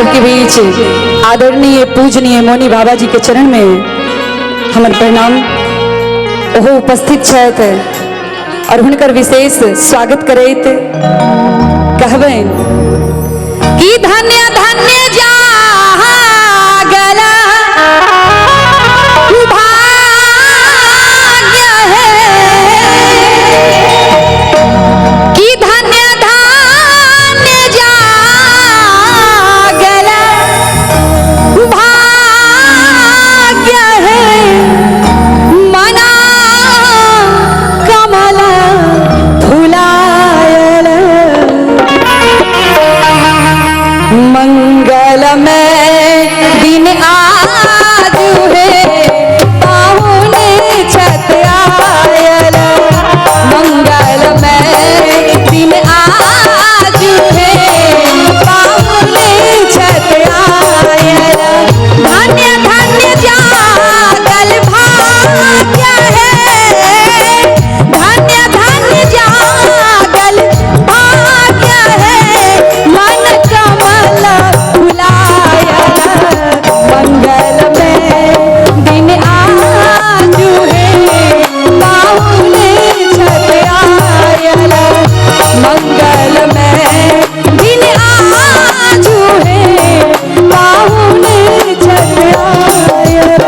सबके बीच आदरणीय पूजनीय मौनी बाबा जी के चरण में हमर प्रणाम। ओहो उपस्थित छथि और हुनकर विशेष स्वागत करैत कहबनि कि धन्य धन्य जागल भाग्य है, कि धन्य धन्य जागल भाग्य है, मना कमल फुलायल मंगल में दिन आज है, पाहुने छत आयल। मंगल में दिन आज है, पाहुने छत आयल। धन्य धन्य जागल भाग्य है, धन्य धन्य जागल भाग्य है, मन कमल फुलायल। मंगल में दिन आज है, पाहुने छत आयल। मंगल में दिन आज है, पाहुने छत आयल।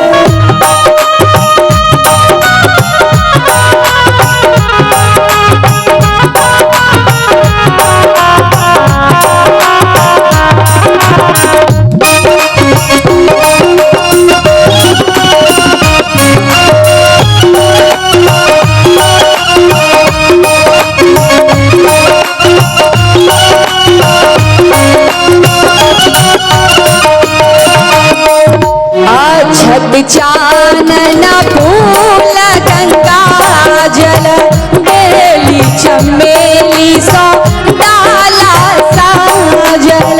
अछत चानन फूल गंगा जल, बेली चमेली सो डाला साजल।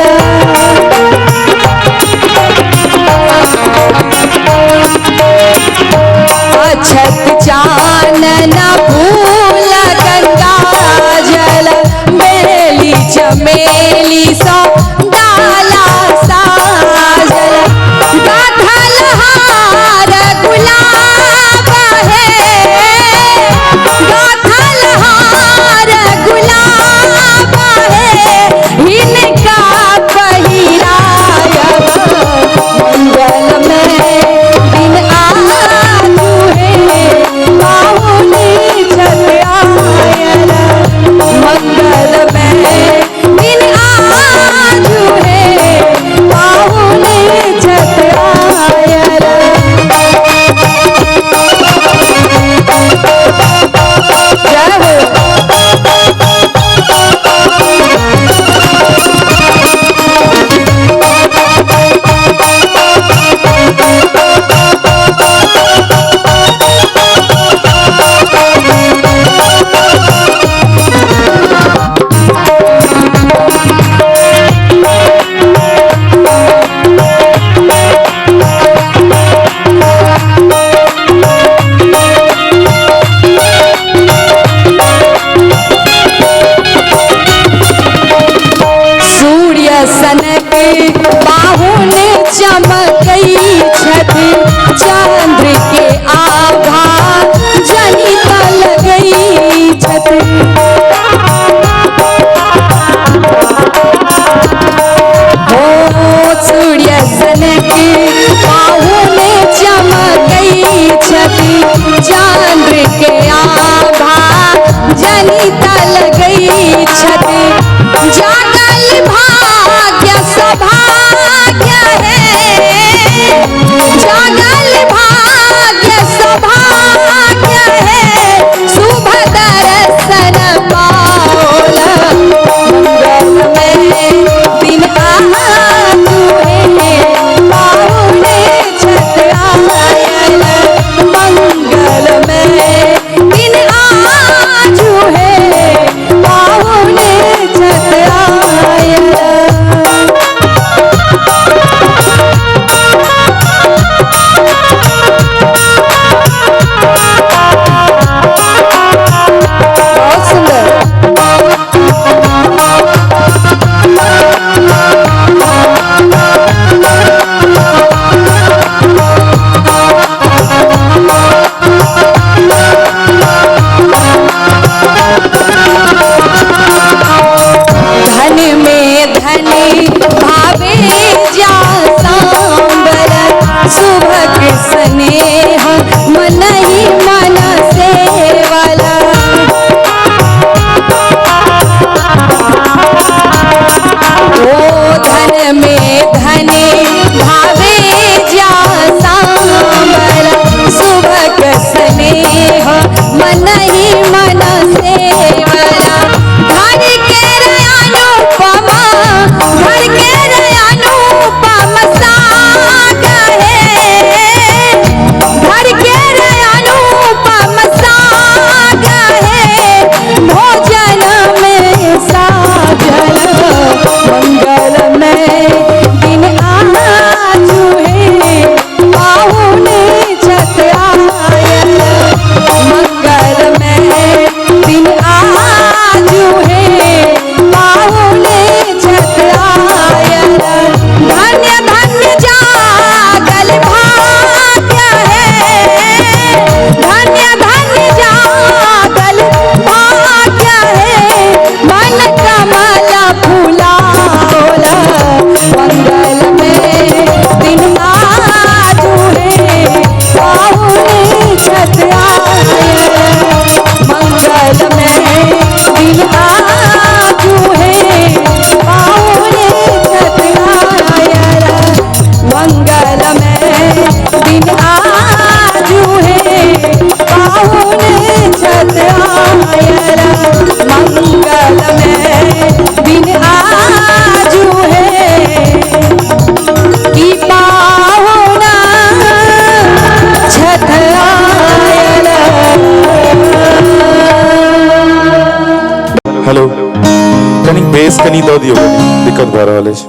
अछत चानन फूल गंगा जल, बेली चमेली सो डाला साजल। गाधल हार गुलाब है, गाधल हार गुलाब है, इनका पहिरायब। मंगल में दिन आज है, पाहुने छत आयल। मंगल में दिन आज है, पाहुने छत आयल। जय हो। सूर्य सनक पाहुन चमकई छथि, चंद्र के आभा जनित लगई छथि। हो सूर्य सनक पाहुन चमकई छथि, चंद्र के आभा जनित लगई छथि। जागल भाग्य सौभाग्य है, जागल भाग्य सौभाग्य है, शुभ दर्शन पाओल। मंगल में दिन आज है, पाहुने छत आयल। मंगल में दिन आज है, पाहुने छत आयल। धने भावे जा सांबर सुभग स्नेह मन ही मन सेवला। ओ धन में धने भावे जा सांबर सुभग स्नेह मन ही मन सेवला। घर के अनुपमा घर के अनुपम साग है, घर के अनुपम साग है, भोजन में साजन मंगल में दिन आजू है पाहुने छत आयल। मंगल में दिन आजू है पाहुने छत आयल। धन्य धन्य जागल भाग्य है, धन्य धन्य जागल भाग्य है, मन कमल फुलावला। मंगल में दिन आजू है पाहुने छत आयल। मंगल में दिन आजू है पाहुने छत आयल। मंगल में दिन आजू है पाहुने छत आयल। मंगल में दिन आजू है कि पाहुना छत आयल। हेलो, कनी बेस कनी दऽ दियौ, कनी दिक्कत भऽ रहल अछि।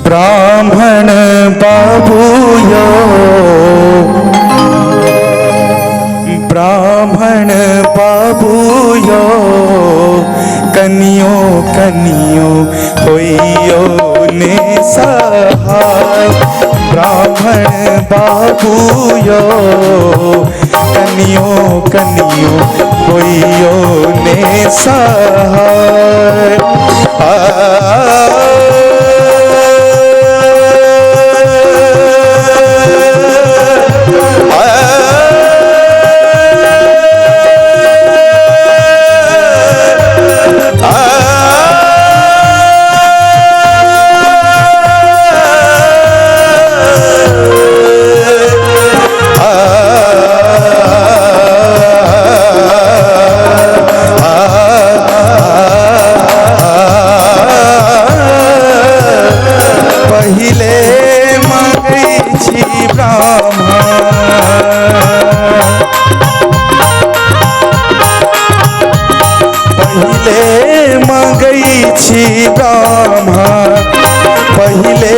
ब्राह्मण बाबू यो, ब्राह्मण बाबू यो, कनियो कनियो होइयो ने सहाय। ब्राह्मण बाबू यो, कनियो कनियो होइयो ने सहाय। पहिले मंगै छी ब्राह्मण, पहिले मंगै छी ब्राह्मण, पहिले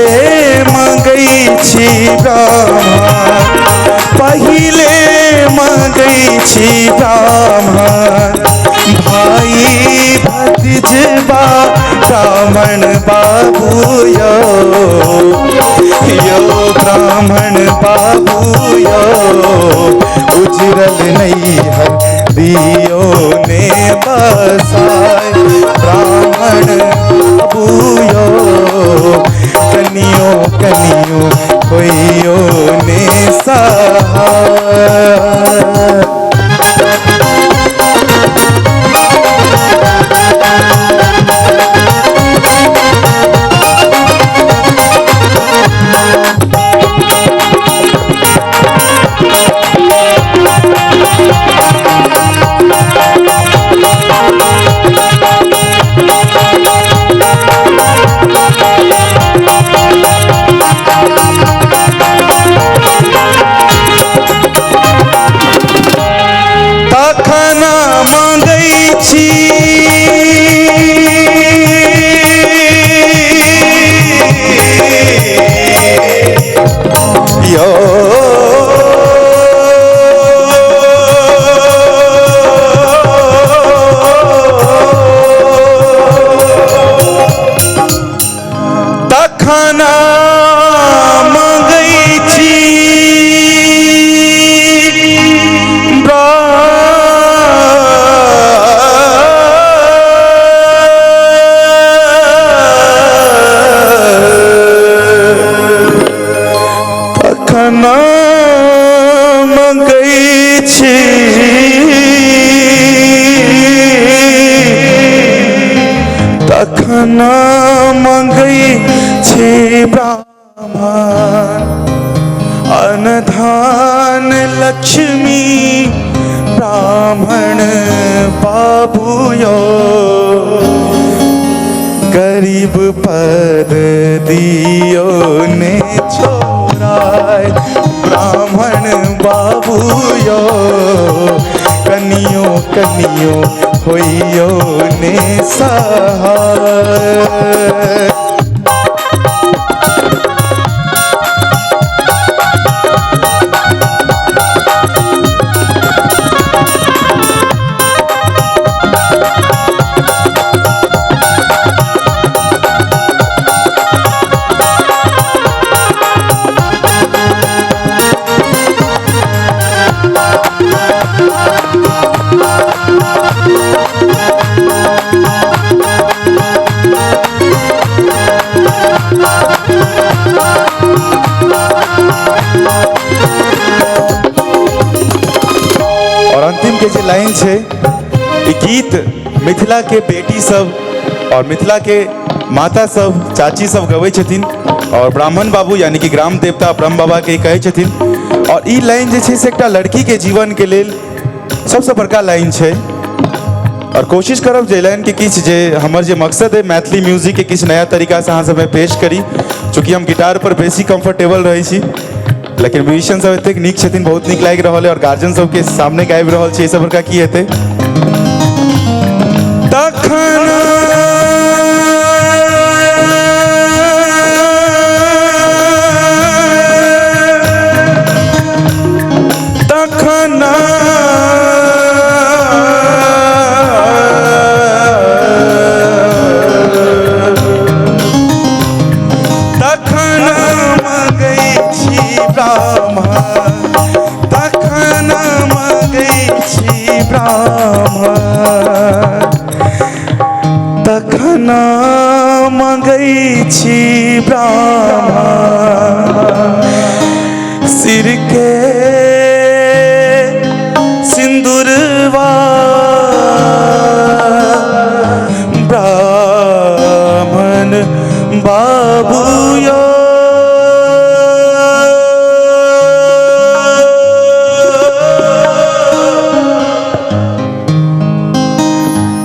मंगै छी ब्राह्मण, पहिले मंगै छी ब्राह्मण। भाई भतीजबा ब्राह्मण बाबू यो, यो ब्राह्मण बाबू यो, उजरल नैहर दियो ने बसाय। ब्राह्मण बाबू यो, कनियो कनियो होइयो ने सहाय। Thank you. तखन मंगै छी तखन मंगै छी तखन मंगै छी ब्राह्मण अनधान लक्ष्मी ब्राह्मण बाबू यो गरीब पद दियो ने छोराय ब्राह्मण बाबू यो कनियो कनियो होइयो ने सहाय। और अंतिम के जे लाइन छै, ई गीत मिथिला के बेटी सब और मिथिला के माता सब, चाची सब गबै छथिन और ब्राह्मण बाबू यानी कि ग्राम देवता ब्रह्म बाबा के कहै छथिन। और ई लाइन जे छै से एकटा लड़की के जीवन के लेल सबसँ बड़का लाइन छै। और कोशिश करब जे लाइन के किछु जे हमर जे मकसद है मैथिली म्यूजिक के किछु नया तरीका से अहाँ सबमे पेश करी। चूँकि हम गिटार पर बेसी कंफर्टेबल रहै छी, लेकिन म्यूजिशियन सब एतेक नीक छथिन, बहुत नीक लागि रहल है और गार्जियन सबके सामने गाबि रहल छी, एहिसँ बड़का की हेतै। तखन तखन तखन मगै छी ब्राह्मण, तखन मगै छी ब्राह्मण, तखन मगै छी ब्राह्मण, सिर के सिंदूरवा ब्राह्मण बाबू यो।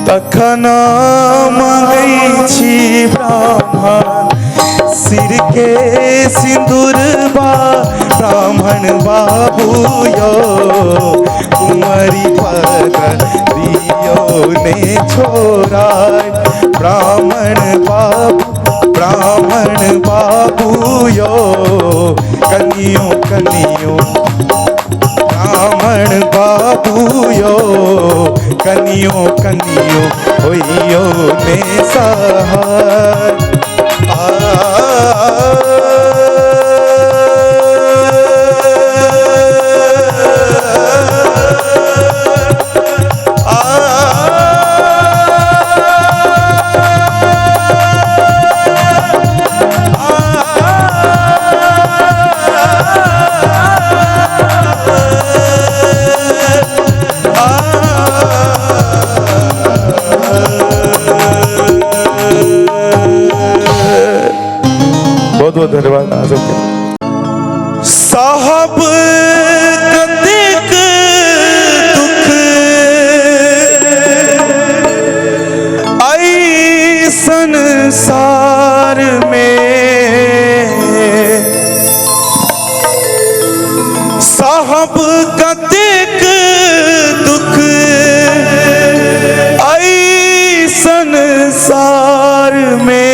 तखन मगै छी ब्राह्मण, सिर के सिंदूरबा ब्राह्मण बाबू यो, कुंवरी पद दियो ने छोराय ब्राह्मण बाबू, ब्राह्मण बाबू यो, कनियो कनियो ब्राह्मण बाबू यो, कनियो कनियो होइयो ने सहाय। बहुत बहुत धन्यवाद अहाँ सबके। साहब कतेक दुख ऐ संसार में, साहब कतेक दुख ऐ संसार में,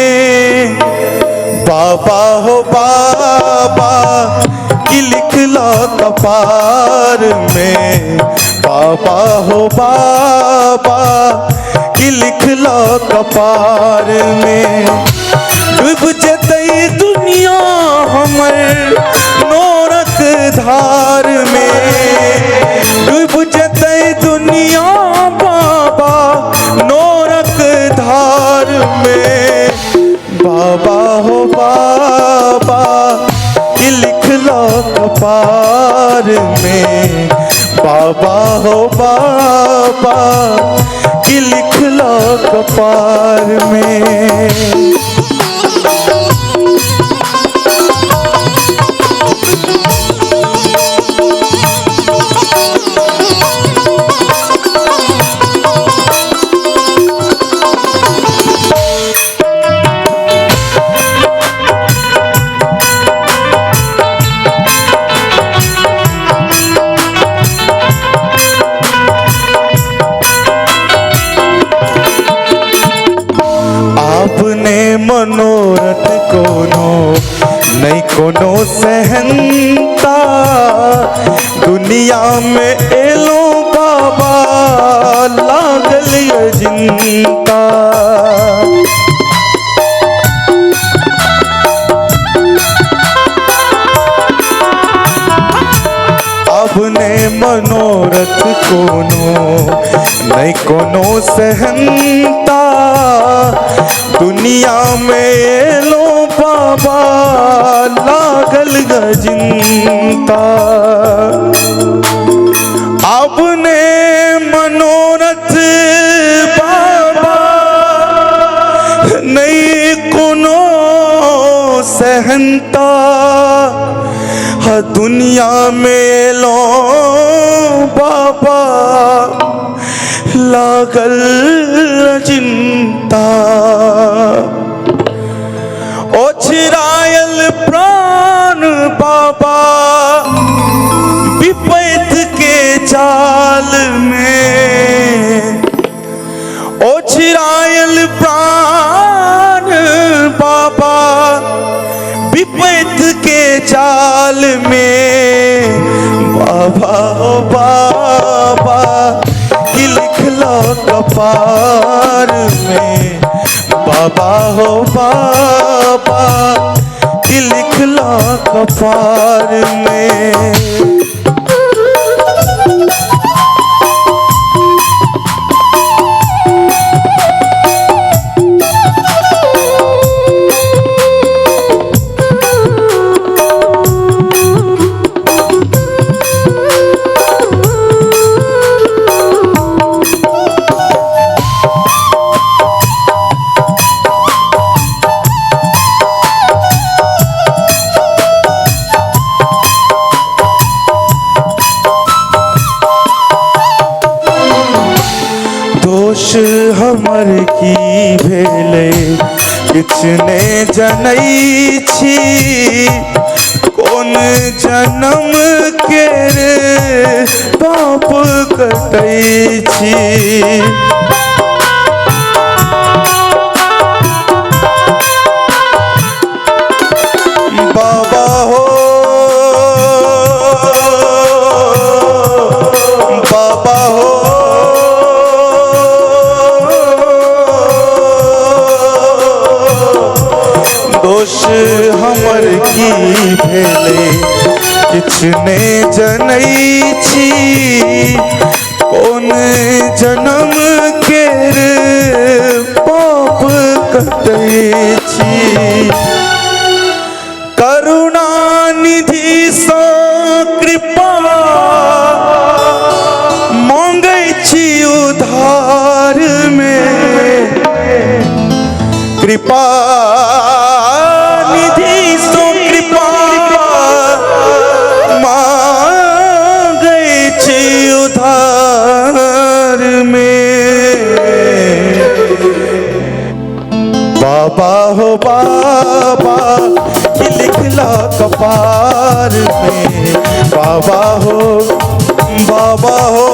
बाबा हो बाबा की लिख लो कपार में, बाबा हो बाबा की लिख लो कपार में, डूब जतई। दुनिया हमर नोरक धार में, डूब जेतै दुनिया बाबा नोरक धार में। बाबा हो बाबा की लिखलो कपार में, बाबा हो बाबा की लिखलो कपार में। आपने मनोरथ कोनो नहीं कोनो सहनता, दुनिया में एलो बाबा लागल अजिंता। अपने मनोरथ कोनो नहीं कोनो सहनता, दुनिया में एलो बाबा लागल गजिंता। अपने मनोरथ बाबा नहीं कोनो सहनता, दुनिया में लो बाबा लागल चिंता। ओछरायल प्राण बाबा विपैत के जाल में, ओछरायल प्राण बाबा विपैत के जाल में। बाबा हो बाबा की लिखलो कपार में, बाबा हो बाबा की लिखलो कपार में। दोष हमर की भेलै किछु ने जनै छी, कोन जन्म के पाप कटै छी। बाबा हो बाबा हो दोष हमर की भेलै किछु ने जनै छी, कोन जन्म के पाप कटै छी। करुणा निधि सँ कृपा मांगै छी उधार में, कृपा निधि सो कृपा मांगै छी उधार में। बाबा हो बाबा की लिखला कपार में, बाबा हो बाबा हो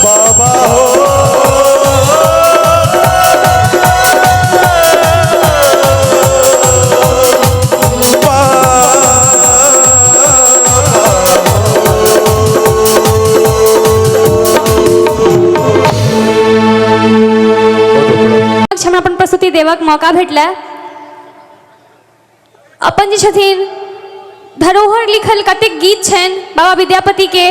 बाबा हो बाबा। प्रस्तुति देबक मौका भेटलै। अपन जे छथिन धरोहर लिखल कतेक गीत छनि बाबा विद्यापतिके,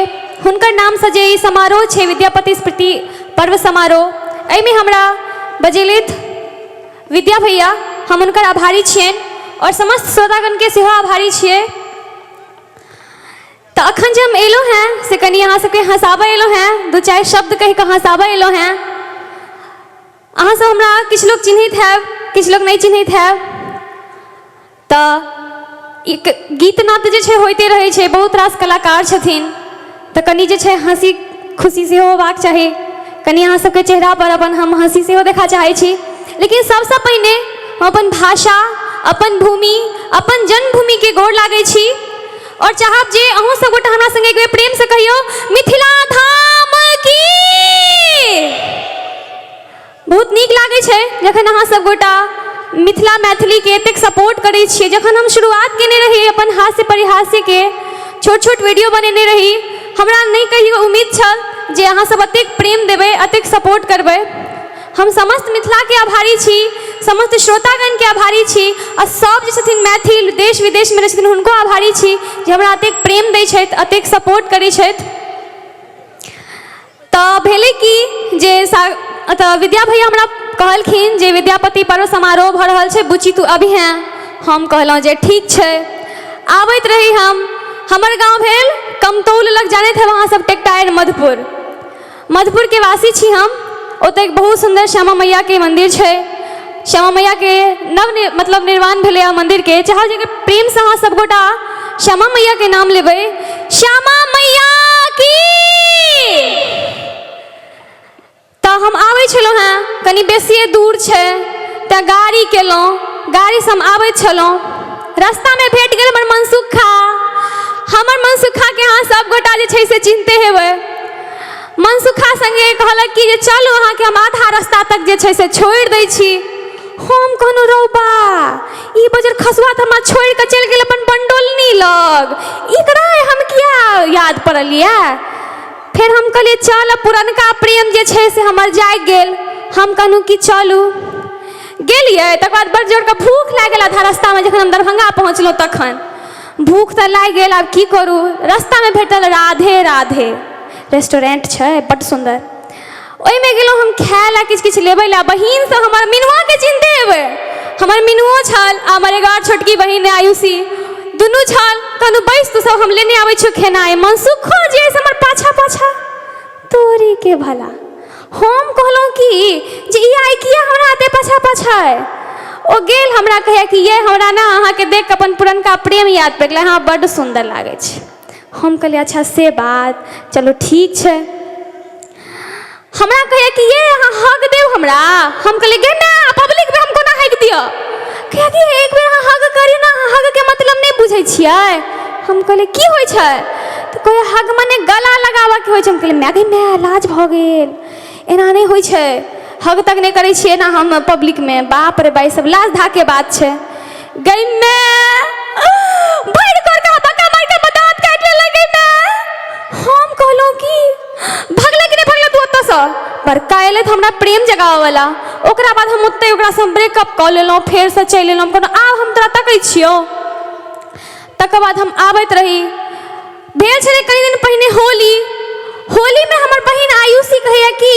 हुनकर नामसँ जे ई समारोह छै विद्यापति स्मृति पर्व समारोह, एहिमे हमरा बजेलथि विद्या भैया, हम हुनकर आभारी छियनि आओर समस्त श्रोतागणके सेहो आभारी छियै। तऽ अखन जे हम एलहुँ हेँ से कनि अहाँ सबके हँसाबऽ एलहुँ हेँ, दू चारि शब्द कहि कऽ हँसाबऽ एलहुँ हेँ। अहाँ सब हमरा किछु लोक चिन्हैत हैब, किछु लोक नहि चिन्हैत हैब। तऽ एक गीत नाद जे छै होइते रहै छै, बहुत रास कलाकार छथिन, तऽ कनि जे छै हँसी खुशी सेहो होबाक चाही। कनि अहाँ सबके चेहरापर अपन हम हँसी सेहो देखऽ चाहै छी। लेकिन सबसँ पहिने हम अपन भाषा, अपन भूमि, अपन जन्मभूमिके गोर लागै छी आओर चाहब जे अहूँ सब गोटा हमरा संगे एक बेर प्रेमसँ कहियौ मिथिला धाम की। बहुत नीक लागै छै जखन अहाँ सब गोटा मिथिला मैथिलीके एतेक सपोर्ट करै छियै। जखन हम शुरुआत केने रही अपन हास्य परिहास्यके छोट छोट वीडियो बनेने रही, हमरा नहि कहियो उम्मीद छल जे अहाँ सब एतेक प्रेम देबै, एतेक सपोर्ट करबै। हम समस्त मिथिलाके आभारी छी, समस्त श्रोतागणके आभारी छी आ सब जे छथिन मैथिल देश विदेशमे रहै छथिन हुनको आभारी छी जे हमरा एतेक प्रेम दै छथि, एतेक सपोर्ट करै छथि। तऽ भेलै कि जे अतऽ विद्या भैया हमरा कहलखिन जे विद्यापति पर्व समारोह भऽ रहल छै, बुच्ची तू अबिहेँ। हम कहलहुँ जे ठीक छै। आबैत रही हम, हमर गाँव भेल कमतौल लग, जानैत हेब अहाँ सब, टेकटायर मधुपुर, मधुपुरके वासी छी हम। ओतऽ एक बहुत सुन्दर श्यामा मैयाके मन्दिर छै। श्यामा मैयाके नव मतलब निर्माण भेलैए मन्दिरके। चाहब जे प्रेमसँ अहाँ सबगोटा श्यामा मैयाके नाम लेबै। श्यामा मैया की। तऽ हम आबै छलहुँ हेँ, कनि बेसिए दूर छै तऽ गाड़ी केलहुँ, गाड़ीसँ हम आबैत छलहुँ। रास्तामे भेट गेल हमर मनसुखा। हमर मनसुखाके अहाँ सबगोटा जे छै से चिन्हते हेबै। मनसुखा सङ्गे कहलक कि जे चलू अहाँके हम आधा रास्ता तक जे छै से छोड़ि दै छी। हम कहलहुँ रौ बा, ई बजर खसुआ तऽ हमरा छोड़ि कऽ चलि गेल अपन बंडोलनी लग, एकरा हम किया याद पड़ल यऽ। फेर हम कहलियै चल, पुरनका प्रेम जे छै से हमर जागि गेल। हम कहलहुँ कि चलू। गेलियै, तकर बाद बड़ जोरके भूख लागि गेल आधा रास्तामे। जखन हम दरभंगा पहुँचलहुँ तखन भूख तऽ लागि गेल, आब की करू। रास्तामे भेटल राधे राधे रेस्टोरेंट छै बड्ड सुन्दर, ओहिमे गेलहुँ हम खाय लए, किछु किछु लेबै लए। बहिन सब हमर मिनुआके चिन्हते हेबै, हमर मिनुओ छल आ हमर एगो आओर छोटकी बहिन आयुषी, दुनू छल। कहलहुँ बैस तू सब, हम लेने आबै छियौ खेनाइ। मनसुखो जे से हमर पाछा पाछा, तोरीके भला। हम कहलहुँ कि जे ई आइ किया हमरा एते पाछा पाछा अइ। ओ गेल हमरा कहैया कि ये हमरा ने अहाँके देख कऽ अपन पुरनका प्रेम याद पड़ि गेलै, अहाँ बड्ड सुन्दर लागै छी। हम कहलियै अच्छा से बात, चलू ठीक छै। हमरा कहैया कि ये अहाँ हक देब हमरा। हम कहलियै गे माय, पब्लिकमे हम कोना हक दिअ। कहैया कि एक बेर अहाँ हक करियौ ने, अहाँ हकके मतलब नहि बुझै छियै। हम कहलियै की होइ छै। तऽ कहैया हक मने गला लगाबऽके होइ छै। हम कहलियै माय गे माय, लाज भऽ गेल, एना नहि होइ छै, हक तक नहि करै छियै एना हम पब्लिकमे, बाप रे बा, ई सब लाज धाकके बात छै। गै माय, भरि कर के बका मारि के दाँत काटि लेलक गै माय। हम कहलहुँ कि भगलै कि नहि भगलै तू ओतऽसँ। बड़का एलै तऽ हमरा प्रेम जगाबऽवला, ओकरा बाद हम ओतहि ओकरासँ ब्रेकअप कऽ लेलहुँ, फेरसँ चलि एलहुँ। हम कहलहुँ आब हम तोरा तकै छियौ। तकर बाद हम आबैत रही, भेल छलै कनि दिन पहिने होली। होलीमे हमर बहिन आयुषी कहैया कि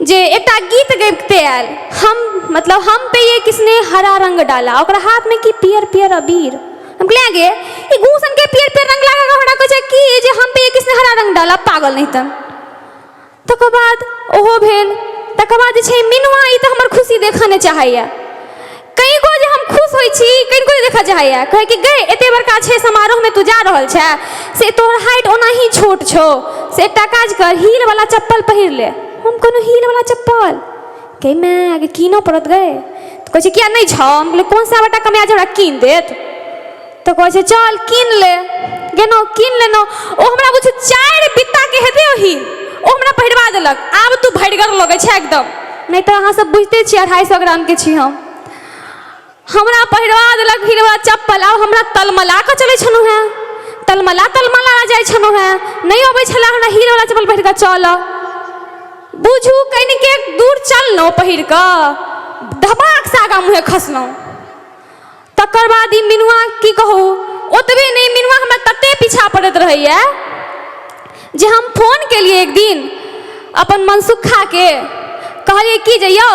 जे एकटा गीत गबिते आयल हम, मतलब हम पे ये किसने हरा रंग डाला, ओकरा हाथमे की पियर पियर अबीर। हम कहलियै गे ई गूसन के पियर पियर रंग लगा कऽ हमरा कहै छै कि जे हम पे ये किसने हरा रंग डाला, पागल नहीं तऽ। तकर बाद ओहो भेल। तकर बाद जे छै मिनुआ ई तऽ हमर खुशी देखऽ नहि चाहैया, कनिको जे हम खुश होइ छी कनिको नहि देखऽ चाहैया। कहै कि गै एते बड़का छै समारोहमे तू जा रहल छै, से तोहर हाइट ओनाही छोट छौ, से एकटा काज कर हीलवला चप्पल पहिर ले। हम कहलहुँ हीलवला चप्पल गै माय गे कीनऽ पड़त गै। तऽ कहै छै किया नहि छौ। हम कहलियै कोन सा बटा कमाया जे हमरा कीन देत। तऽ कहै छै चल कीन ले। गेलहुँ कीन लेलहुँ। ओ हमरा बुझू 4 बित्ताके हेतै ओ हील, ओ हमरा पहिरवा देलक। आब तू भरिगर लगै छै एकदम, नहि तऽ अहाँ सब बुझिते छियै 250 ग्रामके छी हम। हमरा पहिरवा देलक हीलवला चप्पल। आब हमरा तलमला कऽ चलै छलहुँ हेँ, तलमला तलमला जाइ छलहुँ हेँ, नहि अबै छलै हमरा हीलवला चप्पल पहिर कऽ चलऽ। बुझू कनिके दूर चललहुँ पहिर कऽ, धबाकसँ आगाँ मुँहे खसलहुँ। तकर बाद ई मिनुआ की कहू, ओतबे नहि, मिनुआ हमरा तते पीछा पड़ैत रहैए जे हम फोन केलियै एक दिन अपन मनसुखाके, कहलियै कि जे यौ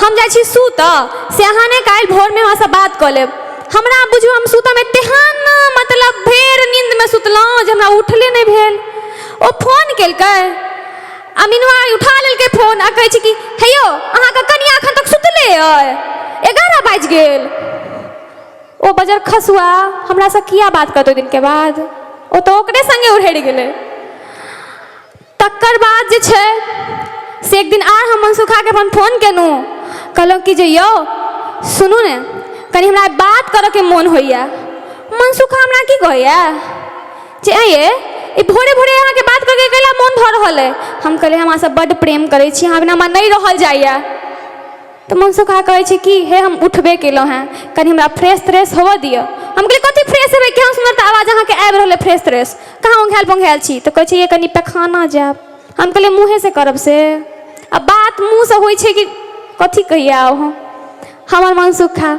हम जाइ छी सुतऽ, से अहाँ ने काल्हि भोरमे हमरासँ बात कऽ लेब। हमरा बुझू हम सुतऽमे तेहन मतलब भरि नीन्दमे सुतलहुँ जे हमरा उठले नहि भेल। ओ फोन केलकै आ मिनुआ उठा लेलकै फोन आ कहै छै कि हे यौ, अहाँके कनिया एखन तक सुतले अइ, 11 बाजि गेल। ओ बजर खसुआ हमरासँ किया बात करतै ओहि दिनके बाद? ओ तऽ ओकरे सङ्गे उड़हरि गेलै। तकर बाद जे छै से एक दिन आर हम मनसुखाके अपन फोन केलहुँ, कहलहुँ कि जे यौ सुनू ने, कनि हमरा बात करऽके मोन होइए। मनसुखा हमरा की कहैए जे ऐं ये, ई भोरे भोरे अहाँके बात करके कैला मोन भऽ रहल अइ? हम कहलियै हम अहाँसँ बड्ड प्रेम करै छी, अहाँ बिना हमरा नहि रहल जाइए। तऽ मनसुखा कहै छै कि हे हम उठबे केलहुँ हेँ, कनि हमरा फ्रेश त्रेश होबऽ दिअ। हम कहलियै कथी फ्रेश हेबै, केहन सुन्दर तऽ आवाज अहाँके आबि रहल अइ, फ्रेश त्रेश कहाँ ओंघायल पोंघायल छी? तऽ कहै छै ये कनि पैखाना जायब। हम कहलियै मुँहेसँ करब से? आ बात मुँहसँ होइ छै कि कथी कहियै आब हम हमर मनसुखा।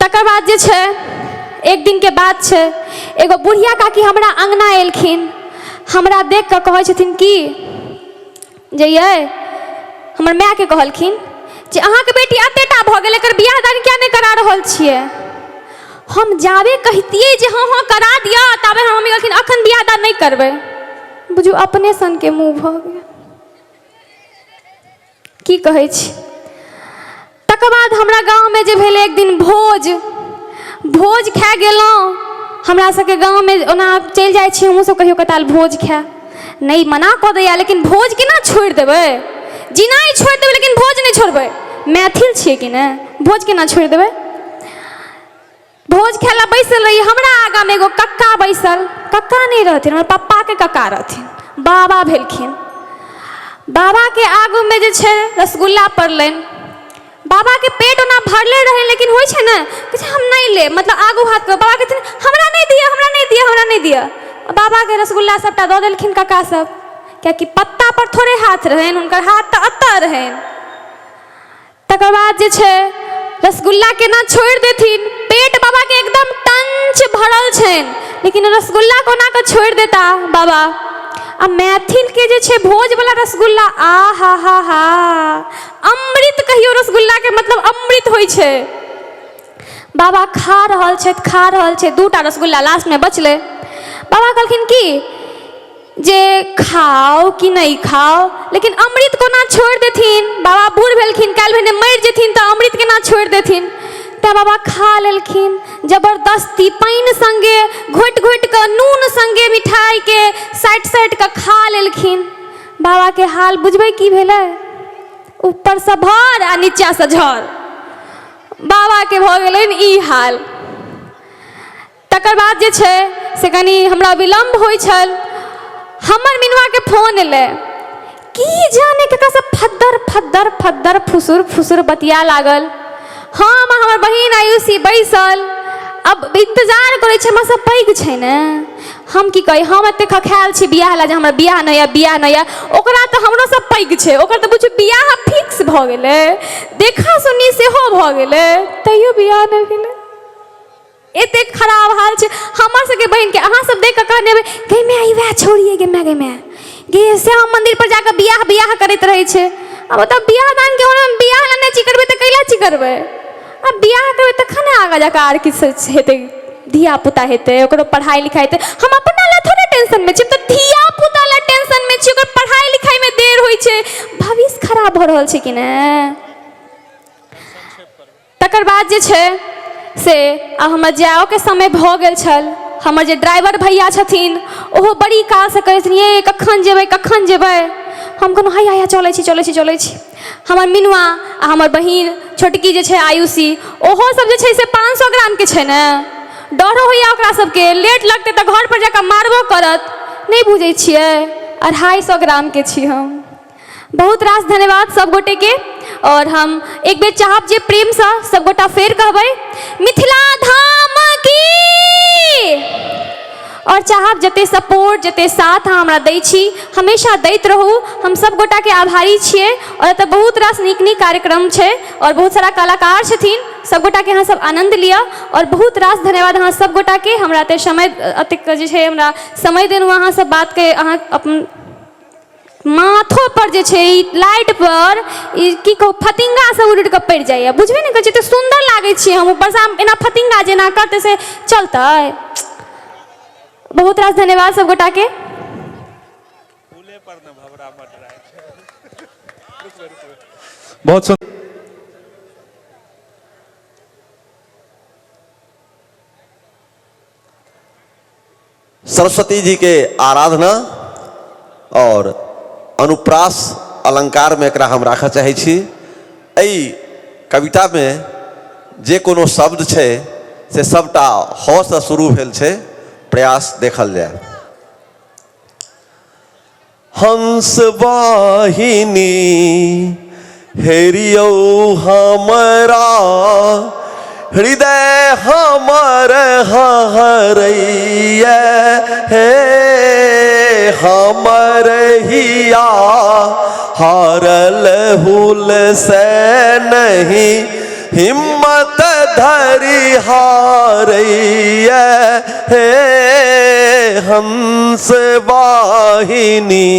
तकर बाद जे छै एक दिनके बात छै, एगो बुढ़िया काकी हमरा अङ्गना एलखिन। हमरा देख कऽ कहै छथिन कि जे यै, हमर मायके कहलखिन जे अहाँके बेटी एतेटा भऽ गेल, एकर बियाह दान किया नहि करा रहल छियै? हम जाबे कहितियै जे हँ हँ करा दिअ, ताबे हमर मम्मी कहलखिन अखन बियाह दान नहि करबै। बुझू अपने सनके मुँह भऽ गेल, की कहै छी। तकर बाद हमरा गाँवमे जे भेलै एक दिन भोज, भोज खाए गेलहुँ। हमरा सबके गाँवमे ओना चलि जाइ छी हमहूँ सब कहियो कताल भोज खाए, नहि मना कऽ दैया, लेकिन भोज केना छोड़ि देबै? जिनाइ छोड़ि देबै लेकिन भोज नहि छोड़बै। मैथिल छियै कि नहि, भोज केना छोड़ि देबै? भोज खाय लए बैसल रही, हमरा आगाँमे एगो कक्का बैसल, कक्का नहि रहथिन, हमर पप्पाके कक्का रहथिन, बाबा भेलखिन। बाबाके आगूमे जे छै रसगुल्ला पड़लनि। बाबाके पेट ओना भरले रहनि, लेकिन होइ छै ने, कहै छै हम नहि लेब, मतलब आगू हाथ कऽ बाबा कहथिन हमरा नहि दिअ, हमरा नहि दिअ, हमरा नहि दिअ। बाबाके रसगुल्ला सभटा दऽ देलखिन कक्का सब, किएकि पत्ता पर थोड़े हाथ रहनि, हुनकर हाथ तऽ एतऽ रहनि। तकर बाद जे छै रसगुल्ला केना छोड़ि देथिन? पेट बाबाके एकदम टंच भरल छनि, लेकिन रसगुल्ला कोना कऽ छोड़ि देता बाबा? आ मैथिलके जे छै भोजवला रसगुल्ला, आ हा हा हा, अमृत कहियौ रसगुल्लाके, मतलब अमृत होइ छै। बाबा खा रहल छथि, खा रहल छथि, 2टा रसगुल्ला लास्टमे बचलै। बाबा कहलखिन कि जे खाउ कि नहि खाउ, लेकिन अमृत कोना छोड़ि देथिन? बाबा बूढ़ भेलखिन, काल्हि भेने मरि जेथिन तऽ अमृत केना छोड़ि देथिन? तऽ बाबा खा लेलखिन जबरदस्ती, पानि सङ्गे घोटि घोटि कऽ, नून सङ्गे मिठाइके साटि साटि कऽ खा लेलखिन। बाबाके हाल बुझबै की भेलै? ऊपरसँ भर आ नीचाँसँ झर, बाबाके भऽ गेलनि ई हाल। तकर बाद जे छै से कनि हमरा विलम्ब होइ छल। हमर मिनुआके फोन एलै, की जाने ककरासँ फद्दर फद्दर फद्दर फुसुर फुसुर बतिया लागल। हम आ हमर बहिन आयुषी बैसल अब इंतजार करै छै। हमरा सब पैघ छै ने, हम की कही, हम एते खखायल छी बियाह लए जे हमरा बियाह नहि यऽ, बियाह नहि यऽ। ओकरा तऽ हमरो सब पैघ छै, ओकर तऽ बुझू बियाह फिक्स भऽ गेलै, देखा सुनी सेहो भऽ गेलै, तैयो बियाह नहि भेलै। एतेक खराब हाल छै हमर सबके बहिनके। अहाँ सब देख कऽ कहने हेबै गे माय, ई वएह छौड़ी अइ, गे माय, गे माय गे, श्यामा मन्दिर पर जाकऽ बियाह बियाह करैत रहै छै। आब ओतऽ बियाह दानके उमरमे बियाह लए नहि चिकरबै तऽ कैला चिकरबै? आ बियाह करबै तखन ने आगाँ जाकऽ आर किछु हेतै, धिया पुता हेतै, ओकरो पढ़ाइ लिखाइ हेतै। हम अपना लए थोड़े टेंशनमे छी, हम तऽ धिया पुता लए टेंशनमे छी। ओकर पढ़ाइ लिखाइमे देर होइ छै, भविष्य खराब भऽ रहल छै कि नहि? तकर बाद जे छै से आब हमर जाइओके समय भऽ गेल छल। हमर जे ड्राइवर भैया छथिन ओहो बड़ी कालसँ कहै छथिन ये कखन जेबै, कखन जेबै? हम कहलहुँ हैया हैया चलै छी, चलै छी, चलै छी। हमर मिनुआ आ हमर बहिन छोटकी जे छै आयुषी, ओहो सब जे छै से 500 ग्रामके छै ने, डरो होइए ओकरा सबके, लेट लगतै तऽ घरपर जाकऽ मारबो करत। नहि बुझै छियै, 250 ग्रामके छी हम। बहुत रास धन्यवाद सब गोटे के, और हम एक बेर चाहब जे प्रेम से सब गोटा फेर कहबै मिथिला धाम की। आओर चाहब जते सपोर्ट जते साथ अहाँ हमरा दै छी हमेशा दैत रहू। हम सब गोटाके आभारी छियै। आओर एतऽ बहुत रास नीक नीक कार्यक्रम छै आओर बहुत सारा कलाकार छथिन, सब गोटाके अहाँ सब आनन्द लिअ। आओर बहुत रास धन्यवाद अहाँ सब गोटाके, हमरा एते समय एतेक जे छै हमरा समय देलहुँ अहाँ सब बातके। अहाँ अपन माथो पर जे छै ई लाइट पर ई की कहू फतिंगा सब उड़ि उड़ि कऽ पड़ि जाइए, बुझबे नहि करै छियै। एते सुन्दर लागै छियै हम, ऊपरसँ एना फतिंगा जेना करतै से चलतै? बहुत रास धन्यवाद सब गोटाके। बहुत सुन्दर। सरस्वती जी के आराधना और अनुप्रास अलंकार में एकरा हम राखऽ चाहै छी। एहि कविता में जे कोनो शब्द छै से सबटा ह से शुरू भेल छै, प्रयास देखल जाय। हंस वाहिनी हेरियौ हमरा हृदय हमर हरैया हे, हमर हिया हारल हुल से नहीं हिम्मत धरि हारैया हे, हंस वाहिनी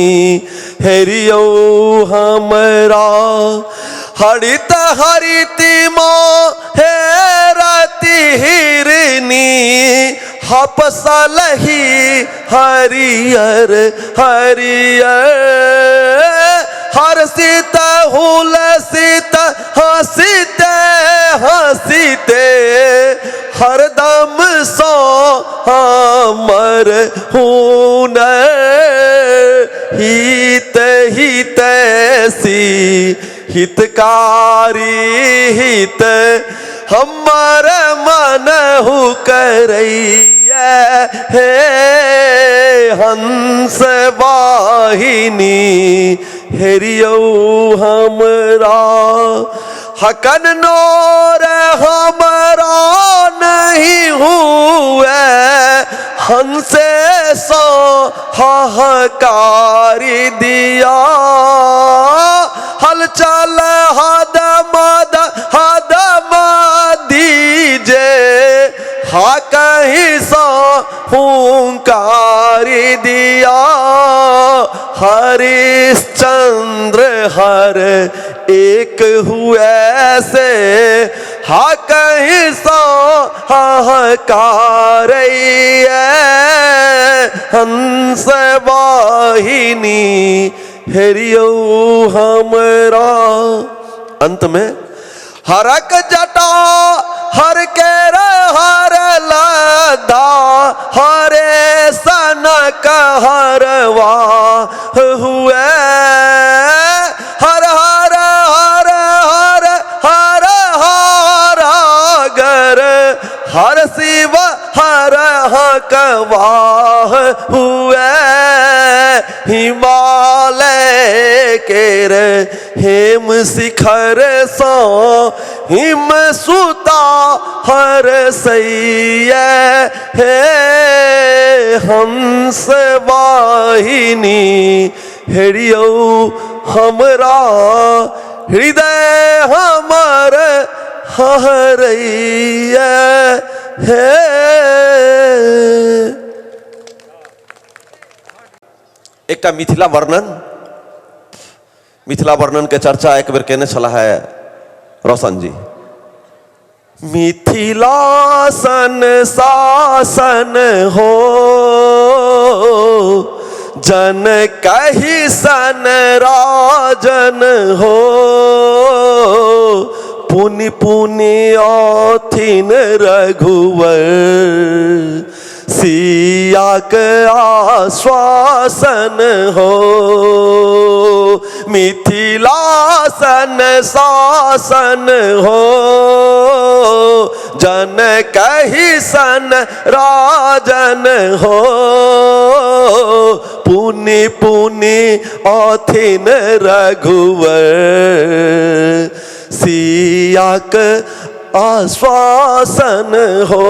हेरियौ हमरा। हरित हरिति माँ हे रति हिरनी हपसलही हरियर हरियर, हर्षित हुलसित हँसिते हँसिते हरदम सो हमर हुनर, हित हितैषी हितकारी हित हमर मनहु करैया हे, हंस वाहिनी हेरियौ हमरा। हकन नोर हमरा नहीं हुए हंसे सो हाहाकारी दिया, हलचल हद मद हद दीजे हा कहीं सो हुंकारी दिया, हरिश्चंद्र हर एक हुए से हा कहीं सो हाहाकार, हंस वाहिनी हेरियौ हमरा। अंत में हरक जटा हर के हर लदा हरे सनक हरवा हुए, हर हर हर हर हर हर गर हर शिव हर हकवाह हुए, हिमालय केर हेम शिखर सो हिम सुता हर सैया हे, हंस वाहिनी हेरियौ हमरा हृदय हमर हरैया हे। एकटा मिथिला वर्णन, मिथिला वर्णन के चर्चा एक बेर केने छलाह है रोशन जी। मिथिला सन शासन हो जन कही सन राजन हो, पुनि पुनि औथिन रघुवर सियाक आश्वासन हो, मिथिलासन शासन हो जन कही सन राजन हो, पुनि पुनि औथिन रघुवर सियाक आश्वासन हो।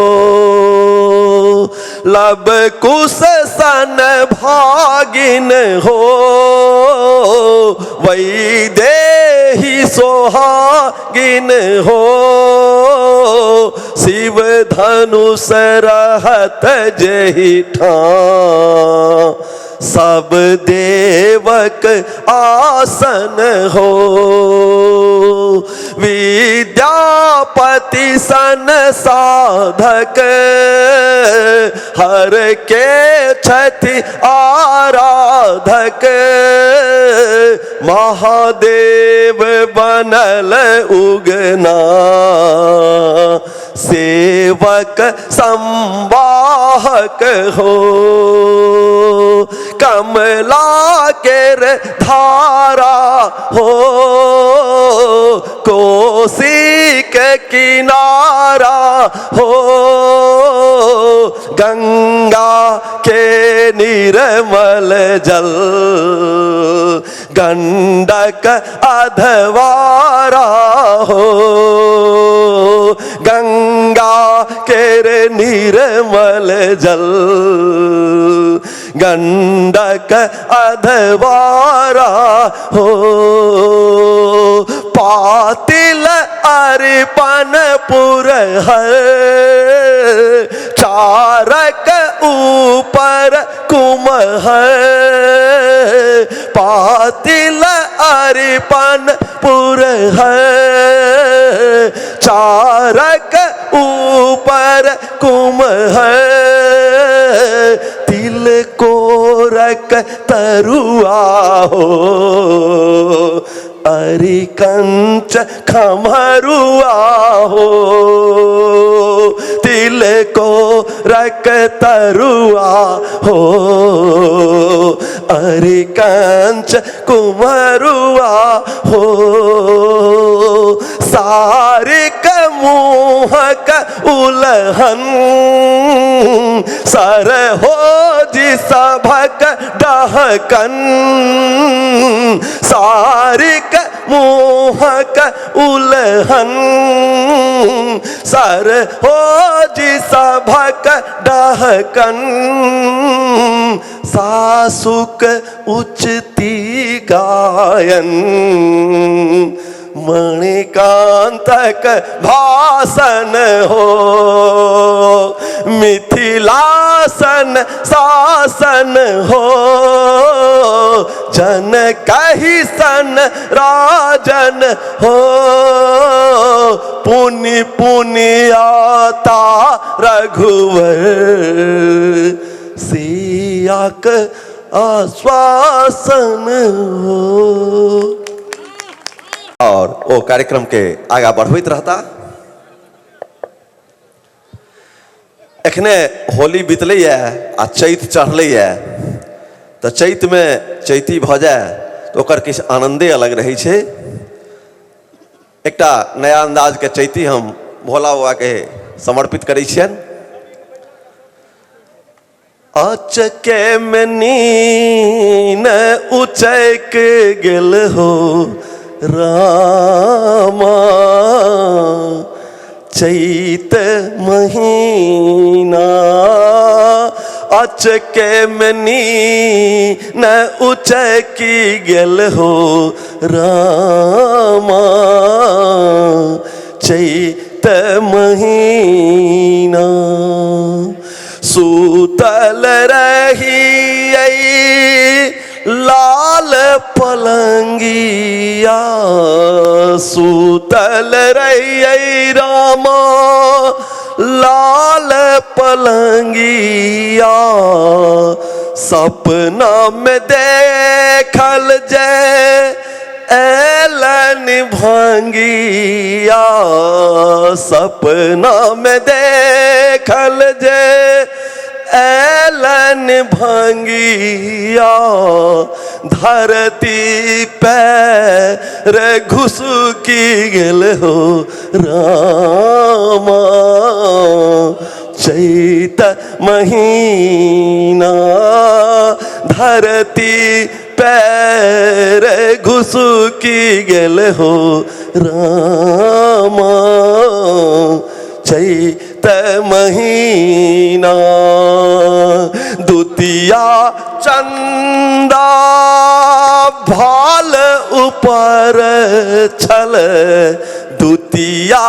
लब कुश सन भागिन हो, वैदेही सोहागिन हो। शिव धनुष रहत जेहि ठाँ, सब देवक आसन हो। विद्यापति सन साधक, हर के छथि आराधक। महादेव बनल उगना, सेवक संवाहक हो। कमला केर धारा हो, कोसी के किनारा हो। गंगा के निर्मल जल, गंडक अधवारा हो। गंगा केर निर्मल जल, गंडक अधवारा हो। पातिल अरिपन पुर हर, चारक ऊपर कुमहर। पातिल अरिपन पुर हर, चारक ऊपर कुमहर। तिल कोरक तरुआ हो, अरिकंच खमरुआ हो। तिल को रक तरुआ हो, अरिकंच कुमरुआ हो। सारिक मुहक उलहन, सर हो जी सभक डहकन। सारिक मुहक उलहन, सर हो जी सभक डहकन। सासुक उचती गायन, मणिकांतक भासन हो। मिथिलासन शासन हो, जन कही सन राजन हो। पुनि पुनि आता रघुवर, सियाक आश्वासन हो। और वो कार्यक्रम के आगा बढ़बैत रहता। एखने होली बीतलैए आ चैत चढ़लैए, तऽ चैत में चैती भऽ जाय तऽ ओकर किछु आनंदे अलग रहै छै। एकटा नया अंदाज के चैती हम भोला बाबा के समर्पित करै छियनि। अचके में नीन उचैक गेल हो रामा, चैत महीना। अचके में नीन उचैकी गेल हो रामा, चैत महीना। सूतल रही लाल पलंगिया, सूतल रही रामा लाल पलंगिया। सपना में देखल जे एलन भंगिया, सपना में देखल जे एलन भंगिया। धरती पैर घुसकी गेल हो रामा, चैत महीना। धरती पैर घुसकी गेल हो रामा चैत महीना। द्वितीया चंदा भाल ऊपर छल, द्वितीया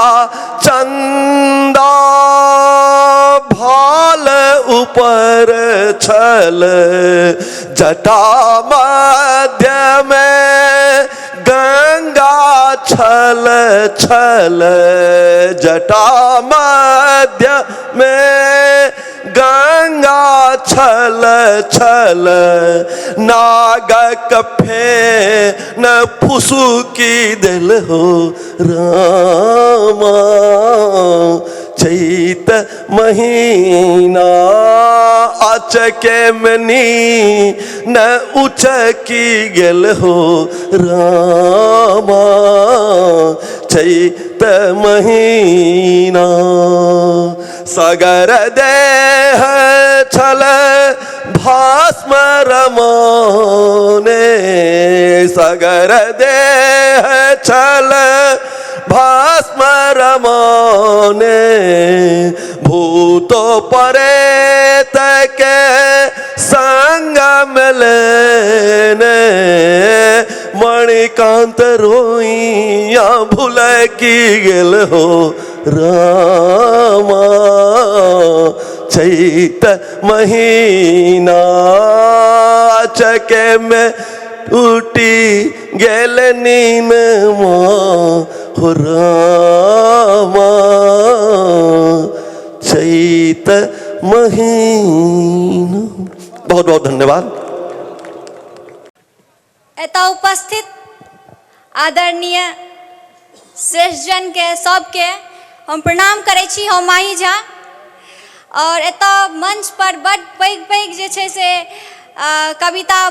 चंदा भाल ऊपर छल, जटा मध्य में गंगा छल छल, जटा मध्य में गंगा छल छल, नागक फेन फुसुकी देल हो रामा चैत महीना। अचके में नी न उचकी गेल हो रामा चैत महीना। सगर देह छल भस्म रमोने, सगर देह छल भस्म रमोने, भूतो परेत के संग मिलने, मणिकांत रोइया भुलकी गेल हो रामा चैत महीना। चके में टूटी गेल नीन हो रामा चैत महीना। बहुत बहुत धन्यवाद। एतऽ उपस्थित आदरणीय श्रेष्ठजनके सबके हम प्रणाम करै छी। हम माही झा और एतऽ मंच पर बड्ड पैघ पैघ जे छै से कविता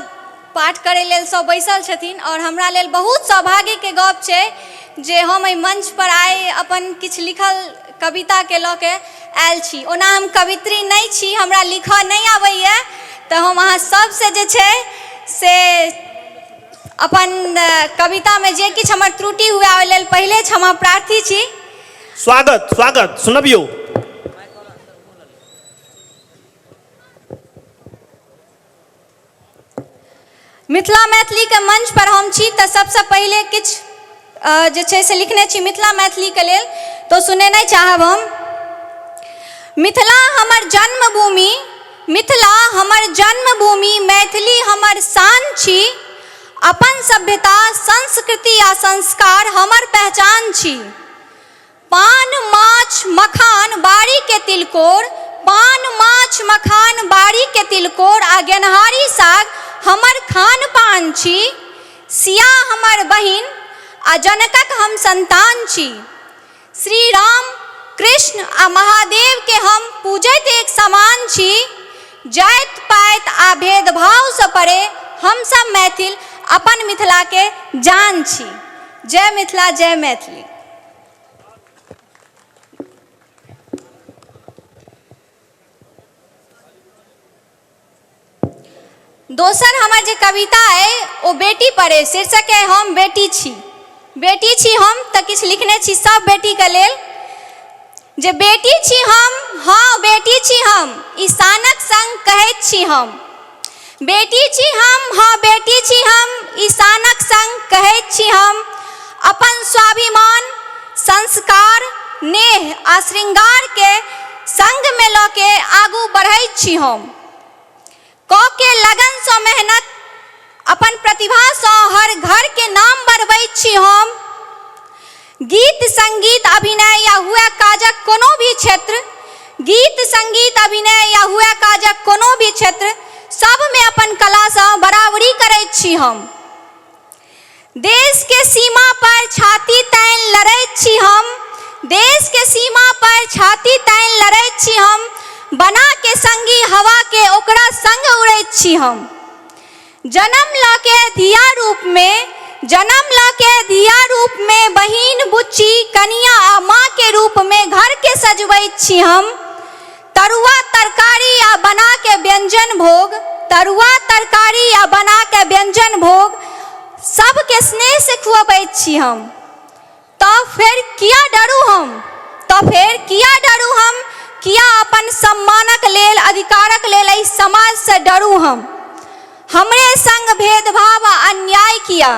पाठ करै लेल सब बैसल छथिन और हमरा लेल बहुत सौभाग्यके गप छै जे हम एहि मंच पर आइ अपन किछु लिखल कविताके लऽ के आयल छी। ओना हम कवित्री नहि छी, हमरा लिखऽ नहि आबैए, तऽ हम अहाँ सबसँ जे छै से अपन कवितामे जे किछु हमर त्रुटि हुए ओहि लेल पहिले क्षमा प्रार्थी छी। स्वागत स्वागत, सुनबियौ। मिथिला मैथिलीके मंच पर हम छी तऽ सबसँ पहिले किछु जे छै से लिखने छी मिथिला मैथिलीके लेल, तऽ सुनेनाइ चाहब हम। मिथिला हमर जन्मभूमि, मिथिला हमर जन्मभूमि, मैथिली हमर शान छी, अपन सभ्यता संस्कृति आ संस्कार हमर पहचान छी। पान माछ मखान बाड़ी के तिलकोर, पान माछ मखान बाड़ी के तिलकोर आ गेनहारी साग हमर खान पान छी। सिया हमर बहिन आ जनकक हम संतान छी। श्री राम कृष्ण आ महादेव के हम पूजैत एक समान छी। जाति पाति आ भेदभावसँ परे हमसब मैथिल अपन मिथिला के जान छी। जय मिथिला जय मैथिली। दोसर हमर जे कविता अइ ओ बेटी पर अइ, शीर्षक अइ हम बेटी छी। बेटी छी हम तऽ किछु लिखने छी सब बेटीके लेल जे बेटी छी हम, हँ बेटी छी हम, ई शानक संग कहैत छी हम। बेटी छी हम, हँ बेटी छी हम, ई शानक संग कहैत छी हम। अपन स्वाभिमान, संस्कार, नेह आ श्रृंगारके संगमे लऽ के आगू बढ़ैत छी हम। कऽ के लगनसँ मेहनत, अपन प्रतिभासँ हर घरके नाम बढ़बैत छी हम। गीत संगीत अभिनय या हुए काजक कोनो भी क्षेत्र, गीत संगीत अभिनय या हुए काजक कोनो भी क्षेत्र, सबमे अपन कलासँ बराबरी करैत छी हम। देशके सीमा पर छाती तानि लड़ैत छी हम, देशके सीमा पर छाती तानि लड़ैत छी हम, बना के संगी हवा के ओकरा संग उड़ैत छी हम। जन्म लऽ के धिया रूप में, जन्म लऽ के धिया रूप में, बहिन बुच्ची कनिया आ माँ के रूप में घर के सजबैत छी हम। तरुआ तरकारी आ बना के व्यंजन भोग, तरुआ तरकारी आ बना के व्यंजन भोग, सबके स्नेह से खुअबैत छी हम। तऽ फेर किया डरू हम, तऽ फेर किया डरू हम, किया अपन सम्मानक लेल, अधिकारक लेल एहि समाजसँ डरू हम। हमरे संग भेदभाव आ अन्याय किया,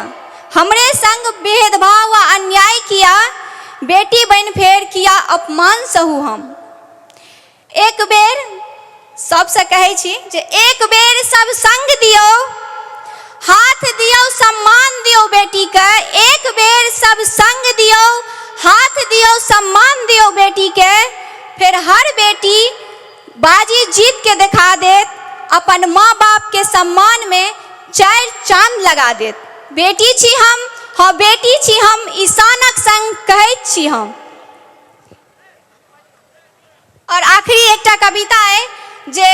हमरे संग भेदभाव आ अन्याय किया, बेटी बनि फेर किया अपमान सहू हम। एक बेर सबसँ कहै छी जे एक बेर सब संग दियौ, हाथ दियौ, सम्मान दियौ बेटीके। एक बेर सब संग दियौ, हाथ दियौ, सम्मान दियौ बेटीके, फेर हर बेटी बाजी जीत के देखा देत, अपन माँ बापके सम्मानमे चारि चाँद लगा देत। बेटी छी हम, हँ बेटी छी हम, ई शानक संग कहैत छी हम। आओर आखिरी एकटा कविता अइ जे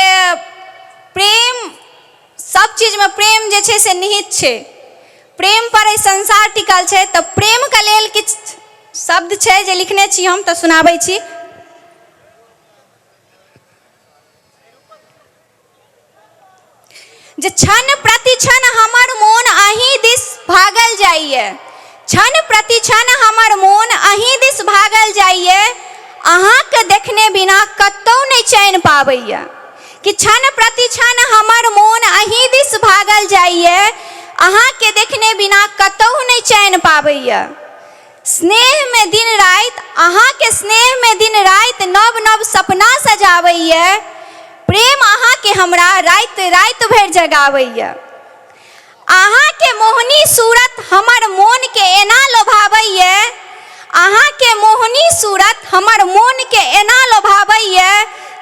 प्रेम, सब चीजमे प्रेम जे छै से निहित छै, प्रेम पर एहि संसार टिकल छै, तऽ प्रेमके लेल किछु शब्द छै जे लिखने छी हम, तऽ सुनाबै छी। जे क्षण प्रति क्षण हमर मोन अहीं दिस भागल जाइए, क्षण प्रति क्षण हमर मोन अहीं दिस भागल जाइए, अहाँके देखने बिना कतहु नहि चैन पाबैए। कि क्षण प्रति क्षण हमर मोन अहीं दिस भागल जाइए, अहाँके देखने बिना कतहु नहि चैन पाबैए। स्नेहमे दिन राति अहाँके, स्नेहमे दिन राति नव नव सपना सजाबैए, प्रेम अहाँके हमरा राति राति भरि जगाबैए। अहाँके मोहनी सूरत हमर मोनके एना लोभाबैए, अहाँके मोहनी सूरत हमर मोनके एना लोभाबैए,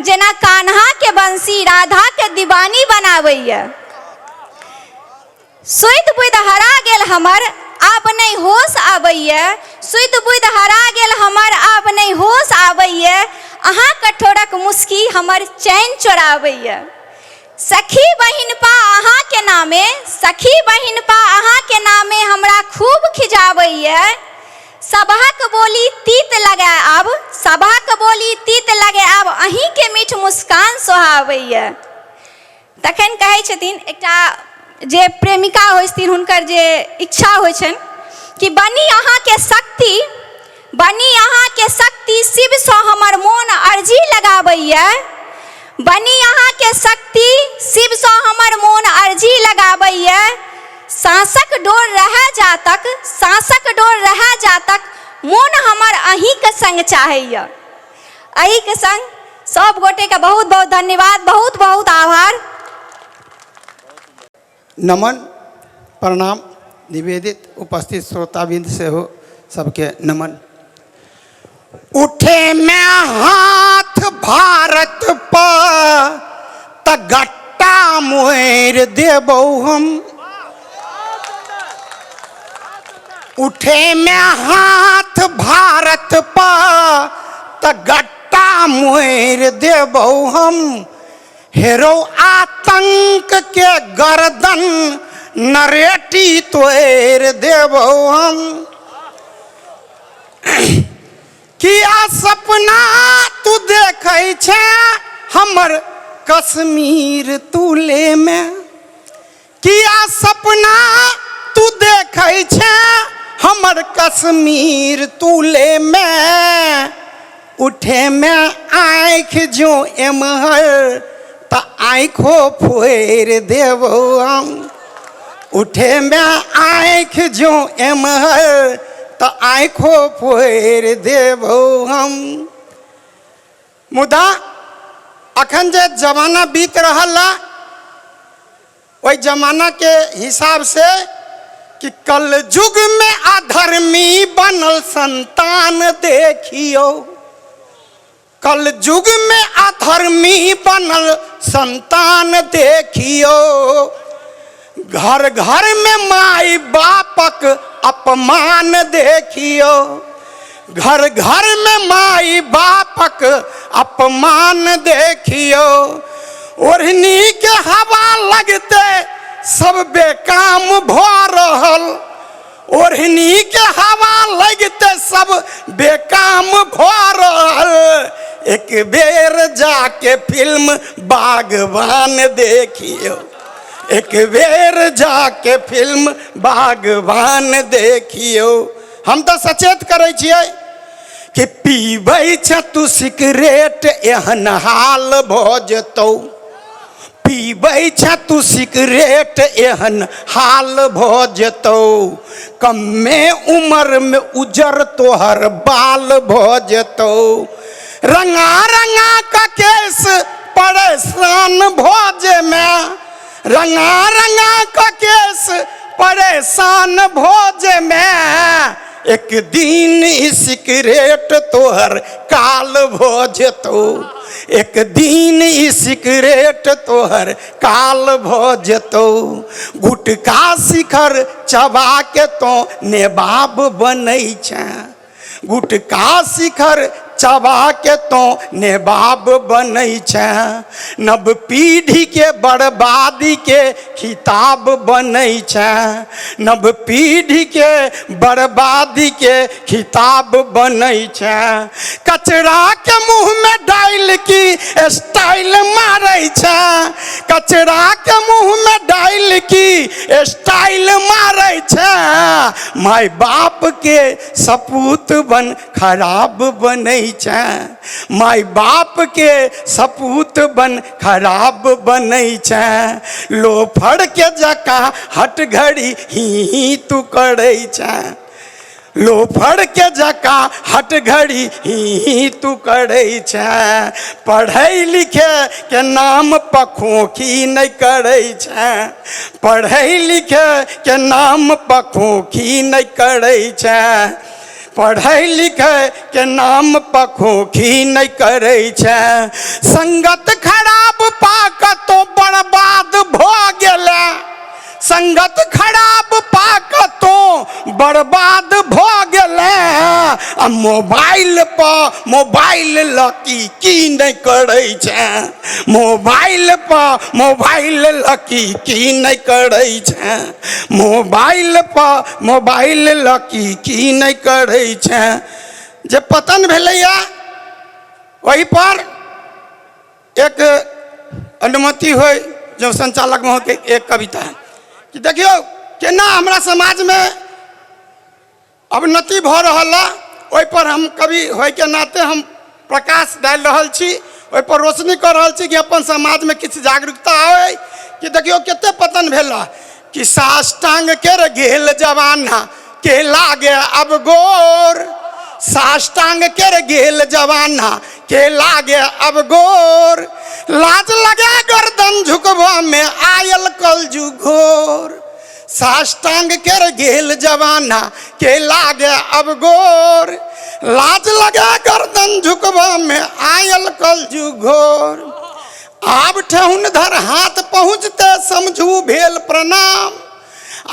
जेना कान्हाके बंसी राधाके दीवानी बनाबैए। सुति बुधि हरा गेल हमर आब नहि होश आबैए, सुति बुधि हरा गेल हमर आब नहि होश आबैए, अहाँ कठोरक मुस्की हमर चैन चोराबैए। सखी बहिनपा अहाँके नामे, सखी बहिनपा अहाँके नामे हमरा खूब खिजाबैए, सबहक बोली तीत लगे आब, सबहक बोली तीत लगे आब अहीँके मीठ मुस्कान सोहाबैए। तखन कहै छथिन एकटा जे प्रेमिका होइ छथिन हुनकर जे इच्छा होइ छनि कि बनी अहाँके शक्ति, बनी अहाँके शक्ति शिवसँ हमर मोन अर्जी लगाबैए, बनी अहाँके शक्ति शिवसँ हमर मोन अर्जी लगाबैए, साँसक डोर रहए जा तक, साँसक डोर रहए जा तक मोन हमर अहीँके सङ्ग चाहैए। एहिके सङ्ग सब गोटेके बहुत बहुत धन्यवाद, बहुत बहुत आभार। नमन प्रणाम निवेदित उपस्थित श्रोताबिंद सेहो सबके नमन। उठे में हाथ भारत पर त गट्टा मोड़ देबौ हम, उठे में हाथ भारत पर त गट्टा मोड़ देबौ हम, हेरो आतंक के गर्दन नरेटी तोड़ देबौ हम। किया सपना तू देखै छे हमर कश्मीर तूले में, किया सपना तू देखै छे हमर कश्मीर तूले में, उठे में आँखि जो एमहर त आँखो फोड़ि देबौ हम, उठे में आँखि जो एमहर त आँखो फोड़ि देबौ हम। मुदा अखन जे जमाना बीत रहल है ओहि जमाना के हिसाब से कि कल युग में अधर्मी बनल संतान देखियो, कल युग में अधर्मी बनल संतान देखियो, घर घर में माई बापक अपमान देखियो, घर घर में माई बापक अपमान देखियो, ओढ़नी के हवा लगते सब बेकाम भ रहल, ओढ़नी के हवा लगते सब बेकाम भ रहल, एक बेर जाके फिल्म बागवान देखियो, एक बेर जाके फिल्म बागवान देखियो। हम तऽ सचेत करै छियै कि पीबै छै तू सिगरेट एहन हाल भऽ जेतौ, पीबै छै तू सिगरेट एहन हाल भऽ जेतौ, कम्मे उमरमे उजर तोहर बाल भऽ जेतौ, रंगा रंगा का केस परेशान भऽ जेमे, रंगा रंगा का केस परेशान भऽ जेमे, एक दिन ई सिगरेट तोहर काल भऽ जेतौ, एक दिन ई सिगरेट तोहर काल भऽ जेतौ, गुटका शिखर चबा के तो नेबाब बनै छै, गुटका शिखर चबा के तो नेबाब बनै छै, नव पीढ़ी के बर्बादी के खिताब बनै छै, नव पीढ़ी के बर्बादी के खिताब बनै छै, कचरा के मुँह में डालि की स्टाइल मारै छै, कचरा के मुँह में डालि की स्टाइल मारै छै, माय बाप के सपूत बन खराब बनै छै, माय बाप के सपूत बन खराब बनै छै, लोफर के जकाँ हट घड़ी ही ही तू करै छै, लोफर के जकाँ हट घड़ी ही ही तू करै छै, पढ़ै लिखे के नाम पखोखी नहि करै छै, पढ़ै लिखे के नाम पखोखी नहि करै छै, पढ़ै लिखै के नाम पखोखी नहि करै छै, संगत खराब पाक तो बर्बाद भऽ गेलै, संगत खराब पाक तो बर्बाद भऽ गेलै, आ मोबाइल पर मोबाइल लऽ की की नहि करै छै, मोबाइल पर मोबाइल लऽ की की नहि करै छै, मोबाइल पर मोबाइल लऽ की की नहि करै छै। जे पतन भेलैया ओहिपर एक अनुमति होइ जो संचालक महोदय एक कविता कि देखियौ केना हमरा समाजमे अवनति भऽ रहल है, ओहिपर हम कवि होइके नाते हम प्रकाश डालि रहल छी, ओहिपर रोशनी कऽ रहल छी कि अपन समाजमे किछु जागरूकता आबै कि देखियौ कते पतन भेल है कि साष्टांग केर गेल जवाना के लागे अब गोर, साष्टांग केर गेल जवाना के लागे अब गोर, लाज लगे गर्दन झुकबा में आयल कलजु घोर, साष्टांग केर गेल जवाना के लागे अब गोर, लाज लगे गर्दन झुकबा में आयल कलजु घोर, आब ठेहुन धर हाथ पहुँचते समझू भेल प्रणाम,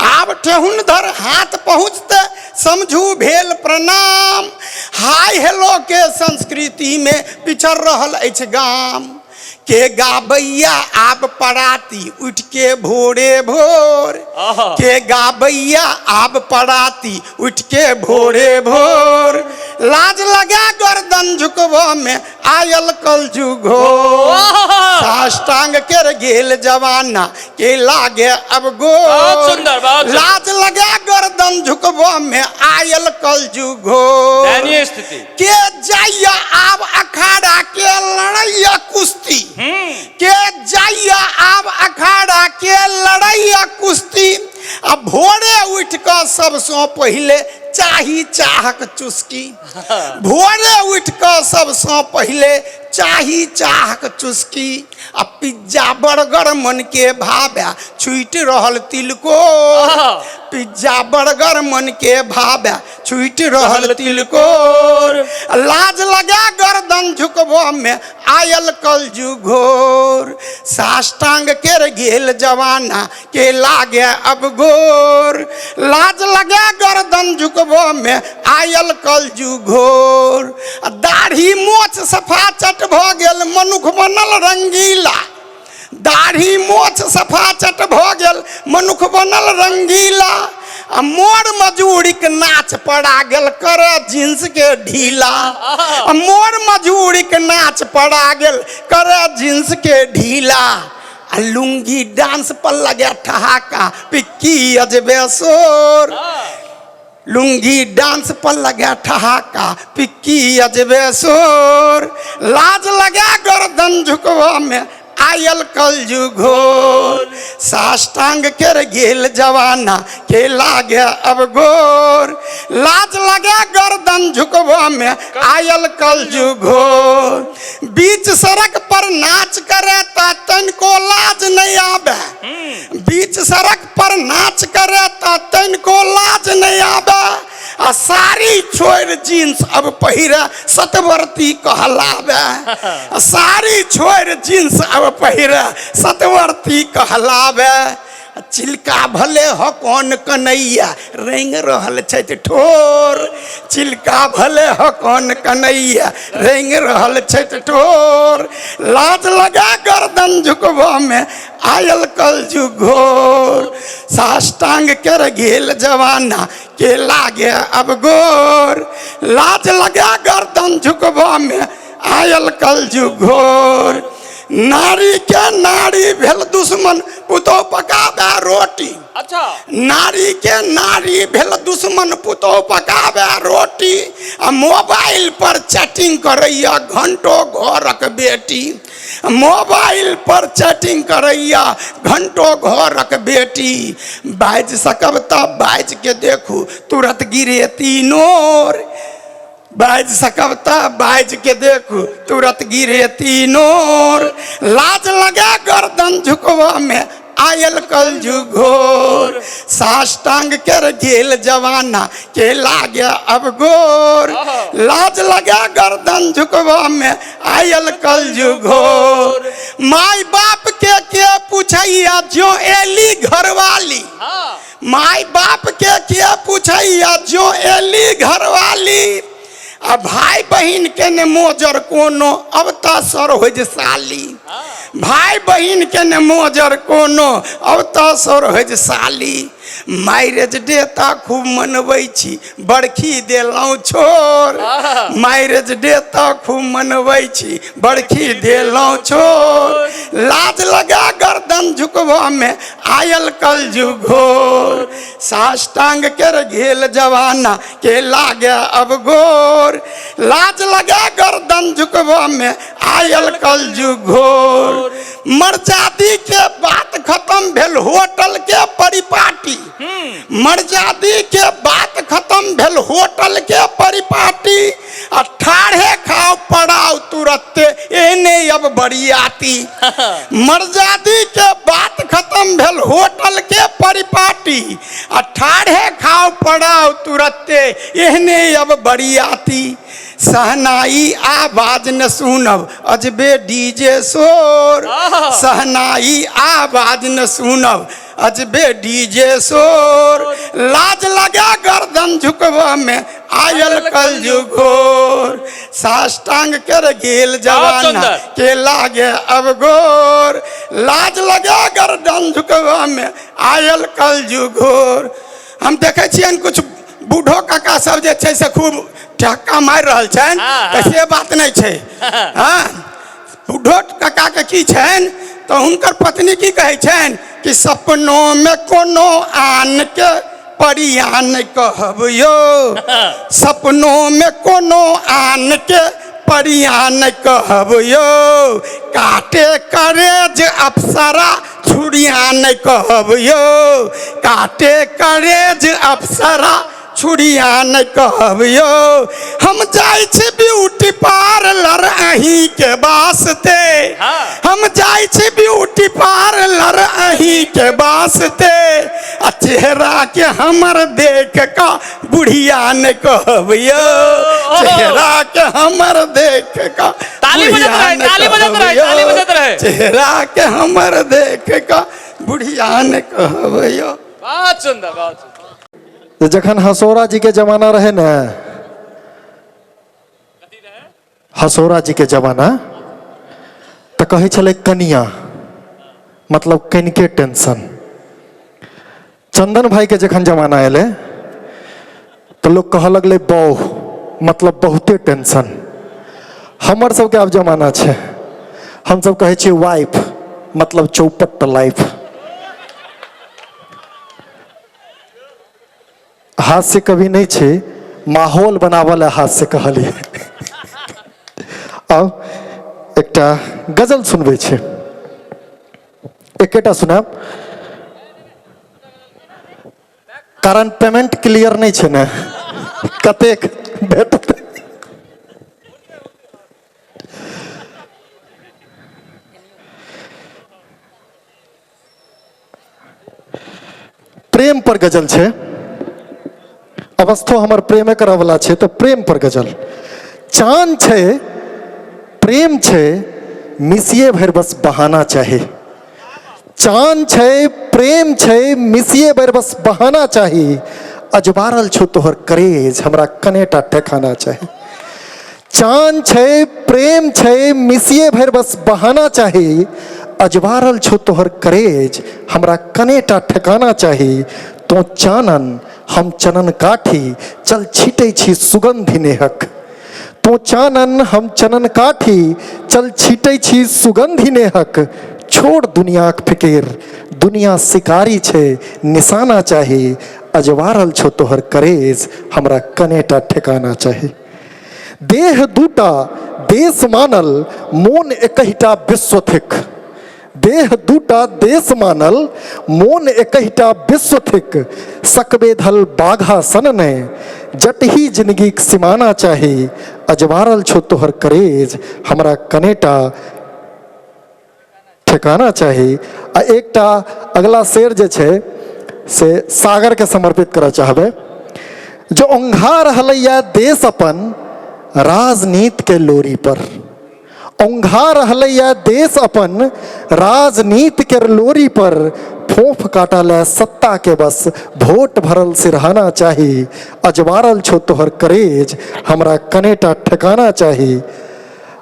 आब ठेहुन धर हाथ पहुँचते समझू भेल प्रणाम, हाय हेलो के संस्कृति में पिछड़ रहल अछि गाम, के गाबैया आब पराती उठ के भोरे भोर, के गाबैया आब पराती उठ के भोरे भोर, लाज लगा गर्दन झुकबो में आयल कलजु घोर, साष्टांग केर गेल जवाना के लागे अब गोर, बहुत सुंदर, बहुत सुंदर। लाज लगा गर्दन झुकबो में आयल कलजु घोर, दयनीय स्थिति। के जाइया आब अखाड़ा के लड़ैया कुश्ती, के जाइया आब अखाड़ा के लड़ैया कुश्ती, आ भोरे उठि कऽ सबसँ पहिले चाही चाहक चुस्की, भोरे उठि कऽ सबसँ पहिले चाही चाहक चुस्की, आ पिज्जा बर्गर मन के भावे छूटि रहल तिलकोर, पिज्जा बर्गर मन के भावे छूटि रहल तिलकोर, लाज लगा गर्दन झुकबो में आयल कलजु घोर, साष्टांग केर गेल जवाना के लागे अब गोर, लाज लगा गर्दन झुकबो में आयल कलजु घोर, आ दाढ़ी मोछ सफा चट भऽ गेल मनुख बनल रंगीला, दाढ़ी मोछ सफा चट भऽ गेल मनुख बनल रंगीला, आ मोर मजूरीक नाच पड़ा गेल कर जींस के ढीला, आ मोर मजूरीक नाच पड़ा गेल कर जींस के ढीला, आ लुंगी डांस पर लगे ठहाका पिक्की अजबे शोर। लुंगी डांस पर लगा ठहाका पिक्की अजबे शोर लाज लगा गर्दन झुकवा में आयल कलजु घोर साष्टांग केर गेल जवाना के लागे अब गोर लाज लगे गर्दन झुकवा में आयल कलजु घोर बीच सड़क पर नाच करे त तनिको लाज नहीं आवे बीच सड़क पर नाच करे त तनिको लाज नहीं आवे आ साड़ी छोड़ि जींस अब पहिरे सतवर्ती कहलावे आ साड़ी छोड़ि जींस अब पहिरे सतवर्ती कहलावे आ चिलका भले ह कोन कन्हैया रेंग रहल छथि ठोर चिलका भले ह कोन कन्हैया रेंग रहल छथि ठोर लाज लगा गर्दन झुकबऽ में आयल कलजुग घोर साष्टांग कर गेल जवाना के लागे अब गोर लाज लगा गर्दन झुकबा में आयल कलजुग घोर नारी के नारी भेल दुश्मन पुतोह पकाबे रोटी अच्छा नारी के नारी भेल दुश्मन पुतोह पकाबे रोटी आ मोबाइल पर चैटिंग करैया घंटो घरक बेटी मोबाइल पर चैटिंग करैया घंटो घरक बेटी बाजि सकब तऽ बाजि के देखू तुरत गिरे तीनोर बाजि सकब तऽ बाजि के देखू तुरत गिरे तीनोर लाज लगे गर्दन झुकबा में आयल कलजुग घोर साष्टांग कर गेल जवाना के लागे अब गोर लाज लगे गर्दन झुकबा में आयल कलजुग घोर माय बाप के के पूछैया जो एली घरवाली माय बाप के के पूछैया जो एली घरवाली आ भाई बहिन के ने मोजर कोनो अब तऽ सर होइ जे साली भाई बहिन के ने मोजर कोनो अब तऽ सर होइ जे साली मैरेज डे तऽ खूब मनबै छी बरखी देलहुँ छोड़ मैरेज डे तऽ खूब मनबै छी बरखी देलहुँ छोड़ लाज लगा गर्दन झुकबऽ में आयल कलजुग घोर साष्टांग केर घेल जवाना के लागे अब गोर लाज लगे गर्दन झुकबा में आयल कलजुग घोर मर्जादी के बात खत्म भेल होटल के परिपाटी मर्जादी के बात खत्म भेल होटल के परिपाटी आ ठाढ़े खाओ पड़ाओ तुरत्ते एने अब बरियाती मर्जादी के बात खत्म भेल होटल के परिपाटी आ ठाढ़े खाओ पड़ाओ तुरत्ते एहने अब बरियाती सहनाई आवाज न सुनब अजबे डीजे शोर सहनाई आवाज न सुनब अजबे डीजे शोर लाज लगा गर्दन झुकबा में आयल कलयुग घोर साष्टांग कर गेल जवाना सुंदर। के लागे अब गोर लाज लगा गर्दन झुकबा में आयल कलयुग घोर हम देखै छियनि कुछ बूढ़ो काका सब जे छै से खूब ठक्का मारि रहल छनि तऽ से बात नहि छै हँ बूढ़ो काकाके की छनि तऽ हुनकर पत्नी की कहै छनि कि सपनोमे कोनो आनके परिया नहि कहब यौ सपनोमे कोनो आनके परिया नहि कहब यौ काटे करेज अप्सरा छुरिया नहि कहब यौ काटे करेज अप्सरा छुरिया नहि कहब यौ हम जाइ छी ब्यूटी पार्लर अहीँके वास्ते हम जाइ छी ब्यूटी पार्लर अहीँके वास्ते आ चेहरा के हमर देख कऽ बुढ़िया नहि कहब यौ चेहरा के हमर देख कऽ ताली बजत बुढ़िया रहे, नहि ताली बजत कहब रहे, यौ। ताली बजत रहे। चेहरा के हमर देख कऽ बुढ़िया नहि कहब यौ बहुत सुंदर बहुत सुंदर तऽ जखन हसौरा जी के जमाना रहै ने हसौरा जी के जमाना तऽ कहै छलै कनिया मतलब कनिके टेंशन चंदन भाई के जखन जमाना एलै तऽ लोक कहऽ लगलै बौह मतलब बहुते टेंशन हमर सबके आब जमाना छै हमसब कहै छियै वाइफ मतलब चौपट लाइफ। हास्य कवि नहि छी, माहौल बनाबऽ लए हास्य कहलियै। आब एकटा गजल सुनबै छी, एकेटा सुनायब, कारण पेमेंट क्लियर नहि छै ने, कतेक भेटतै। प्रेम पर गजल छै, अवस्थो हमर प्रेमे करऽवला छै, तऽ प्रेम पर गजल। चान छै, प्रेम छै, मिसिए भरि बस बहाना चाही। चान छै, प्रेम छै, मिसिए भरि बस बहाना चाही। अजबारल छौ तोहर करेज, हमरा कनेटा ठेकाना चाही। चान छै, प्रेम छै, मिसिए भरि बस बहाना चाही। अजबारल छौ तोहर करेज, हमरा कनेटा ठेकाना चाही। तो चानन, हम चनन काठी, चल छीटै छी सुगंधि नेहक। तो चानन, हम चनन काठी, चल छीटै छी सुगंधि नेहक। छोड़ दुनियाक फिकिर, दुनिया शिकारी छै, निशाना चाही। अजवारल छौ तोहर करेज, हमरा कनेटा ठेकाना चाही। देह दूटा देश मानल, मोन एकहिटा विश्व थिक। देह दूटा देश मानल, मोन एकहिटा विश्व थिक। सकबेधल बाघा सन ने, जटही जिंदगीक सिमाना चाही। अजवारल छौ तोहर करेज, हमरा कनेटा ठेकाना चाही। आ एकटा अगला शेर जे छै से सागरके समर्पित करऽ चाहबै। जो औंघा रहलैया देश अपन राजनीतिके लोरी पर, औंघा रहलैया देश अपन राजनीतिके लोरी पर, फोफ काटा ले सत्ता के बस भोट भरल सिरहाना चाही। अजवारल छौ तोहर करेज, हमरा कनेटा ठेकाना चाही।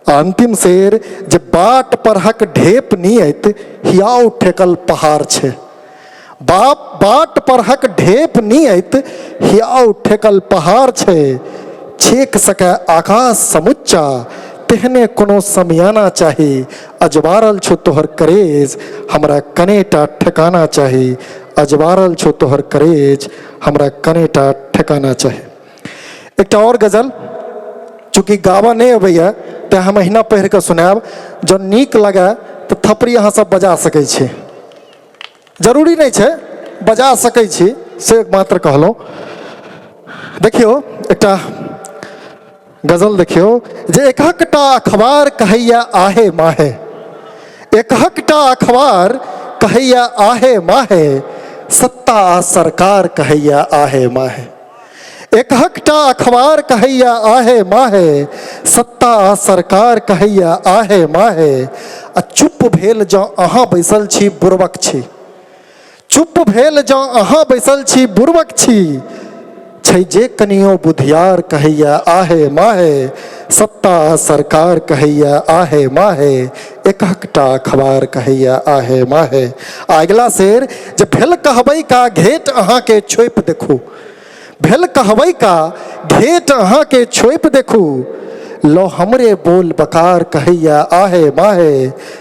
आ अंतिम शेर जे बाट परहक ढेप नियत हियाउ ठेकल पहाड़ छै। बाप बाट परहक ढेप नियत हियाउ ठेकल पहाड़ छै। छेक सकै आकाश समुच्चा तेहने कोनो समियाना चाही। अजवारल छौ तोहर करेज, हमरा कनेटा ठेकाना चाही। अजवारल छौ तोहर करेज, हमरा कनेटा ठेकाना चाही। एकटा आओर गजल, चूँकि गाबऽ नहि अबैए तेँ हम अहिना पढ़ि कऽ सुनायब। जँ नीक लगए तऽ थपड़ी अहाँ सब बजा सकै छी, जरूरी नहि छै, बजा सकै छी से मात्र कहलहुँ। देखियौ एकटा गजल देखियौ जे एकहकटा अखबार कहैया आहे माहे, एकहकटा अखबार कहैया आहे माहे, सत्ता आ सरकार कहैया आहे माहे। एकहकटा अखबार कहैया आहे माहे, सत्ता आ सरकार कहैया आहे माहे। आ चुप भेल जँ अहाँ बैसल छी बुड़बक छी, चुप भेल जँ अहाँ बैसल छी बुड़बक छी, छै जे कनियो बुधियार कहैया आहे माहे, सत्ता आ सरकार कहैया आहे माहे। एकहकटा अखबार कहैया आहे माहे। आ अगिला शेर जे भेल कहबै का घेट अहाँके छोपि देखू, भेल कहबै का घेट अहाँके छोपि देखू, लो हमरे बोल बकार कहैया आहे माहे,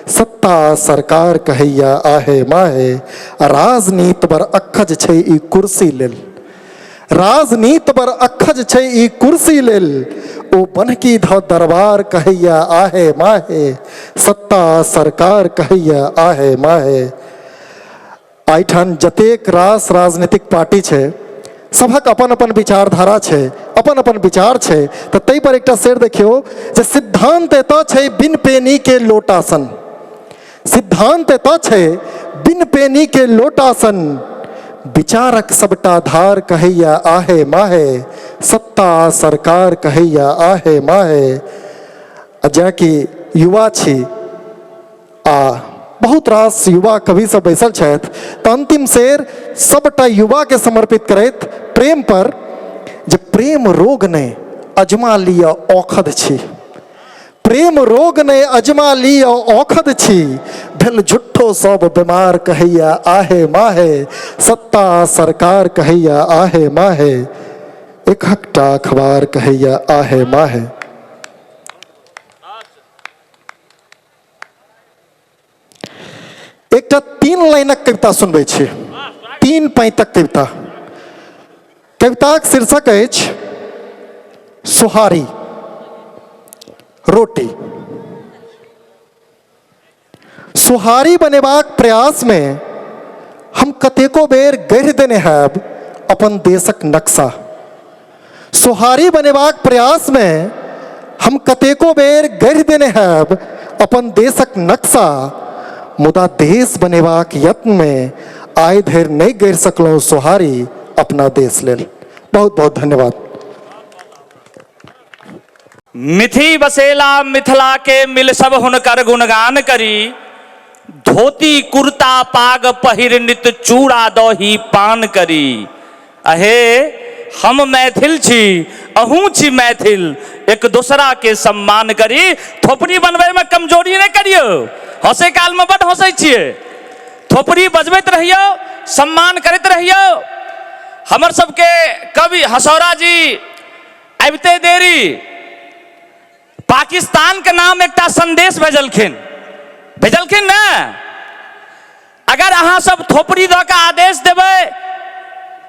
सत्ता सरकार कहैया आहे माहे। आ राजनीति बर अक्खज छै ई कुर्सी लेल, राजनीति बर अक्खज छै ई कुर्सी लेल, ओ बन्हकी ध दरबार कहैया आहे माहे, सत्ता सरकार कहैया आहे माहे। एहिठाम जतेक रास राजनीतिक पार्टी छै सभक अपन अपन विचारधारा छै, अपन अपन विचार छै, तऽ ताहि पर एकटा शेर देखियौ जे सिद्धांत एतऽ छै बिन पेनी के लोटासन, सिद्धांत एतऽ छै बिन पेनी के लोटासन, विचारक सबटा धार कहैया आहे माहे, सत्ता सरकार कहैया आहे माहे। आ जेनाकि युवा छी आ बहुत रास युवा कवि सब बैसल छथि, तऽ अंतिम शेर सबटा युवाके समर्पित करैत प्रेम पर जे प्रेम रोग नहि अजमा लिअ औखध छी, प्रेम रोग नहि अजमा लिअ औखध छी, भेल झुट्ठो सब बीमार कहैया आहे माहे, सत्ता सरकार कहैया आहे माहे, एकहकटा अखबार कहैया आहे माहे। एकटा 3 लाइनक कविता सुनबै छी, 3 पैंतक कविता। कविताक शीर्षक अछि सोहारी रोटी। सोहारी बनेबाक प्रयासमे हम कतेको बेर गढ़ि देने हैब अपन देशक नक्शा। सोहारी बनेबाक प्रयासमे हम कतेको बेर गढ़ि देने हैब अपन देशक नक्शा, मुदा देश बनेबाक यत्नमे आइ धरि नहि गढ़ि सकलहुँ सोहारी अपना देश लेल। बहुत बहुत धन्यवाद। मिथि बसेला मिथिला के मिल सब हुनकर गुणगान करी, धोती कुर्ता पाग पहिर नित चूड़ा दही पान करी। अहे हम मैथिल छी, अहूँ छी मैथिल, एक दोसरा के सम्मान करी। थोपड़ी बनबै में कमजोरी नहीं करियौ, हंसे काल में बड हंसै छियै, थोपड़ी बजबैत रहियौ, सम्मान करैत रहियौ। हमर सबके कवि हसौरा जी आबिते देरी पाकिस्तान के नाम एकटा संदेश भेजलखिन, भेजलखिन ने। अगर अहाँ सब थोपड़ी दऽ के आदेश देबै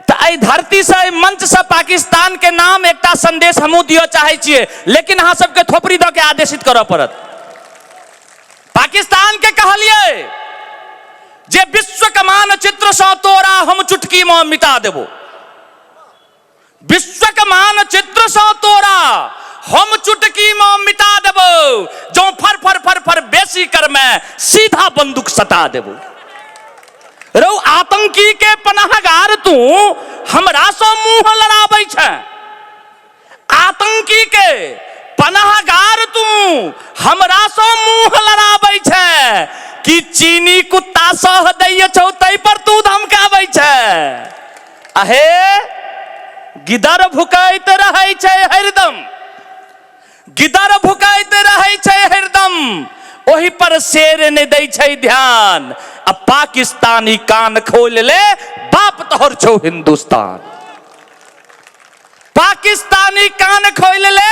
तऽ एहि धरती से, एहि मंच से पाकिस्तान के नाम एकटा संदेश हमहूँ दिअ चाहै छियै, लेकिन अहाँ सबके थोपड़ी दऽ के आदेशित करऽ पड़त। पाकिस्तान के कहलियै जे विश्व के मानचित्र सँ तोरा हम चुटकी में मिटा देबो, विश्वक मानचित्रसँ तोरा हम चुटकीमे मिटा देबौ, जँ फर फर फर फर बेसी करमे सीधा बंदूक सटा देबौ। रौ आतंकी के पनाहगार तू हमरासँ मुँह लड़ाबै छै, आतंकी के पनाहगार तू हमरासँ मुँह लड़ाबै छै, कि चीनी कुत्ता सह दैय छौ तै पर तू धमकाबै छै। अहे गिदर भुकैत रहै छै हरदम, गिदर भुकैत रहै छै हरदम, ओहि पर शेर नहि दै छै ध्यान। आ पाकिस्तानी कान खोल ले, बाप तोहर छौ हिंदुस्तान। पाकिस्तानी कान खोल ले,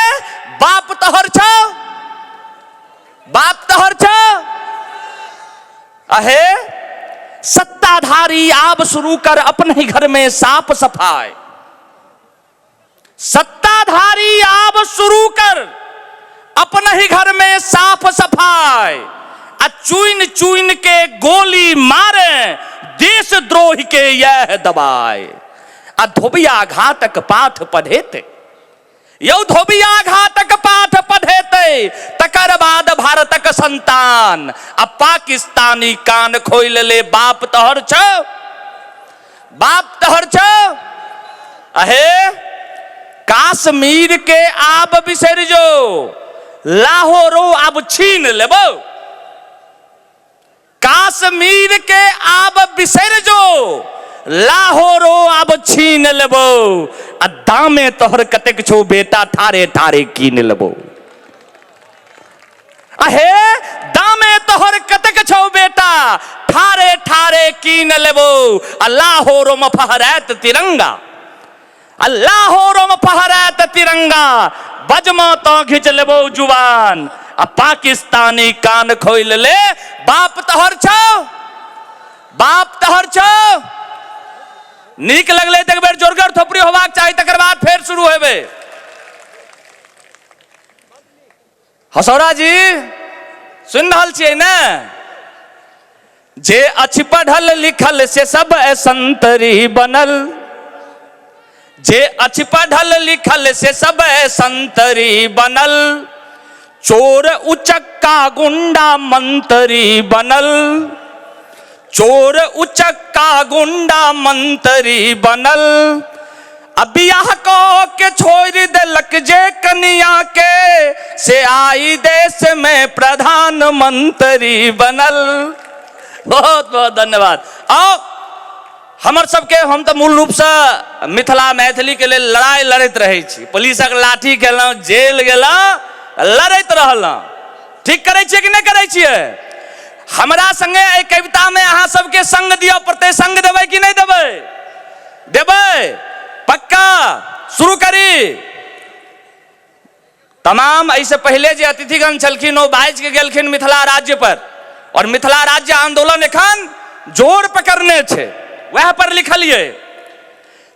बाप तोहर छौ, बाप तोहर छौ। अहे सत्ताधारी आब शुरू कर अपने ही घर में साफ सफाई, सत्ताधारी आब शुरू कर अपने ही घर में साफ सफाई, आ चुन चुन के गोली मारे देशद्रोही के यह दबाए। आ धोबिया घातक पाठ पढ़ेते, यौ धोबिया घाटक पाठ पढ़ेतै, तकर बाद भारतक संतान। आ पाकिस्तानी कान खोलि ले, बाप तोहर छौ, बाप तोहर छौ। अहे काश्मीर के आब बिसरि जो, लाहौरो आब छीन लेबौ। काश्मीर के आब बिसरि जो, लाहौरो आब छीन लेबो, आ दामे तोहर कतेक छौ बेटा, ठारे ठारे कीन लेबो। अहे दामे तोहर कतेक छौ बेटा, ठारे ठारे कीन लेबो, आ लाहौरो में फहरायत तिरंगा, आ लाहौरोमे फहरायत तिरंगा, बजमा तो घिच लेबो जुबान। आ पाकिस्तानी कान खोलि ले, बाप तोहर छौ, बाप तोहर छौ। नीक लगलै तऽ एक बेर जोरगर थोपड़ी होबाक चाही, तकर बाद फेर शुरू हेबै। हसौरा जी सुनि रहल छियै ने? जे अछि पढ़ल लिखल से सब संतरी बनल, जे अछि पढ़ल लिखल से सब संतरी बनल, चोर उचक्का गुंडा मंत्री बनल, चोर उचक्का गुंडा मंत्री बनल। आ बियाह कऽ के छोड़ि देलक जे कनिया के, से आई देश में प्रधानमंत्री बनल। बहुत बहुत धन्यवाद। आओ हमर सबके, हम तऽ मूल रूपसँ मिथिला मैथिलीके लेल लड़ाइ लड़ैत रहै छी, पुलिसक लाठी खेलहुँ, जेल गेलहुँ, लड़ैत रहलहुँ। ठीक करै छियै कि नहि करै छियै? हमरा संगे एहि कवितामे अहाँ सबके संग दिअ पड़तै। संग देबै कि नहि देबै? देबै पक्का? शुरू करी। तमाम एहिसँ पहिले जे अतिथिगण छलखिन ओ बाजि के गेलखिन मिथिला राज्य पर, और मिथिला राज्य आंदोलन एखन जोर पकड़ने छै, वएह पर लिखलियै।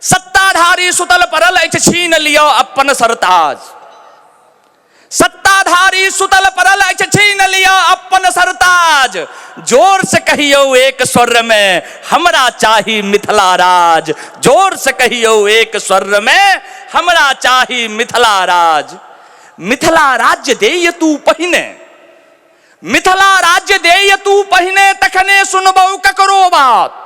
सत्ता सत्ताधारी सुतल पड़ल अछि, छीन लिअ अपन सरताज। सत्ताधारी सुतल पड़ल अछि, छीन लिअ अपन सरताज। जोर से कहियौ एक स्वर में, हमरा चाही मिथिला राज। जोर से कहियौ एक स्वर में, हमरा चाही मिथिला राज। मिथिला राज्य देय तू पहिने, मिथिला राज्य देय तू पहिने, तखने सुनबौ ककरो बात।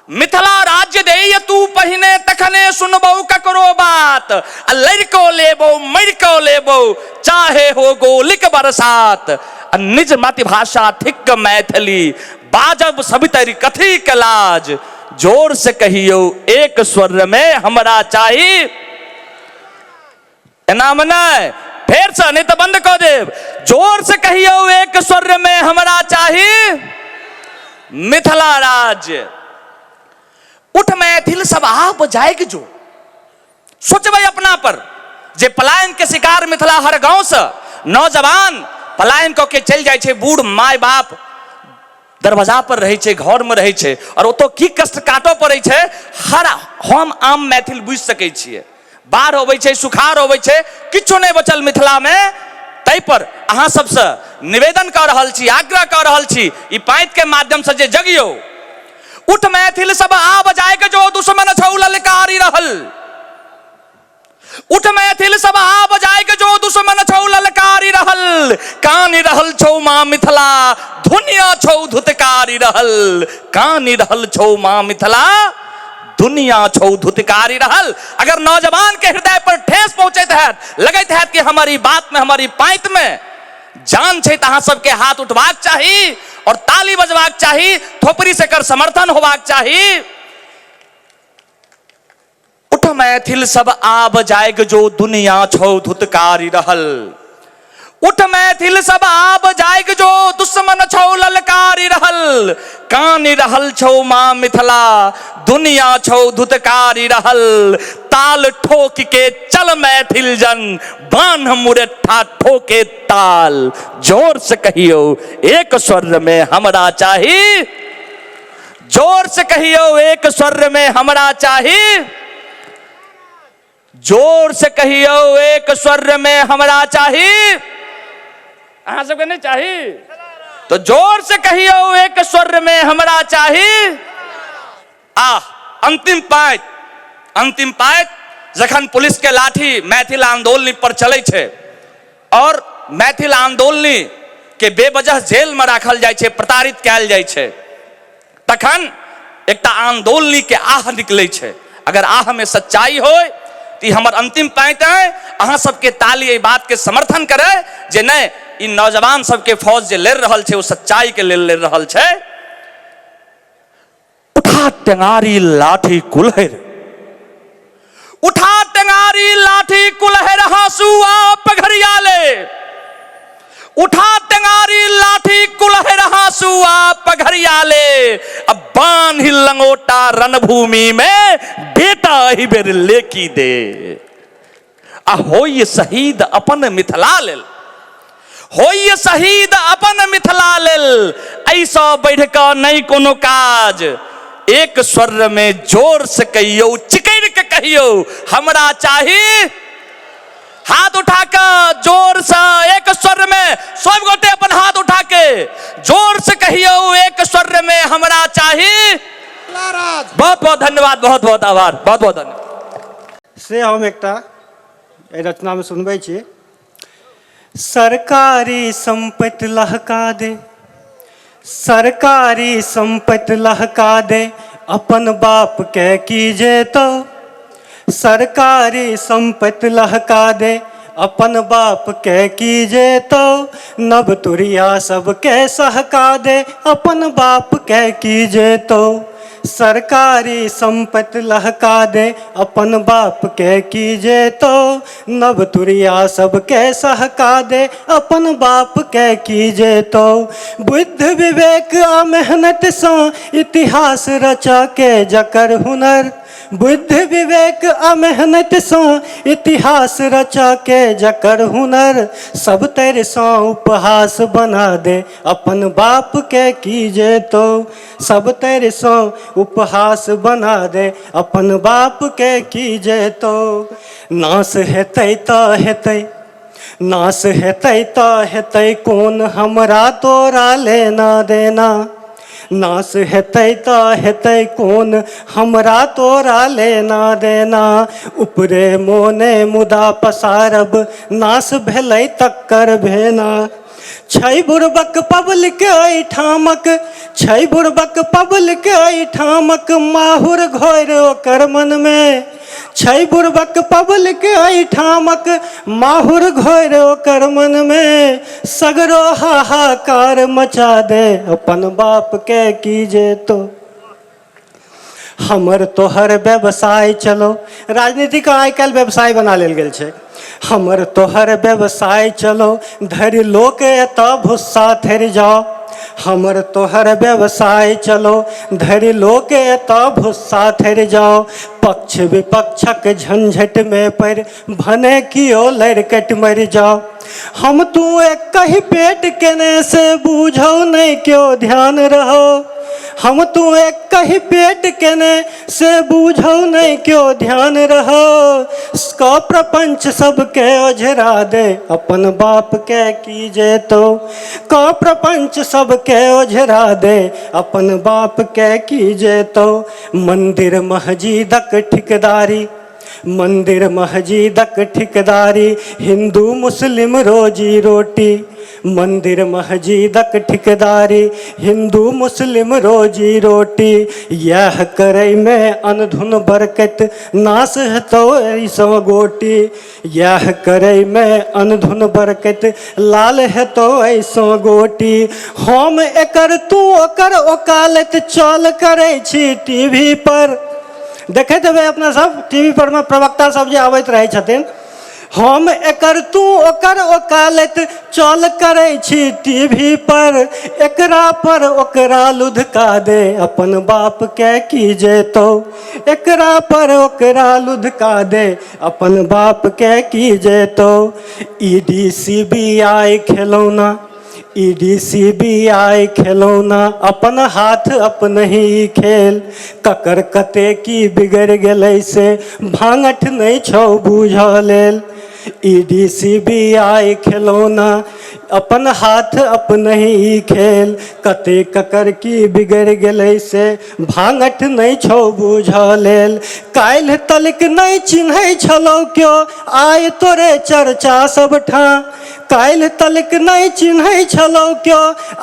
मिथिला राज्य देय तू पहिने, तखने सुनबौ ककरो बात। आ लड़िको लेबौ मरिको लेबौ, चाहे हो गोलिक बरसात। आ निज मातृभाषा थिक मैथिली, बाजब सबितरि कथी के लाज। जोर से कहियौ एक स्वर में, हमरा चाही। एनामे नहि, फेरसँ नहि तऽ बंद कऽ देब। जोर से कहियौ एक स्वर में, हमरा चाही मिथिला राज्य। उठ मैथिल सब आब जाएग जो, सोचबै अपना पर जे पलायन के शिकार मिथिला हर गांव से नौजवान पलायन कऽ के चलि जाइ छै, बूढ़ माय बाप दरवाजा पर रहै छै, घरमे रहै छै, आओर ओतऽ की कष्ट काटऽ पड़ै छै हर हम आम मैथिल बुझि सकै छियै। बाढ़ अबै छै, सुखाड़ अबै छै, किछु नहि बचल मिथिलामे। ताहि पर अहाँ सबसँ निवेदन कऽ रहल छी, आग्रह कऽ रहल छी ई पाँतिके माध्यमसँ जे जगियौ। उठ मैथिल सब आब जायके जो, दुश्मन छौ ललकारी रहल। उठ मैथिल सब आब जायके जो, दुश्मन छौ ललकारी रहल। कानि रहल छौ माँ मिथिला, दुनिया छौ धुतकारी रहल। कानि रहल छौ माँ मिथिला, दुनिया छौ धुतकारी रहल। अगर नौजवान के हृदय पर ठेस पहुंचैत हैत, लगैत हैत कि हमर ई बात में, हमर ई पाँति में जान छै, तऽ अहाँ सबके हाथ उठबाक चाही और ताली बजबाक चाही, थोपड़ी से एकर समर्थन होबाक चाही। उठ मैथिल सब आब जाएग जो, दुनिया छौ धुतकारी रहल। उठ मैथिल सब आब जाएग जो, दुश्मन छौ ललकारी रहल। कानि रहल छौ माँ मिथिला, दुनिया छौ धुतकारी रहल। ताल ठोक के चल मैथिल जन, बान्ह मुरेठा ठोके ताल। जोर से कहियौ एक स्वर में, हमरा चाही। जोर से कहियौ एक स्वर में, हमरा चाही। जोर से कहियौ एक स्वर में, हमरा चाही। अहाँ सबके नहीं चाही तो जोर से कहियौ एक स्वर में, हमरा चाही। आ अंतिम पाँति, अंतिम पाँति, जखन पुलिस के लाठी मैथिल आंदोलन पर चलै छै और मैथिल आंदोलनी के बेवजह जेल में राखल जाइ छै, प्रताड़ित कयल जाइ छै, तखन एकटा आंदोलनी के आह निकलै छै। अगर आह में सच्चाई होय तऽ ई हमर अंतिम पाँति अइ। अहाँ सबके ताली एहि बात के समर्थन करे जे नहि, ई नौजवान सबके फौज जे लड़ि रहल छै ओ सच्चाई के लेल लड़ि रहल छै। उठा टेंगारी लाठी कुल्हरि, उठा टेंगारी लाठी कुल्हरि हाँसुआ पघरिया ले। उठा टेंगारी लाठी कुल्हरि हाँसुआ पघरिया ले। अब बान्हि लंगोटा रणभूमि में, बेटा एहि बेर लेकी दे। आ होय शहीद अपन मिथिला लेल, होय शहीद अपन मिथिला लेल, एहिसँ बढ़ि कऽ नहि कोनो काज। एक स्वर में जोर से कहियौ, चिकरि के कहियौ, हमरा चाही। हाथ उठा कऽ जोर से एक स्वर में, सब गोटे अपन हाथ उठा के जोर से कहियौ एक स्वर में, हमरा चाही। बहुत बहुत धन्यवाद, बहुत बहुत आभार, बहुत बहुत धन्यवाद। से हम एकटा एहि रचनामे सुनबै छी। सरकारी सम्पत्ति लहका दे, सरकारी सम्पत्ति लहका दे, अपन बापके की जेतौ। सरकारी सम्पत्ति लहका दे, अपन बापके की जेतौ। नवतुरिया सबके सहका दे, अपन बापके की जेतौ। सरकारी सम्पत्ति लहका दे, अपन बापके की जेतौ। नवतुरिया सबके सहका दे, अपन बापके की जेतौ। बुद्धि विवेक आ मेहनतसँ इतिहास रचऽके जकर हुनर, बुद्धि विवेक आ मेहनतिसँ इतिहास रचऽके जकर हुनर सब तरिसँ उपहास बना दे अपन बापके की जेतौ सब तरिसँ उपहास बना दे अपन बापके की जेतौ नाश हेतै तऽ हेतै नाश हेतै तऽ हेतै कोन हमरा तोरा लेना देना नाश हेतै तऽ हेतै कोन हमरा तोरा लेना देना उपरे मोने मुदा पसारब नाश भेलै तकर भेना छै बुड़बक पब्लिक एहिठामक छै बुड़बक पब्लिक एहिठामक माहुर घोरि ओकर मनमे छै बुड़बक पब्लिक एहिठामक माहुर घोरि ओकर मनमे सगरो हाहाकार मचा दे अपन बापके की जेतो हमर तोहर व्यवसाय चलो राजनीतिक आइ काल्हि व्यवसाय बना लेल गेल छै हमर तोहर व्यवसाय चलो धरि लोक एतऽ भुस्सा थरि जाओ हमर तोहर व्यवसाय चलो धरि लोक एतऽ भुस्सा थरि जाओ पक्ष विपक्षक झंझटमे पड़ि भने कियो लड़ि कटि मरि जाओ हम तू एकहि पेट केने से बूझौ नहि केओ ध्यान रहो हम तू एकहि पेट केने से बूझौ नहि केओ ध्यान रहो क प्रपंच सबके ओझरा दे अपन बापके की जेतौ क प्रपंच सबके ओझरा दे अपन बापके की जेतौ मंदिर मस्जिदक ठिकदारी मंदिर मस्जिदक ठिकदारी हिंदू मुस्लिम रोजी रोटी मंदिर मस्जिदक ठिकदारी हिंदू मुस्लिम रोजी रोटी यह करैमे अनधुन बरकत नाश हेतौ एहिसँ गोटी यह करैमे अनधुन बरकत लाल हेतौ एहिसँ गोटी हम एकर तू ओकर ओकालत चल करै छी टी वी पर देखैत हेबै अपना सब टी वी पर मे प्रवक्ता सब जे आबैत रहै छथिन हम एकर तू ओकर ओकालत चल करै छी टी वी पर एकरा पर ओकरा लुधका दे अपन बापके की जेतौ एकरा पर ओकरा लुधका दे अपन बापके की जेतौ E D C B I खेलौना E D C B I खेलौना अपन हाथ अपनहि ई खेल ककर कते की बिगड़ि गेलै से भाङठ नहि छौ बूझऽ लेल E D C B I खेलौना अपन हाथ अपनहि ई खेल कते ककर की बिगड़ि गेलै से भाङठ नहि छौ बूझऽ लेल काल्हि तलक नहि चिन्है छलौ क्यो आइ तोरे चर्चा सबठाँ काल्हि तलक नहि चिन्है छलौ क्यो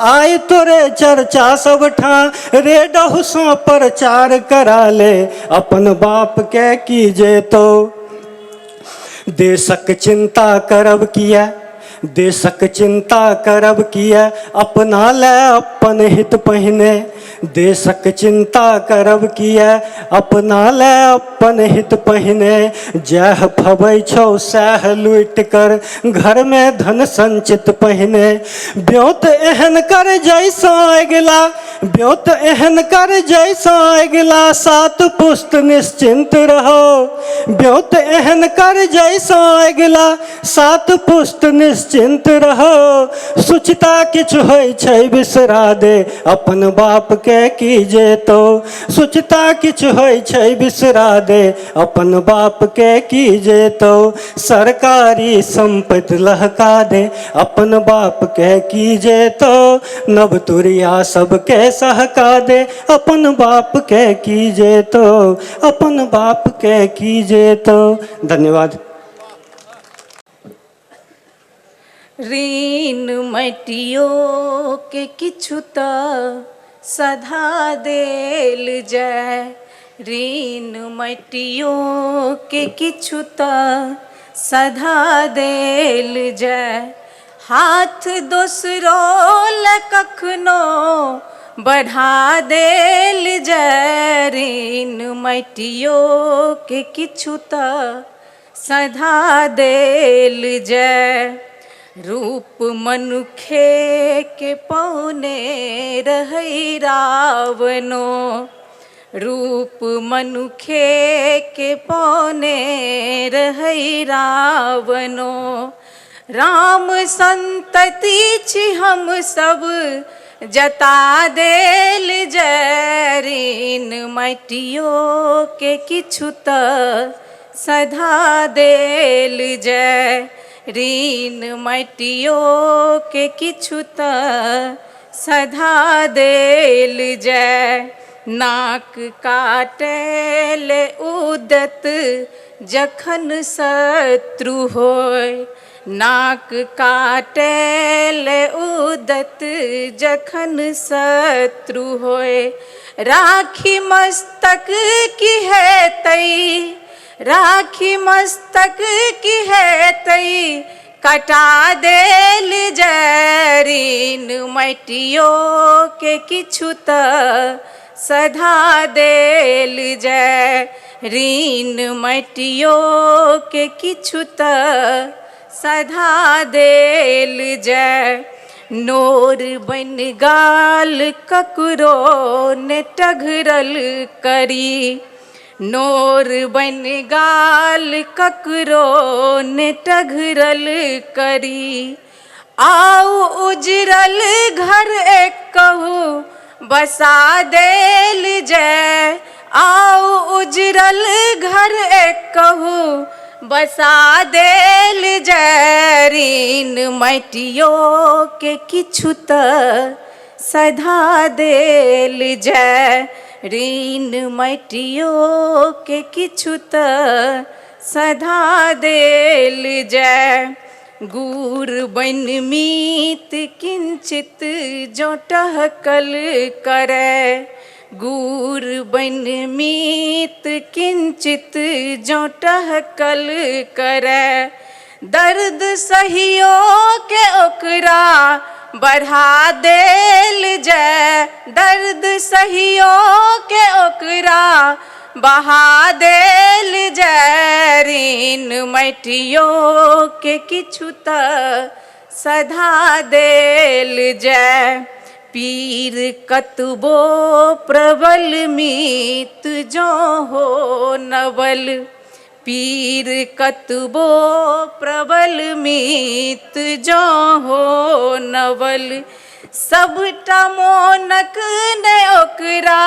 आइ तोरे चर्चा सबठाँ रे डहुसँ प्रचार करा ले अपन बापके की जेतौ देशक चिन्ता करब किया देशक चिन्ता करब किया अपना ले अपन हित पहिने देशक चिन्ता करब किया अपना ले अपन हित पहिने जएह फबै छौ सएह लुटि कर घरमे धन संचित पहिने ब्योत एहन कर जैसँ अगिला ब्योत एहन कर जैसँ अगिला सात पुस्त निश्चिन्त रहो ब्योत एहन कर जैसँ अगिला सात पुस्त निश्चिन्त रहो सुचिता किछु होइ छै बिसरा दे अपन बापके की जेतौ सुचिता किछु होइ छै बिसरा दे अपन बापके की जेतौ सरकारी सम्पत्ति लहका दे अपन बापके की जेतौ नवतुरिया सबके सहका दे अपन बापके की जेतौ अपन बापके की जेतौ। धन्यवाद। ऋण मटियो के किछु तऽ सधा देल जाय ऋण मटियो के किछु तऽ सधा देल जाय हाथ दोसरो लए कखनो बढ़ा देल जाय ऋण मटियो के किछु तऽ सधा देल जाय रूप मनुखे के पौने रहै रावणो रूप मनुखे के पौने रहै रावणो। राम संतति छी हम सब जता देल जाय, ऋण माटियो के किछु तऽ सधा देल जाय, ऋण माटियो के किछु तऽ सधा देल जाय। नाक काटै उदत जखन शत्रु होय, नाक काटै उदत जखन शत्रु होय, राखी मस्तक की हेतै, राखी मस्तक की हेतै, कटा देल जाय, ऋण माटियो के किछु तऽ सधा देल जाय, ऋण माटियो के किछु तऽ सधा देल जाय। नोर बनि गाल ककरो ने टघरल करी, नोर बनि गाल ककरो ने टघरल करी, आउ उजरल घर एक कहू बसा देल जाय, आउ उजरल घर एक कहू बसा देल जाय, ऋण माटियो के किछु तऽ सधा देल जाय, ऋण माटियो के किछु तऽ सधा देल जाय। गुर बनि मीत किंचित जँ टहकल करय, गुर बनि मीत किंचित जँ टहकल करय, दर्द सहियो के ओकरा बढ़ा देल जाय, दर्द सहियो के ओकरा बहा देल जाय, ऋण माटियो के किछु तऽ सधा देल जाय। पीर कतबो प्रबल मीत जँ हो नवल, पीर कतबो प्रबल मीत जँ हो नवल, सबटा मोनक ने ओकरा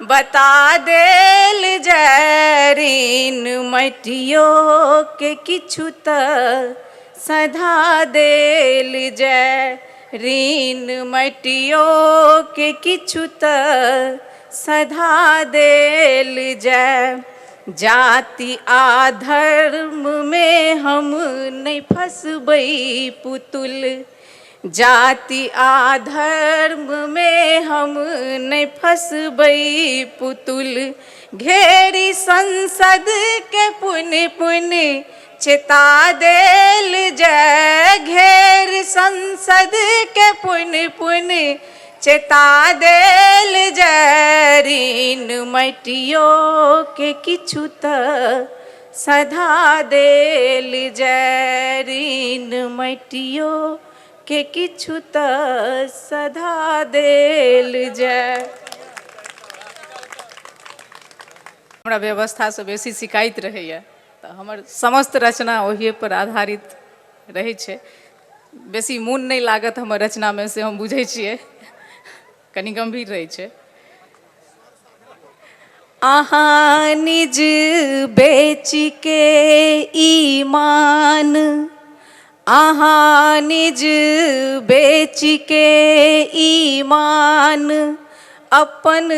बता देल जाय, ऋण माटियो के किछु तऽ सधा देल जाय, ऋण माटियो के किछु तऽ सधा देल जाय। जाति आ धर्म मे हम नहि फसबै पुतुल, जाति आ धर्म मे हम नहि फसबै पुतुल, घेरी संसद के पुनि पुनि चेता देल जाय, घेर संसद के पुनि पुनि चेता देल जाय, ऋण माटियो के किछु तऽ सधा देल जाय, ऋण माटियो के किछु तऽ सधा देल जाय। हमरा व्यवस्थासँ बेसी शिकायत रहैए तऽ हमर समस्त रचना ओहिएपर आधारित रहै छै। बेसी मोन नहि लागत हमर रचनामे से हम बुझै छियै, कनि गम्भीर रहै छै। अहाँ निज बेचिके ईमान, अहाँ निज बेचिके ईमान, अपन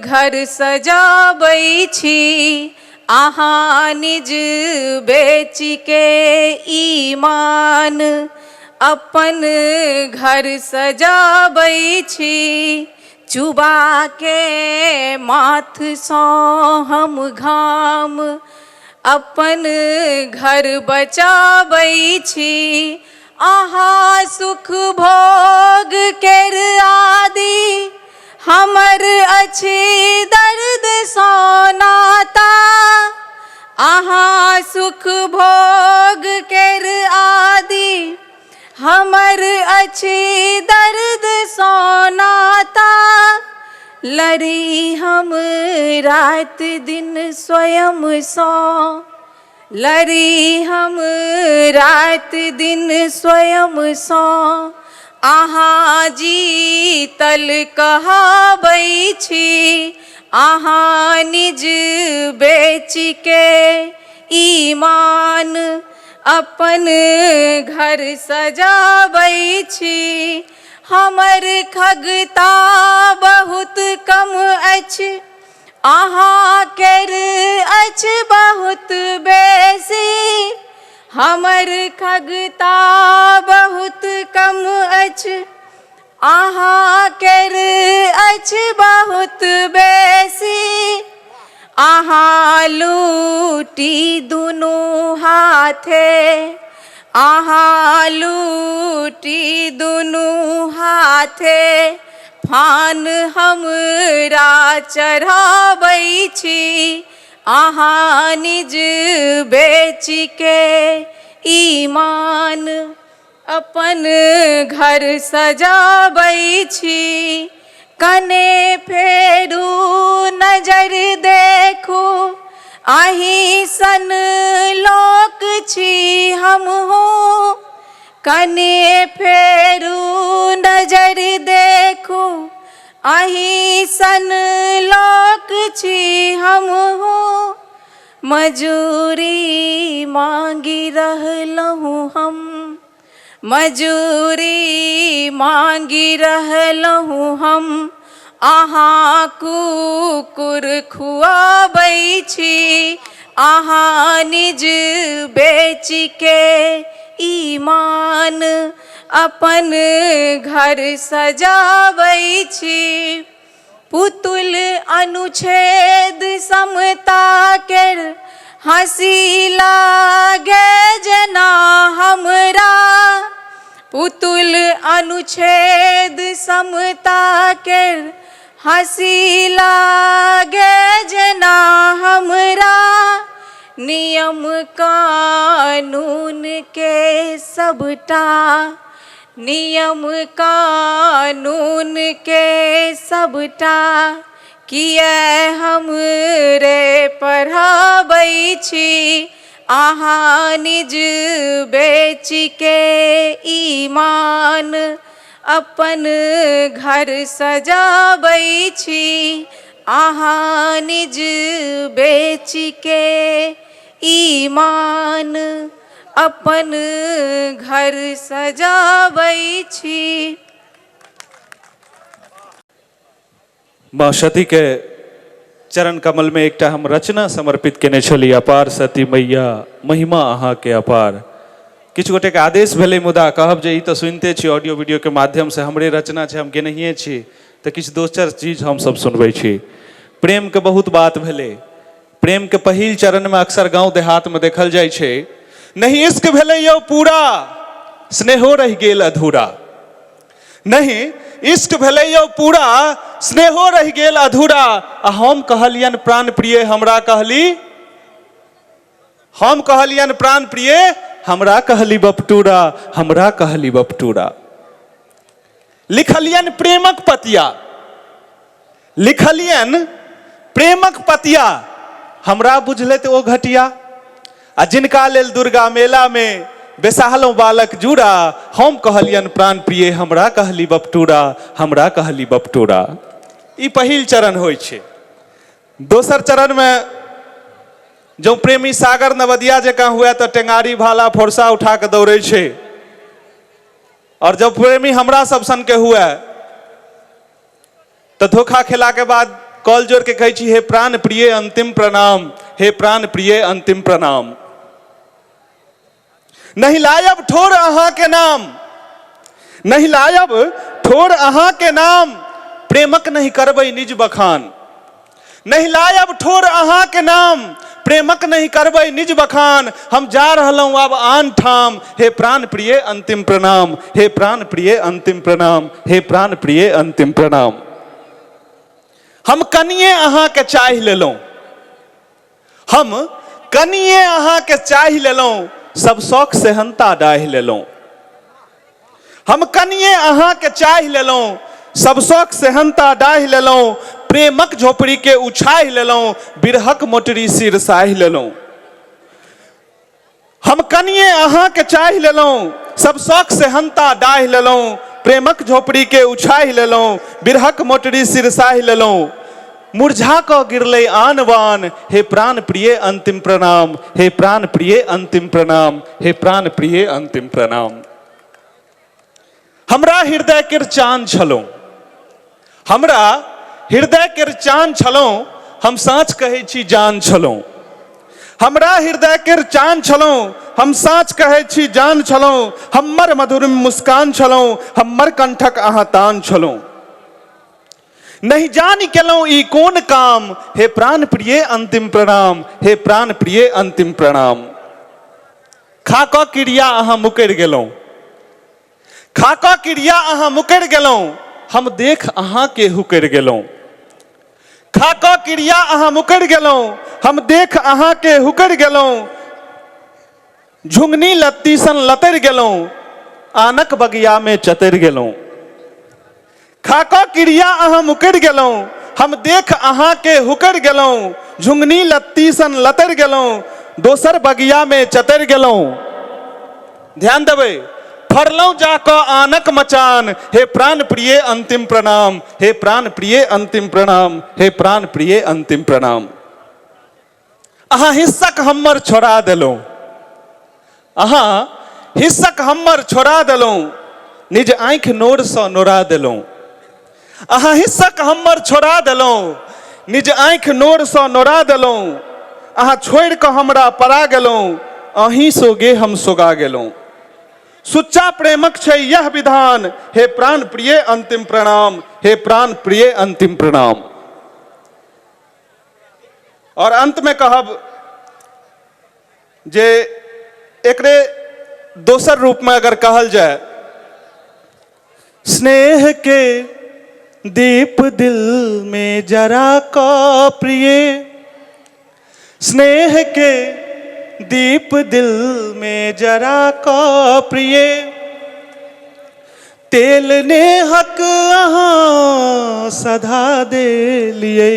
घर सजाबै छी, अहाँ निज बेचिके ईमान, अपन घर सजाबै छी, चुबाके माथसँ हम घाम, अपन घर बचाबै छी, अहाँ सुख भोग केर आदि, हमर अछि दर्द सँ नाता, अहाँ सुख भोग केर आदि, हमर अछि दर्द सँ नाता, लड़ी हम राति दिन स्वयंसँ, लड़ी हम राति दिन स्वयंसँ, अहाँ जीतल कहबै छी, अहाँ निज बेचिके ईमान अपन घर सजाबै छी। हमर खगता बहुत कम अछि, अहाँ केर अछि बहुत बेसी। हमर खगता बहुत कम अछि, अहाँ केर अछि बहुत बेसी। अहाँ लूटी दुनू हाथे, अहाँ लूटी दुनू हाथे, फान हमरा चढ़ाबै छी, अहाँ निज बेचिके ईमान अपन घर सजाबै छी। कने फेरू नजर देखू, अहीं सन लोक छी हमहूँ। कने फेरू नजर देखू, अहीं सन लोक छी हमहूँ। मजूरी मांगि रहलहुँ हम, मजूरी मांगि रहलहुँ हम, अहाँ कुकुर खुआबै छी, अहाँ निज बेचिके ईमान अपन घर सजाबै छी। पुतुल अनुच्छेद समता केर हँसी लागे जेना हमरा, पुतुल अनुच्छेद समता केर हँसी लागे जेना हमरा। नियम कानून के सबटा, नियम कानून के सबटा किए हमरे पढ़ाबै छी, अहाँ निज बेचिके ईमान अपन घर सजाबै छी, अहाँ निज बेचिके ईमान अपन घर सजाबै छी। माँ सतीके चरण कमलमे एकटा हम रचना समर्पित केने छली, अपार सती मैया महिमा अहाँके अपार। किछु गोटेके आदेश भेलै, मुदा कहब जे ई तऽ सुनिते छी ऑडियो वीडियोके माध्यमसँ, हमरे रचना छै, हम गेनहिए छी, तऽ किछु दोसर चीज हमसब सुनबै छी। प्रेमके बहुत बात भेलै। प्रेमके पहिल चरणमे अक्सर गाँव देहातमे देखल जाइ छै, नहि इश्क भेलै यौ पूरा, स्नेहो रहि गेल अधूरा। नहि इश्क भेलै यौ पूरा, स्नेहो रहि गेल अधूरा। आ हम कहलियनि प्राण प्रिय हमरा कहली, हम कहलियनि प्राण प्रिय हमरा कहली बपटूरा, हमरा कहली बपटूरा। लिखलियनि प्रेमक पतिया, लिखलियनि प्रेमक पतिया, हमरा बुझलथि ओ घटिया। आ जिनका लेल दुर्गा मेलामे बेसाहलहुँ बालक जूड़ा, हम कहलियनि प्राण प्रिय हमरा कहली बपटूरा, हमरा कहली बपटूरा। ई पहिल चरण होइ छै। दोसर चरणमे जँ प्रेमी सागर नवदिया जकाँ हुए तऽ टेंगारी भाला फोरसा उठा कऽ दौड़ै छै, आओर जब प्रेमी हमरा सब सनके हुए तऽ धोखा खेलाके बाद कॉल जोड़ के कहै छी, हे प्राण प्रिय अंतिम प्रणाम, हे प्राण प्रिय अंतिम प्रणाम। नहीं लायब ठोर अहाँ के नाम, नहीं लायब ठोर अहाँ के नाम, प्रेमक नहीं करबै निज बखान। नहीं लायब ठोर अहाँ के नाम, प्रेमक नहीं करबै निज बखान, हम जा रहलहुँ आब आन ठाम, हे प्राण प्रिय अंतिम प्रणाम, हे प्राण प्रिय अंतिम प्रणाम, हे प्राण प्रिय अंतिम प्रणाम। हम कनिए अहाँके चाहि लेलहुँ, हम कनिए अहाँके चाहि लेलहुँ, सब शौक सेहनता डाहि लेलहुँ। हम कनिए अहाँके चाहि लेलहुँ, सब शौक सेहनता डाहि लेलहुँ प्रेमक झोपड़ीके उछाहि लेलहुँ बिरहक मोटरी सिर साहि लेलहुँ हम कनिए अहाँके चाहि लेलहुँ सब शौक सेहनता डाहि लेलहुँ प्रेमक झोपड़ीके उछाहि लेलहुँ बिरहक मोटरी सिर साहि लेलहुँ मुरझा कऽ गिरलै आन वान हे प्राण प्रिय अंतिम प्रणाम हे प्राण प्रिय अंतिम प्रणाम हे प्राण प्रिय अंतिम प्रणाम हमरा हृदय केर चान छलहुँ हमरा हृदय केर चान छलहुँ हम साँच कहै छी जान छलहुँ हमरा हृदय केर चान छलहुँ हम साँच कहै छी जान छलहुँ हमर मधुर मुस्कान छलहुँ हमर कंठक अहाँ तान छलहुँ नहि जानि केलहुँ ई कोन काम हे प्राण प्रिय अंतिम प्रणाम हे प्राण प्रिय अंतिम प्रणाम खा कऽ क्रिया अहाँ मुकरि गेलहुँ खा कऽ क्रिया अहाँ मुकरि गेलहुँ हम देख अहाँके हुकरि गेलहुँ खा कऽ क्रिया अहाँ मुकरि गेलहुँ हम देख अहाँके हुकरि गेलहुँ झुंगनी लत्ती सन लतरि गेलहुँ आनक बगियामे चतरि गेलहुँ खा कऽ क्रिया अहाँ मुकरि गेलहुँ हम देख अहाँके हुकरि गेलहुँ झुंगनी लत्ती सन लतरि गेलहुँ दोसर बगियामे चतरि गेलहुँ ध्यान देबै फड़लहुँ जा कऽ आनक मचान हे प्राण प्रिय अंतिम प्रणाम हे प्राण प्रिय अंतिम प्रणाम हे प्राण प्रिय अंतिम प्रणाम अहाँ हिस्सक हमर छोड़ा देलहुँ अहाँ हिस्सक हमर छोड़ा देलहुँ निज आँखि नोरसँ नोरा देलहुँ अहाँ हिस्सक हमर छोड़ा देलहुँ निज आँखि नोरसँ नोरा देलहुँ अहाँ छोड़ि कऽ हमरा पड़ा गेलहुँ अहीं सोगे हम सोगा गेलहुँ सुच्चा प्रेमक छै यह विधान हे प्राण प्रिय अंतिम प्रणाम हे प्राण प्रिय अंतिम प्रणाम और अंतमे कहब जे एकरे दोसर रूपमे अगर कहल जाय स्नेह के दीप दिल में जरा का प्रिय स्नेह के दीप दिल में जरा का प्रिय तेल नेहक अहाँ सधा देलियै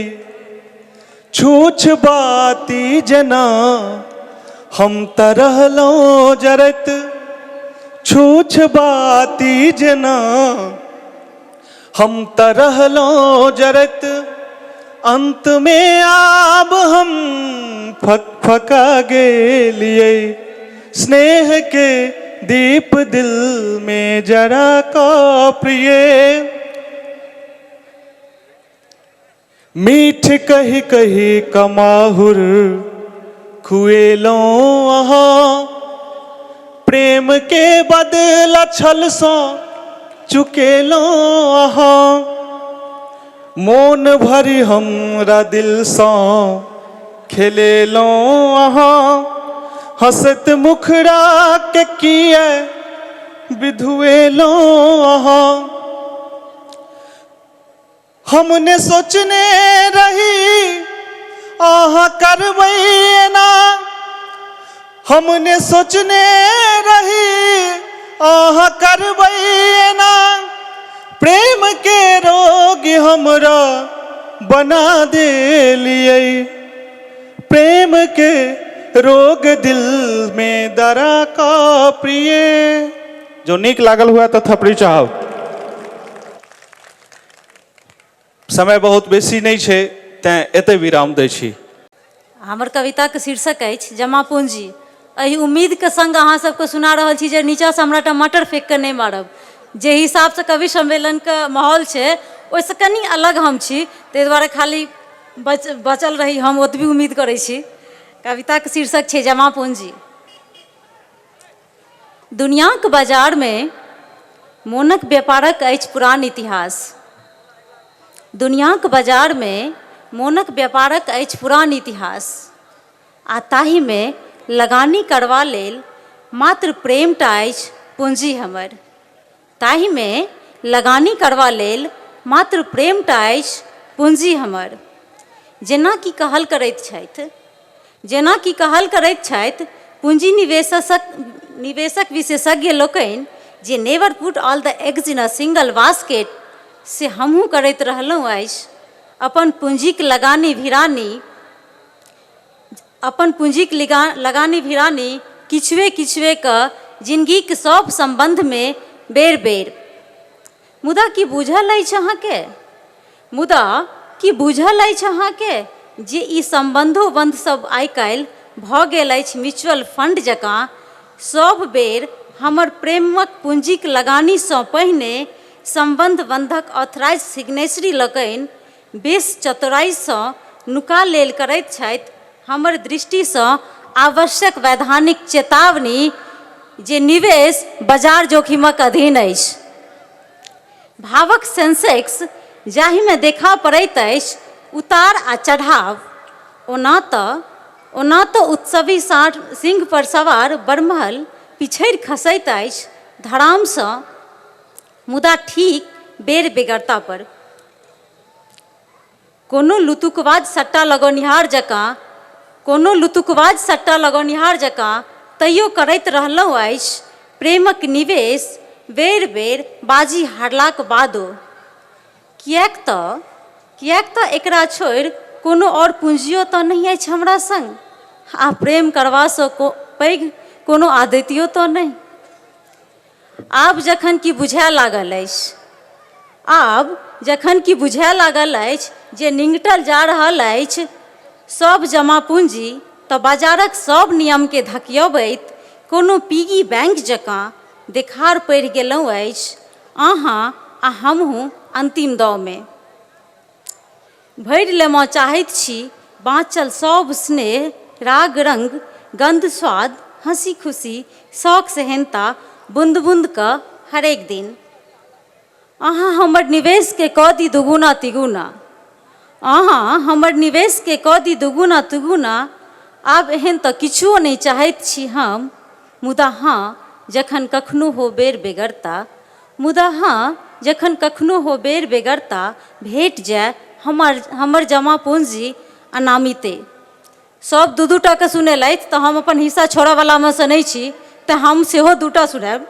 छूछ बाती जेना हम तऽ रहलहुँ जरैत छूछ बाती जेना हम तऽ रहलहुँ जरैत अन्तमे आब हम फक फका गेलियै स्नेह के दीप दिल में जरा का प्रिय मीठ कही कही कमाहुर खुएलहुँ अहाँ प्रेम के बदला छल सँ चुकेलहुँ अहाँ मोन भरि हमरा दिलसँ खेलेलहुँ अहाँ हँसैत मुखड़ाके किए विधुएलहुँ अहाँ हमने सोचने रही अहाँ करबै एना हमने सोचने रही अहाँ करबै एना प्रेम के रोग हमरा बना देलियै प्रेम के रोग दिल में दरा का प्रिय जो नीक लागल हुआ तऽ थपड़ी चाहब समय बहुत बेसी नहि छै तैँ एतहि विराम दै छी हमर कविताके शीर्षक अछि जमा पूँजी एहि उम्मीदके सङ्ग अहाँ सबके सुना रहल छी जे नीचाँसँ हमरा टमाटर फेंक कऽ नहि मारब जे हिसाबसँ कवि सम्मेलनके माहौल छै ओहिसँ कनि अलग हम छी ताहि दुआरे खाली बचल रही हम ओतबी उम्मीद करै छी कविताके शीर्षक छै जमा पूँजी दुनिआँक बाजारमे मोनक व्यापारक अछि पुरान इतिहास दुनिआँक बाजारमे मोनक व्यापारक अछि पुरान इतिहास आ ताहिमे लगानी करबा लेल मात्र प्रेमटा अछि पूँजी हमर ताहिमे लगानी करबा लेल मात्र प्रेमटा अछि पूँजी हमर जेना कि कहल करैत छथि जेना कि कहल करैत छथि पूँजी निवेशक निवेशक विशेषज्ञ लोकनि जे never put all the eggs in a single basket. से हमहूँ करैत रहलहुँ अछि। अपन पूँजीक लगानी भिरानी अपन पूँजीक लगानी भिरानी किछुए किछुए कऽ जिनगीक सभ सम्बन्धमे बेर-बेर। मुदा की बूझल अछि अहाँकेँ? मुदा की बूझल अछि अहाँकेँ जे ई सम्बन्धो-बन्ध सभ आइ-काल्हि भऽ गेल अछि म्यूचुअल फंड जकाँ सभ बेर हमर प्रेमक पूँजीक लगानीसँ पहिने सम्बन्ध-बन्धक ऑथराइज्ड सिग्नेचरी लोकनि बेस चतुराइसँ नुका लेल करैत छथि हमर दृष्टिसँ आवश्यक वैधानिक चेतावनी जे निवेश बाजार जोखिमक अधीन अछि। भावक सेंसेक्स जाहिमे देखा पड़ैत अछि उतार आ चढ़ाव। ओना तऽ ओना तऽ उत्सवी साँढ़ सिंह पर सवार बरमहल पिछड़ि खसैत अछि धड़ामसँ मुदा ठीक बेर बेगरता पर। कोनो लुतुकबाज सट्टा लगौनिहार जकाँ कोनो लुतुकबाज सट्टा लगौनिहार जकाँ तैयो करैत रहलहुँ अछि प्रेमक निवेश बेर-बेर बाजी हारलाक बादो। किएक तँ किएक तँ एकरा छोड़ि कोनो आओर पूँजियो तँ नहि अछि हमरा संग आ प्रेम करबासँ पैघ कोनो आदतियो तँ नहि। आब जखन कि बुझाए लागल अछि आब जखन कि बुझाए लागल अछि जे निङ्गटल जा रहल अछि सभ जमा पूँजी तऽ बाजारक सभ नियमकेँ धकियबैत कोनो पिगी बैंक जकाँ देखार पड़ि गेलहुँ अछि अहाँ आ हमहूँ अन्तिम दाँवमे। भरि लेमऽ चाहैत छी बाँचल सभ स्नेह, राग रंग, गंध स्वाद, हँसी खुशी, शौक सेहेन्ता बुन्द बुन्द कऽ हरेक दिन। अहाँ हमर निवेशकेँ कऽ दी दुगुना तिगुना। अहाँ हमर निवेशकेँ कऽ दी दुगुना तिगुना आब एहन तऽ किछुओ नहि चाहैत छी हम मुदा हँ जखन कखनो हो बेर बेगरता मुदा हँ जखन कखनो हो बेर बेगरता भेट जाय हमर हमर जमा पूँजी अनामिते। सभ दू दू टाके सुनेलथि तऽ हम अपन हिस्सा छोड़यवलामे सँ नहि छी तेँ हम सेहो दू टा सुनायब।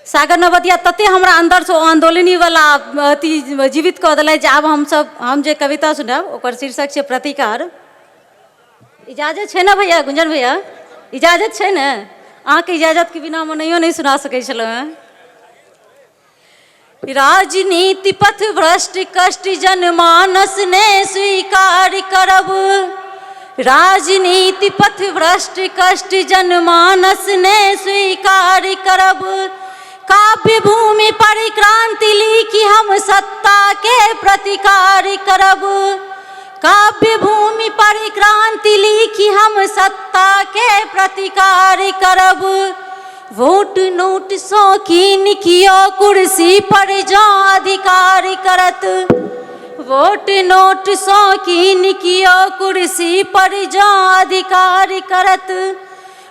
सागर नवदिया तते हमरा अन्दरसँ ओ आन्दोलनीवला अथी जीवित कऽ देलथि जे आब हमसभ हम जे कविता सुनायब ओकर शीर्षक छै प्रतिकार। इजाजत छै ने भैया गुंजन भैया इजाजत छै ने अहाँके इजाजतके बिना हम ओनाहियो नहि सुना सकै छलहुँ हेँ राजनीति पथ भ्रष्ट कष्ट जनमानस ने स्वीकार करब राजनीति पथ भ्रष्ट कष्ट जनमानस ने स्वीकार करब काव्य भूमि पर क्रांति लिखी हम सत्ता के प्रतिकार करब काव्य भूमि पर क्रांति लिखी हम सत्ता के प्रतिकार करब वोट नोट सँ कीन कियो कुर्सी पर जँ अधिकार करत वोट नोट सँ कीन कियो कुर्सी पर जँ अधिकार करत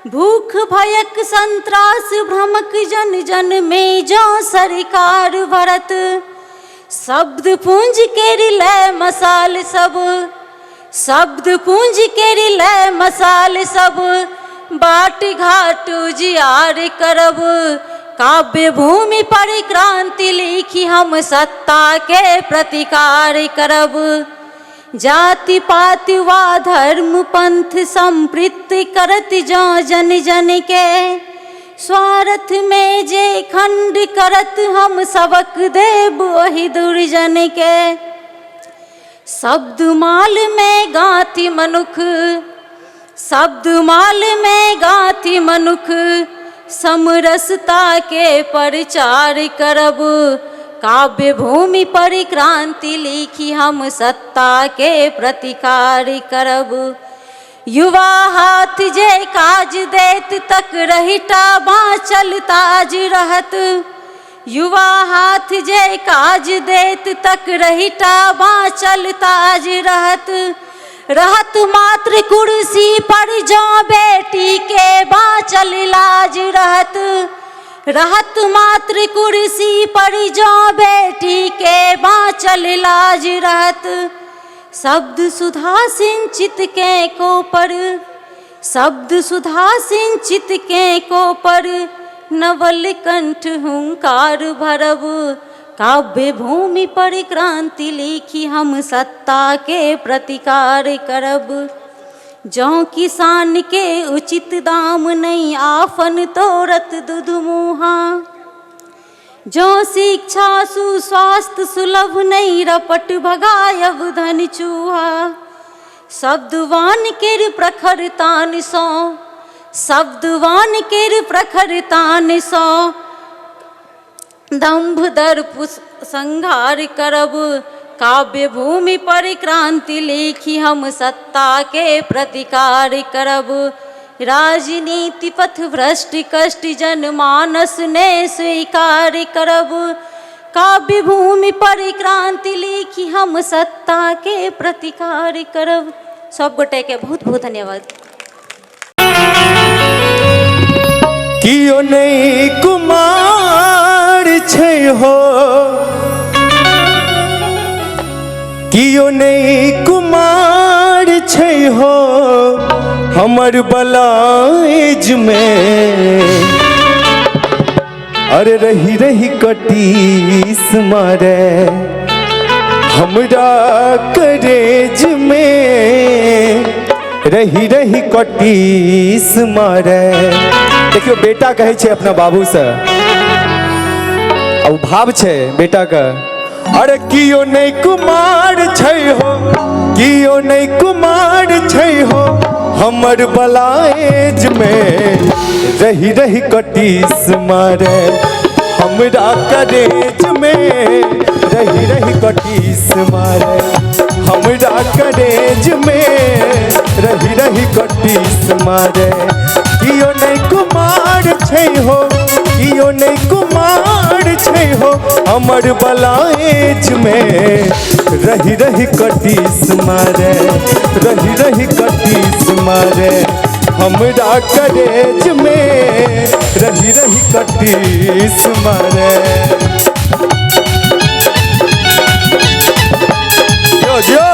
भूख भयक संत्रास भ्रमक जन जन में जँ सरकार भरत शब्द पूंज केर लय मसाल सब शब्द पूंज केर लय मसाल सब बाट घाट उजियार करब काव्य भूमि पर क्रांति लिखी हम सत्ता के प्रतिकार करब जाति पाति वा धर्म पंथ संपृक्त करत जँ जन जन के स्वार्थ में जे खंड करत हम सबक देब ओहि दुर्जन के शब्द माल में गाथी मनुख शब्द माल में गाथी मनुख समरसता के प्रचार करब काव्य भूमि पर क्रांति लिखी हम सत्ता के प्रतिकार करब युवा हाथ जे काज देत तक रहिटा बाँचल ताज रहत युवा हाथ जे काज देत तक रहिटा बाँचल ताज रहत रहत मात्र कुर्सी पर जँ बेटी के बाँचल लाज रहत रहत मात्र कुर्सी पर जँ बेटी के बाँचल लाज रहत शब्द सुधा सिंचित के कोपर शब्द सुधा सिंचित के कोपर नवल कंठ हुंकार भरब। काव्य भूमि पर क्रांति लिखी हम सत्ता के प्रतिकार करब। जौं किसान के उचित दाम नहीं आफन तोरत दुधमुहा। जौं शिक्षा सुस्वास्थ्य सुलभ नहीं रपट भगायब धन चूहा। शब्दवान केर प्रखर तान सँ, शब्दवान केर प्रखर तान सँ दम्भ दर्प संहार करब। काव्य भूमि पर क्रांति लिखी हम सत्ता के प्रतिकार करब। राजनीति पथ भ्रष्ट कष्ट जन मानस ने स्वीकार करब। काव्य भूमि पर क्रांति लिखी हम सत्ता के प्रतिकार करब। सब गोटे के बहुत बहुत धन्यवाद। कियो नहीं कुमार छै हो, कियो नहीं कुमार छै हो हमर बलाज में। अरे रही रही कटीस मारे हमरा करेज में, रही रही कटीस मारे। देखियो बेटा कहै छै अपना बाबू से, आ भाव छै बेटा के, अरे कियो नहीं कुमार छै हो, कियो नहीं कुमार छै हो हमर बलाएज में। रही रही कटीस मारे हमरा करेज में, रही रही कटीस मारे हमरा करेज में, रही रही कटीस मारे। कियो नहीं कुमार छै हो, कियो नहीं कुमार छै हो हमर बलाएज में। रही रही कटीस मारे, रही रही कटीस मारे हमरा करेज में, रही रही कटीस मारे। यो जियो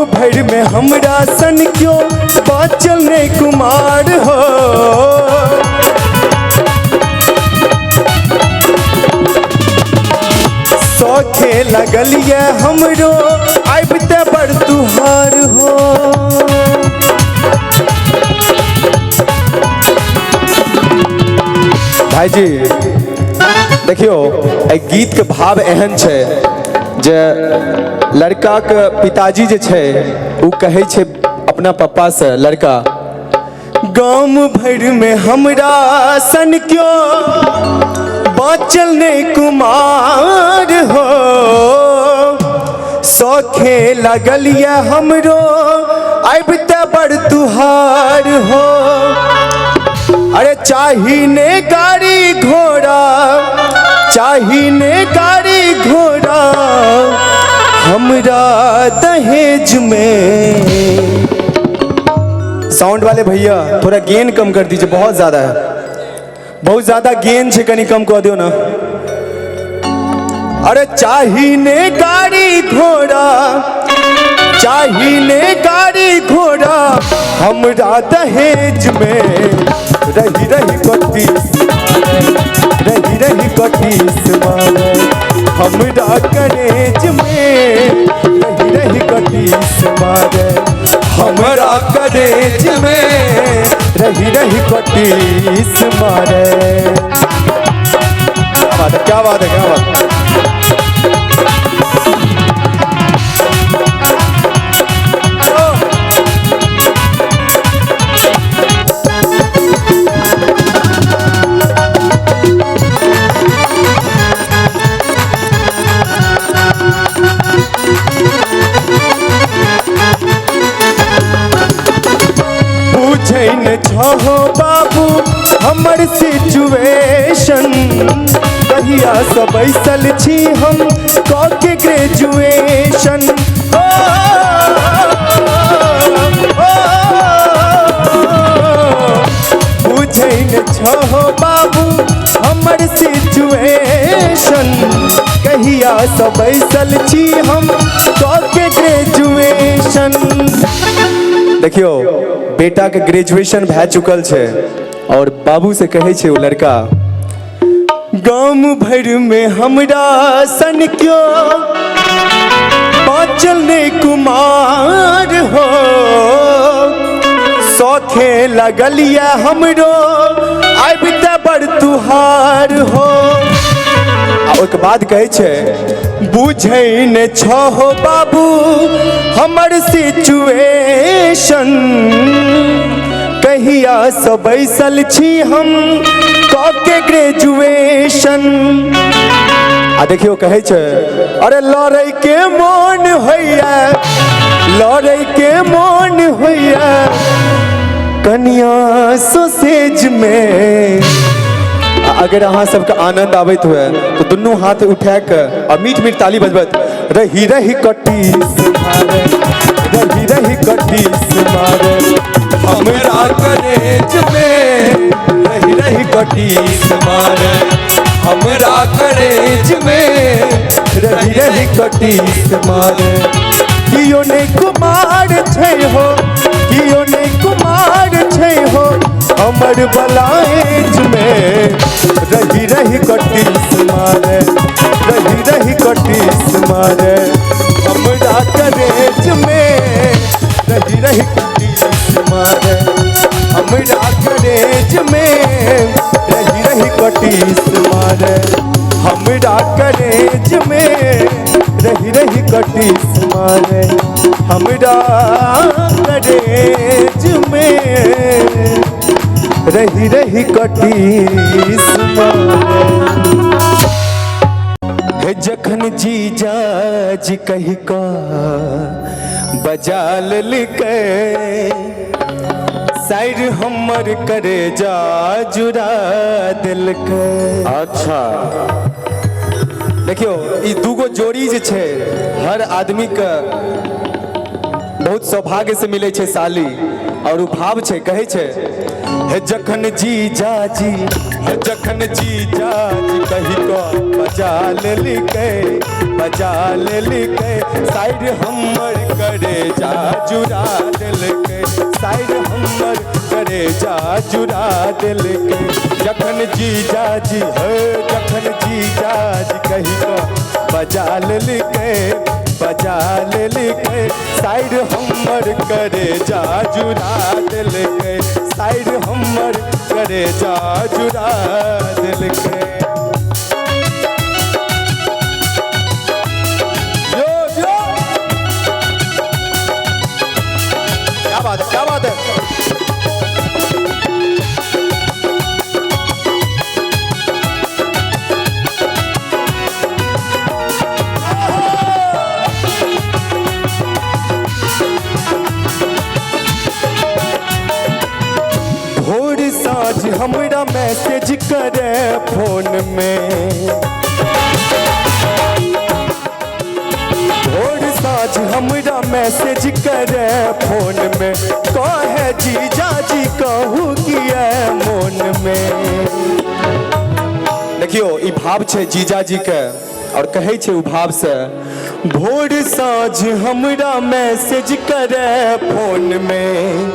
भर में हमरा सन क्यों बाचल नहीं कुमार हो, सौखे लगल ये हमरो आबते बड़ तुहार हो। भाईजी देखियो एहि गीत के भाव एहन छै जे लड़का के पिताजी जे छै उ कहै छै अपना पप्पा से, लड़का गाम भर में हमरा सन क्यों बाचल नहीं कुमार हो, सौखे लगल ये हमरो आबते बड़ तुहार हो। अरे चाही ने गाड़ी घोड़ा, चाही ने गाड़ी घोड़ा हमरा दहेज में। साउंड वाले भैया थोड़ा गेन कम कर दीजिए, बहुत ज़्यादा है, बहुत ज़्यादा गेन से कहीं कम कर दियो ना। अरे चाही ने गाड़ी घोड़ा, चाही ने गाड़ी घोड़ा हमरा दहेज में। रही रही कटीस, रही रही कटीस मारे हमरा करेज में, रही रही कटीस मारे हमरा करेज में, रही रही कटीस मारे। क्या बात है, क्या बात है, क्या बात है। बुझै न छहो बाबू हमर सिचुएशन, कहिया से बैसल छी हम कऽ के ग्रेजुएशन। ओ, ओ, बुझै न छहो बाबू हमर सिचुएशन, कहिया से बैसल छी हम कऽ के ग्रेजुएशन। देखियो बेटा के ग्रेजुएशन भए चुकल छै और बाबू से कहै छै ओ लड़का, गाम भरि में हमरा सन क्यों बाँचल नहीं कुमार हो, शौखे लगल ये हमरो आबि तऽ बड़ तुहार हो। आ ओहिके बाद कहै छै बुझै ने छहो बाबू हमर सिचुएशन, कहिया से बैसल छी हम कऽ के ग्रेजुएशन। आ देखियो कहै छै अरे लड़ै के मोन होइया, लड़ै के मोन होइया कनिया सोसेज में। अगर अहाँ सबके आनंद आबैत हुए तो दुनू हाथ उठा के और मीठ मीठ ताली बजबैत रही रही कटीस मारे, रही रही कटीस मारे हमरा करेज में, रही रही कटीस मारे हमरा करेज में, रही रही कटीस मारे। कियो नहीं कुमार छै हो, कियो नहीं कुमार छै हो हमर बलाएज में, रही रही कटीस मारे, रही रही कटीस मारे हमरा करेज में, रही रही कटीस मारे हमरा करेज में, रही रही कटीस मारे हमरा करेज में, रही रही कटीस मारे हमरा करेज में, रही रही कटीस मारे। हे जखन जीजा जी कही का बजा लेलकै, साइर हमर करे जा जुड़ा देलकै। अच्छा देखियो ई दूगो जोड़ी जे छै हर आदमी के बहुत सौभाग्य से मिलै छै साली, और उ भाव छै कहै छै हे जखन जीजा जी, हे जखन जीजा जी कही कऽ बजा लेलकै, बजा लेलकै साइर हमर करे जा जुड़ा देलकै, साइर हमर करे जा जुड़ा देलकै। जखन जीजा जी, हे जखन जीजा जी कही कऽ बजा लेलकै, बजा लेलकै साइर हमर करे जा जुड़ा देलकै, साइर हमर करे जा जुड़ा देलकै। यो यो क्या बात है, क्या बात है। हमरा मैसेज करे फोन में, भोर साँझ हमरा मैसेज करे फोन में, कहे जीजा जी कहू किया मोन में। देखियो ई भाव छै जीजा जी के और कहै छै उ भाव से, भोर साँझ हमरा मैसेज करे फोन में,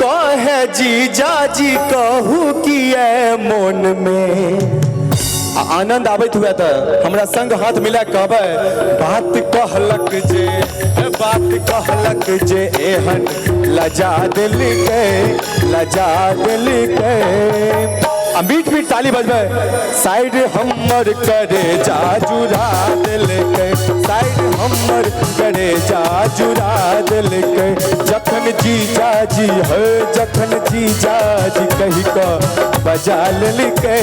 कहे जीजा जी कहू किया मोन में। आ आनंद आबैत हुए तऽ हमरा संग हाथ मिला कहबै, बात कहलक जे, बात कहलक जे एहन लजा देलकै, लजा देलकै। आ मीठ मीठ ताली बजबै, साइड हमर करे जा जुड़ा देलकै, साइड हमर करे जा जुड़ा देलकै। जखन जीजा जी, हे जखन जीजा जी कही कऽ बजा लेलकै,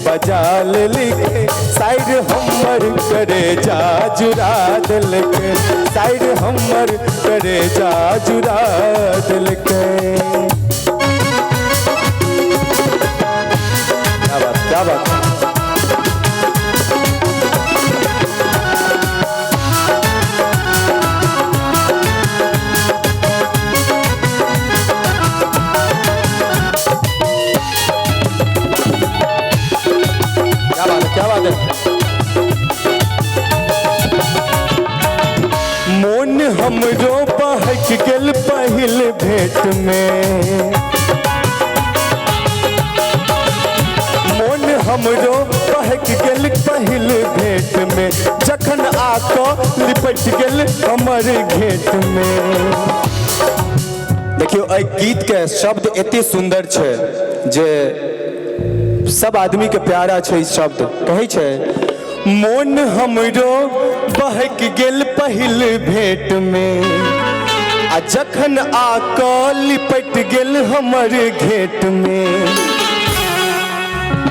बजा लेलकै साइड हमर करे जा जुड़ा देलकै, साइड हमर करे जा जुड़ा देलकै। भेंट में। मोन हमरो बहक गेल पहिल भेंट में, जखन आके लिपट गेल हमर घेंट में। देखियो एहि गीत के शब्द एते सुंदर छै जे सब आदमी के प्यारा छै। ई शब्द कहै छै मोन हमरो बहक गेल पहिल भेंट में, आ जखन आके लिपट गेल हमर घेंट में।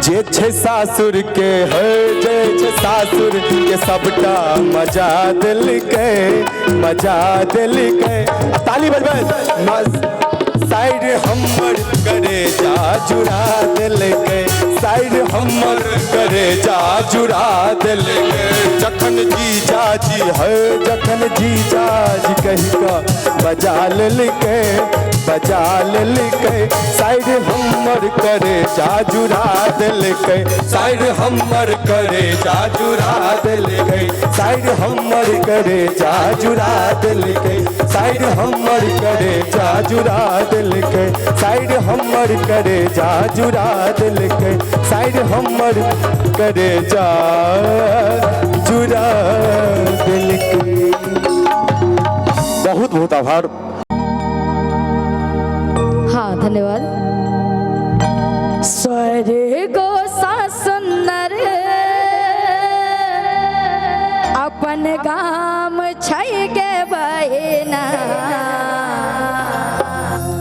जे छै सासुर के है, जे छै सासुर के सबटा मजा देलकै, मजा देलकै। ताली बजबै। साइड हमर करे जा जुड़ा देलकै, साइड हमर करे जा जुड़ा देलकै। जखन जीजा जी है, जखन जीजा जी कहि कऽ बजा लेलकै, बजा लेलकै। साइड हमर करे जा जुड़ा देलकै, साइड हमर करे जा जुड़ा देलकै, साइड हमर करे जा जुड़ा देलकै, साइड हमर करे जा जुड़ा देलकै, साइड हमर करे जा जुड़ा देलकै, साइड हमर करे जा जुड़ा देलकै। बहुत बहुत आभार। हाँ धन्यवाद। स्वर्ग सा सुंदर अपन गाम छै गे बहिना,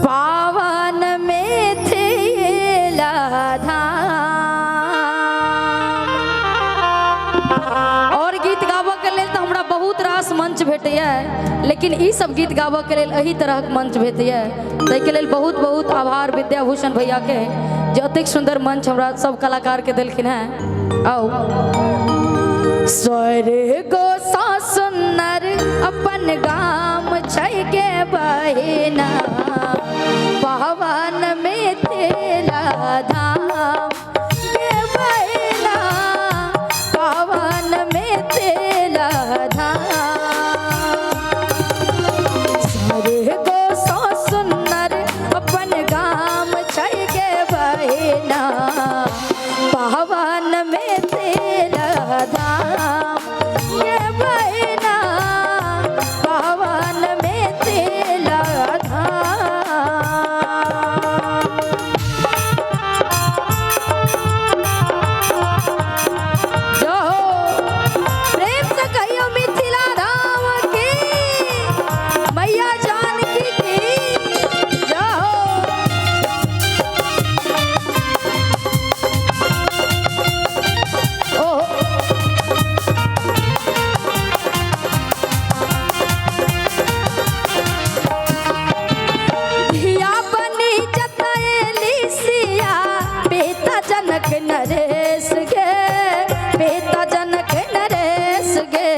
पावन मिथिला धाम। और गीत गाबऽ के लेल तऽ हमरा बहुत रास मंच भेटैया, लेकिन ई सब गीत गाबऽ के लेल एही तरहक मंच भेटैया, ताहिके लेल बहुत बहुत आभार विद्याभूषण भैया के जे अतेक सुंदर मंच हमरा सब कलाकार के देलखिन हैं। आओ स्वर्ग सा सुंदर अपन गाम छै गे बहिना, पावन मिथिला धाम गे बहिना, पावन मिथिला धाम। स्वर्ग सा सुंदर अपन गाम छै गे बहिना, पावन मिथिला धाम गे बहिना, पावन मिथिला धाम। जो प्रेम से कहियो मिथिला धाम की, मैया जानकी की जय हो। धिया बनी जतैली सिया, पिता जनक नरेश गे, पिता जनक नरेश गे।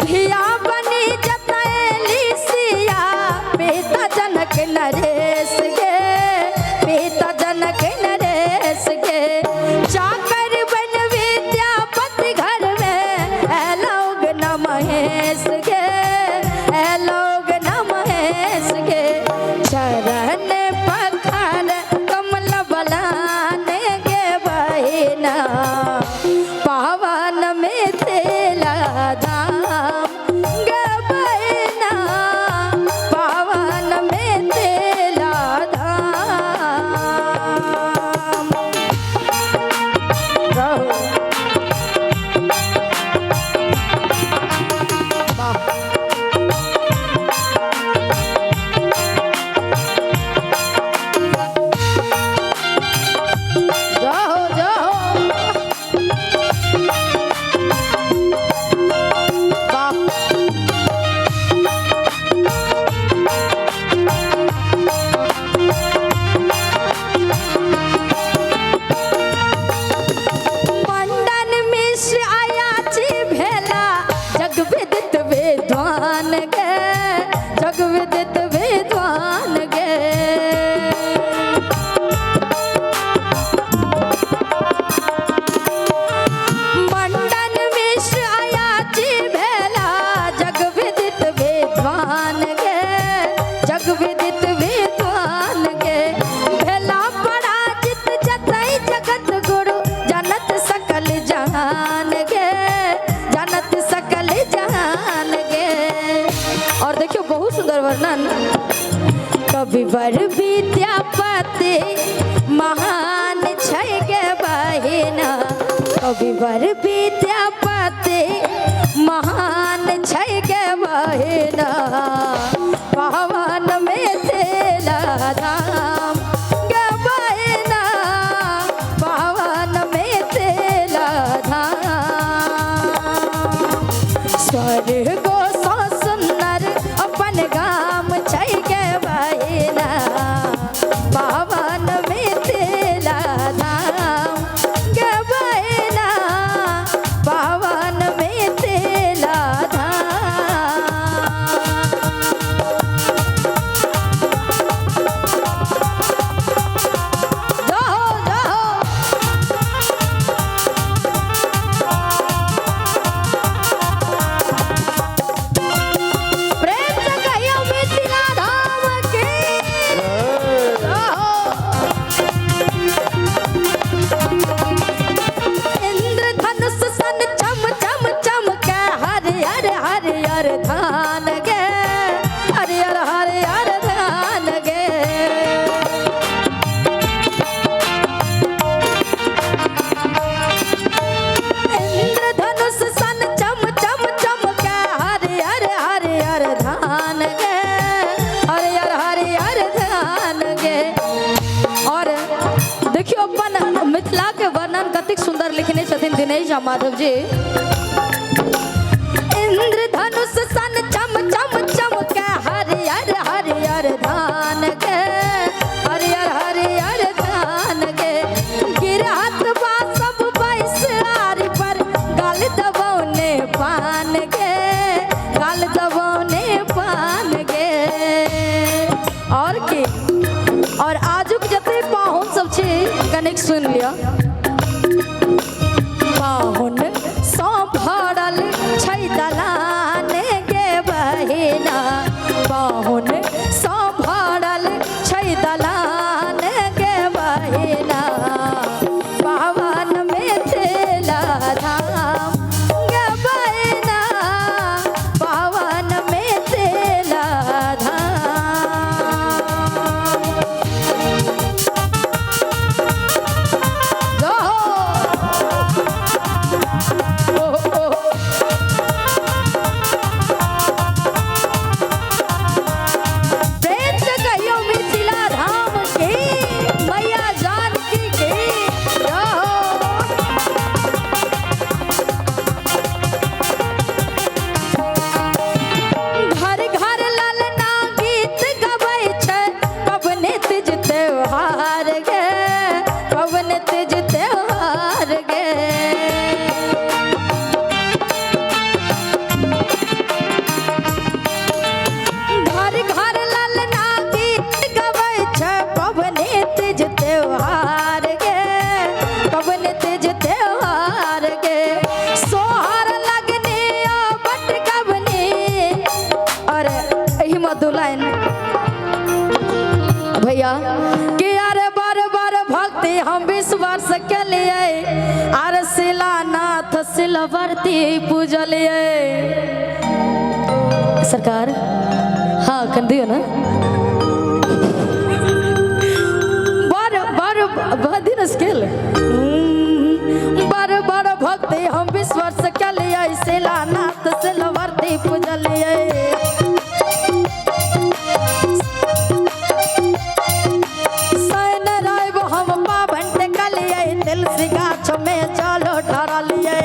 धिया बनी जतैली सिया, पिता जनक नरेश गे, पिता जनक नरेश गे। चाकर बन विद्यापति घर में ऐलोग न महेश गे, ऐलोग न महेश गे। चरण पखार कमल बलान गे बहिना, पावन मिथिला धाम गे बहिना, पावन मिथिला धाम। रहो। वाह। जाओ जाओ। वाह। मंडन मिश्र आयाची भेला, जग विदित विद्वान गे, जग विदित विद्वान गे। मंडन मिश्र वर्णन। कविवर विद्यापति महान छै गे बहिना, कविवर विद्यापति महान छै गे बहिना, पावन मिथिला धाम गे बहिना, पावन मिथिला धाम। स्वर्गो सँ सुन्दर अपन गाम छै गे बहिना, पावन मिथिला धाम गे बहिना, पावन मिथिला धाम। जाओ जाओ। प्रेम से कहियो मिथिला धाम की। इंद्रधनुष सन चम चम चमके हरिहर हरिहर धान गे, हरिहर हरिहर धान गे। इंद्रधनुष सन चम चम चमके हरिहर हरिहर धान गे, हरिहर हरिहर धान गे। और देखियो अपन मिथिला के वर्णन कतेक सुंदर लिखने छथिन दिनेश झा माधव जी। इंद्रधनुष सन चम चम चमके हरिहर हरिहर धान गे, हरिहर हरिहर धान गे। गिरहत बा सब बैसारी पर गाल दबौने पान गे, गाल दबौने पान गे। और की और आजुक जते पाहुन सब छै कनेक सुनि लिअ। पाहुन सँ भरल छै दलान गे बहिना, पाहुन सँ भरल छै दलान गे बहिना, पावन मिथिला धाम गे बहिना, पावन मिथिला धाम। प्रेम से कहियो मिथिला धाम की, मैया जानकी की रहो। घर घर ललना गीत गबै छै पबनी तीज त्योहार गे, पबनी तीज त्योहार गे। घर घर ललना गीत गबै छै पबनी तीज त्योहार गे, पबनी तीज त्योहार गे। सोहर लगनी ओ बट गबनी। और एहिमे दू लाइन भैया कि अरे बार बार भक्ति हम 20 वर्ष के लिए, आर शिलानाथ सिलवर्ती पूजलिए। सरकार हाँ कर दियो ना, बार बार दिन स्केल। बार बार भक्ति हम 20 वर्ष के लिए, शिलानाथ सिलवर्ती पूजलिए। सैन रायब हम पावन टेकलिए, तुलसी गाछ में चलो ढरलिए।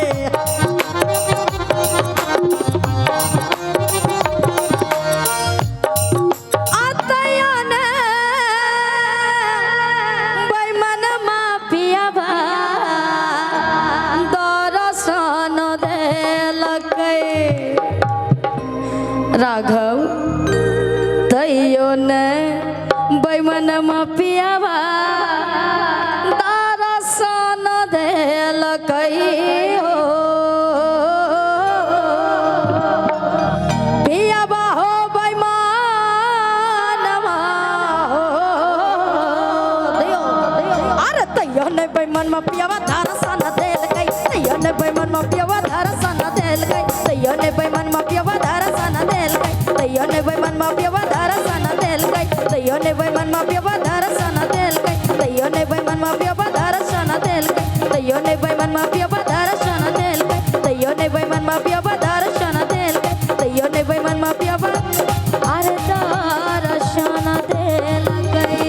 आतया ने बैमनमा पियाबा दर्शन देलकै राघव, तैयो ने बैमनमा पियाबा दर्शन देलकै हो। पियाबा हो बैमानमा हो, अरे तैयो ने बैमनमा पियाबा दर्शन देलकै, तैयो ने बैमनमा पियाबा दर्शन देलकै, तैयो ने बैमनमा पियाबा दर्शन देलकै, तैयो ने बैमनमा पियाबा। तैयो ने बेमनमा पियबा दर्शन देलकै, तैयो ने बेमनमा पियबा दर्शन देलकै, तैयो ने बेमनमा पियबा दर्शन देलकै, तैयो ने बेमनमा पियबा दर्शन देलकै, तैयो ने बेमनमा पियबा अरे दर्शन देलकै।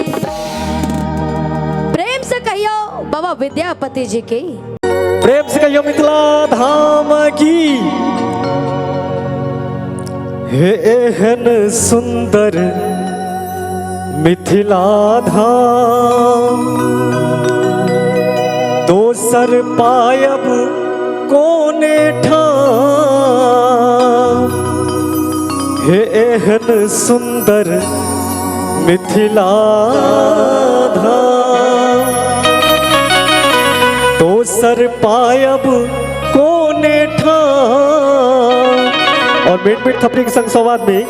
प्रेम से कहियो बाबा विद्यापति जी की। प्रेम से कहियो मिथिला धाम की। हे एहन सुंदर मिथिला धाम, दोसर पायब कोने ठाम। हे एहन सुंदर मिथिला धाम, दोसर पायब कोने ठाम। और मिनट मिनट थपड़ी के संग संवाद में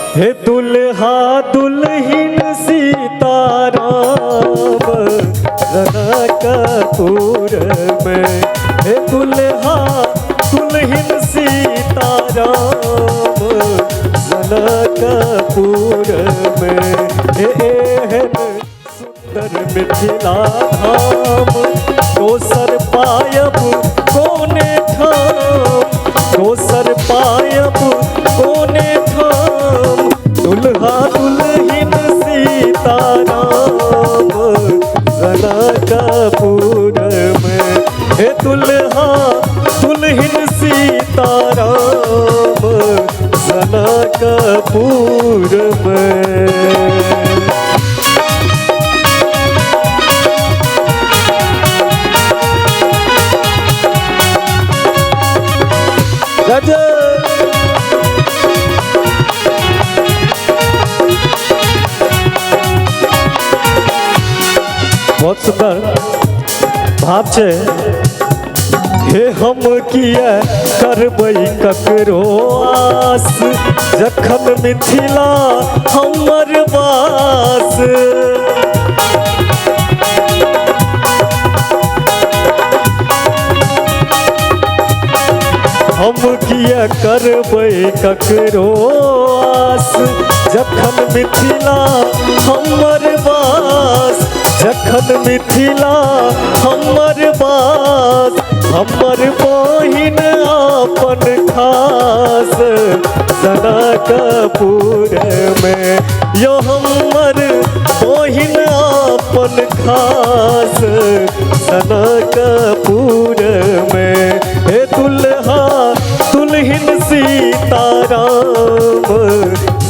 हे दुल्हा दुल्हिन सीताराम जनकपुर में, हे दुल्हा दुल्हिन सीताराम जनकपुर में, हे एहन सुंदर मिथिला धाम, दोसर पायब कोने ठाम, दोसर पायब कोने ठाम। दुल्हा दुल्हिन सीताराम जनकपुर में, हे दुल्हा दुल्हिन सीताराम जनकपुर में। बहुत सुंदर भाव छै। हे हम किया करबै ककरो आस, जखन मिथिला हमर वास। हम किया करबै ककरो आस, जखन मिथिला हमर वास, जखन मिथिला हमर वास। हमर बहिन अपन खास जनकपुर में, यो हमर बहिन अपन खास जनकपुर में। हे दुल्हा दुल्हिन सीताराम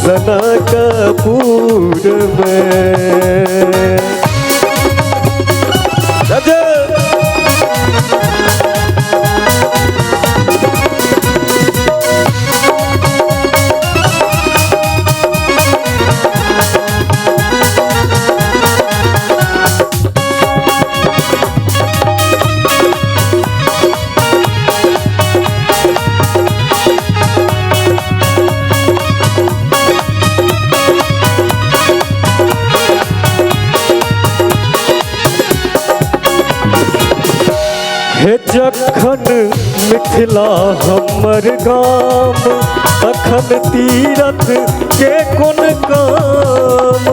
जनकपुर में। हे जखन मिथिला हमर गाम, तखन तीरथ के कोन काम।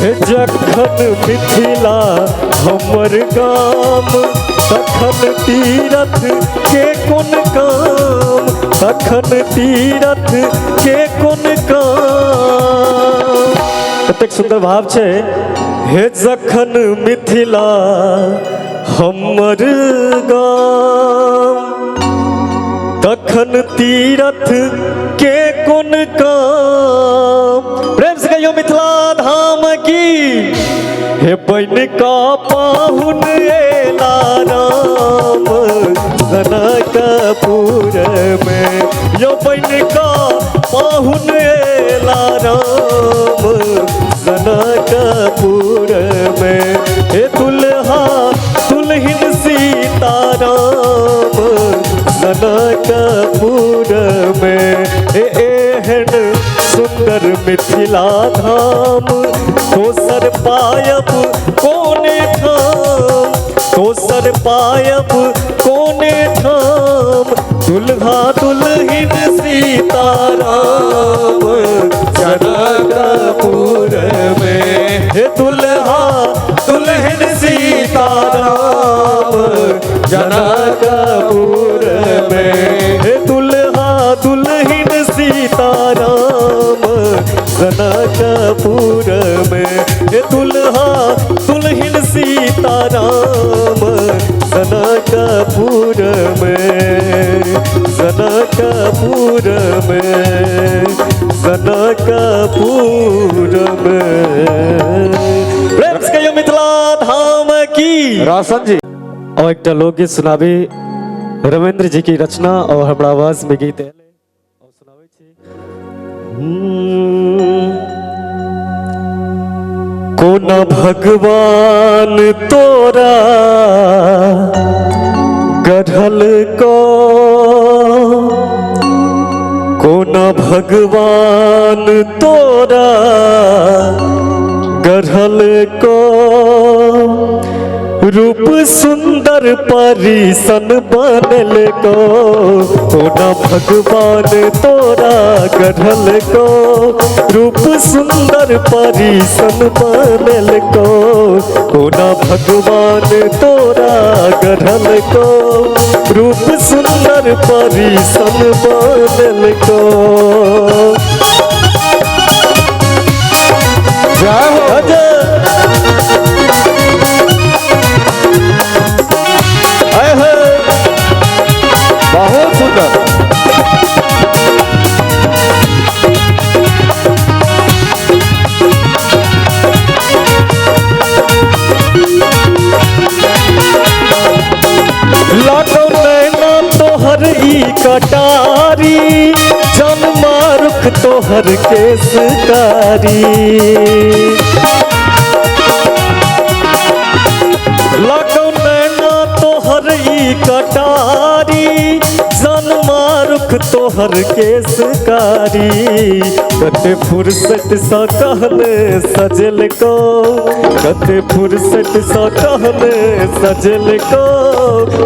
हे जखन मिथिला हमर गाम, तखन तीरथ के कोन काम, तखन तीरथ के कोन काम। कतेक सुंदर भाव छै। हे जखन मिथिला हमर गाम, तखन तीरथ के कोन काम। प्रेम से कहियो मिथिला धाम की। हे बन का पाहुन एला राम जनकपुर में, यो बन का पाहुन एला राम जनकपुर में। हे दुल्हा दुल्हिन सीताराम जनकपुर में, हे एहन सुंदर मिथिला धाम, दोसर पायब कोने ठाम, दोसर पायब कोने ठाम। दुल्हा दुल्हिन सीताराम जनकपुर में, हे दुल्हा दुल्हिन सीताराम जनकपुर में, हे दुल्हा दुल्हिन सीताराम जनकपुर में, हे दुल्हा दुल्हिन सीताराम जनकपुर में, जनकपुर में, जनकपुर में। प्रेम से कहियो मिथिला धाम की। रोशन जी और एकटा लोकगीत सुनाबी, रविंद्र जी की रचना और हमरा आवाज में गीत आयल और सुनाबै छी। कोना भगवान तोरा गढ़ल को, कोना भगवान तोरा गढ़ल को, रूप सुंदर परिसन बनल को, कोना भगवान तोरा गढ़ल को, रूप सुंदर परिसन बनल को, कोना भगवान तोरा गढ़ल को, रूप सुंदर परिसन बनल को। जय हो। बहुत सुंदर। लाखों नैना तोहर ई कटारी, जन मारुख तोहर केसकारी, लाखों नैना तोहर ई कटारी, जन मारुख तोहर केसकारी, कते फुर्सत सा कहले सजल को, कते फुर्सत सा कहले सजल को,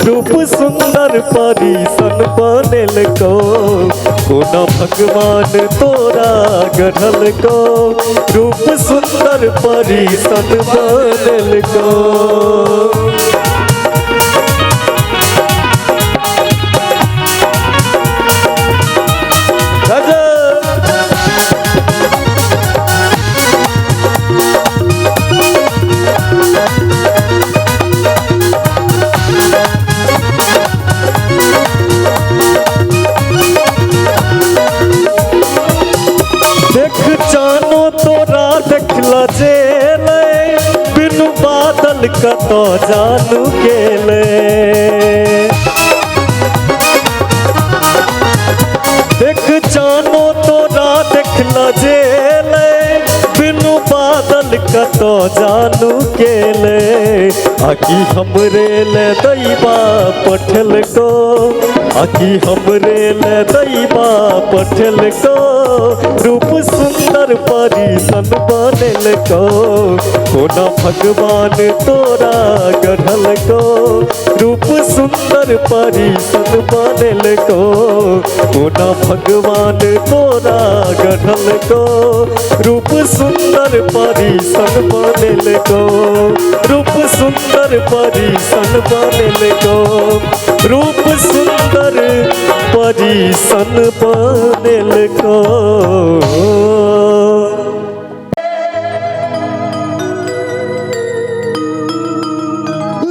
रूप सुंदर परिसन बनल को, कोना भगवान तोरा गढ़ल को, रूप सुंदर परिसन बनल को। देख जानो तोरा देखला जेले, बिनु बादल कतो जानू गेले, देख जानो तोरा देखला जेले, बिनु बादल कतो जानू गेले, आकी हमरे ले दैबा पठल को, आकी हमरे ले दैबा पठल को, रूप सुंदर परिसन बनल को, कोना भगवान तोरा गढ़ल को, रूप सुंदर परिसन बनल को, कोना भगवान तोरा गढ़ल को, रूप सुंदर परिसन बनल को, रूप सुंदर परिसन बनल को, रूप सुंदर परिसन बनल को।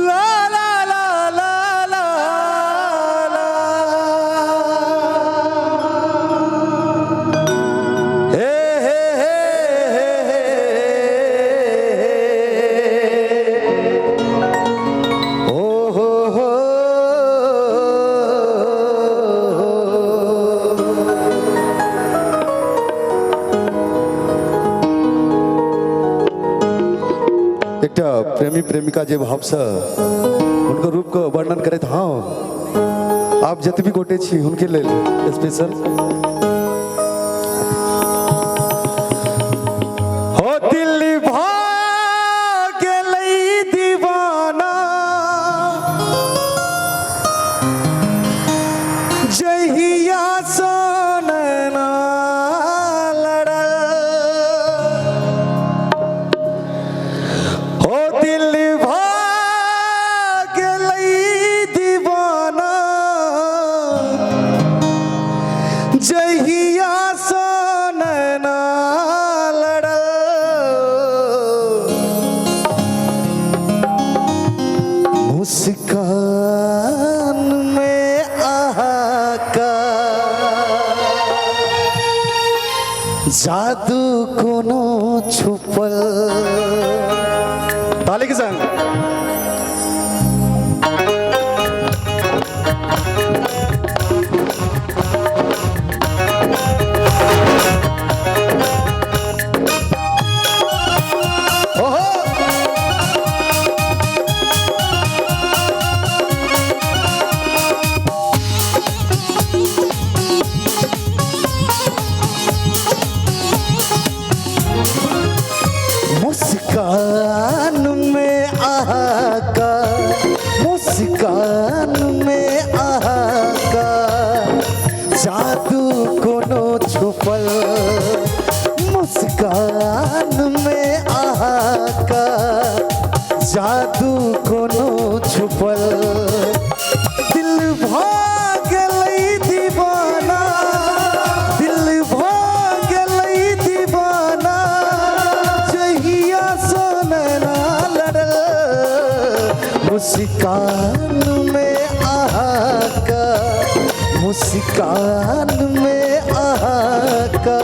ला ला ला ला ला ला, हे हे हे हे हे, ओ हो हो। एकटा प्रेमी प्रेमिका जे भावसँ हुनकर रूपके वर्णन करैत, हाँ आप जतबी गोटे छी हुनके लेल स्पेशल। हो दिल भाग गेलै दीवाना, जे मुस्कान में आका जादू कोनो छुपल। ताली के संग। मुस्कान में आका, मुस्कान में आका जादू कोनो छुपल। मुस्कान में आका जादू कोनो छुपल। दिल भागलै दीवाना, दिल भागलै दीवाना, जहिया सोनना लड़ल। मुस्कान में आका, मुस्कान में आका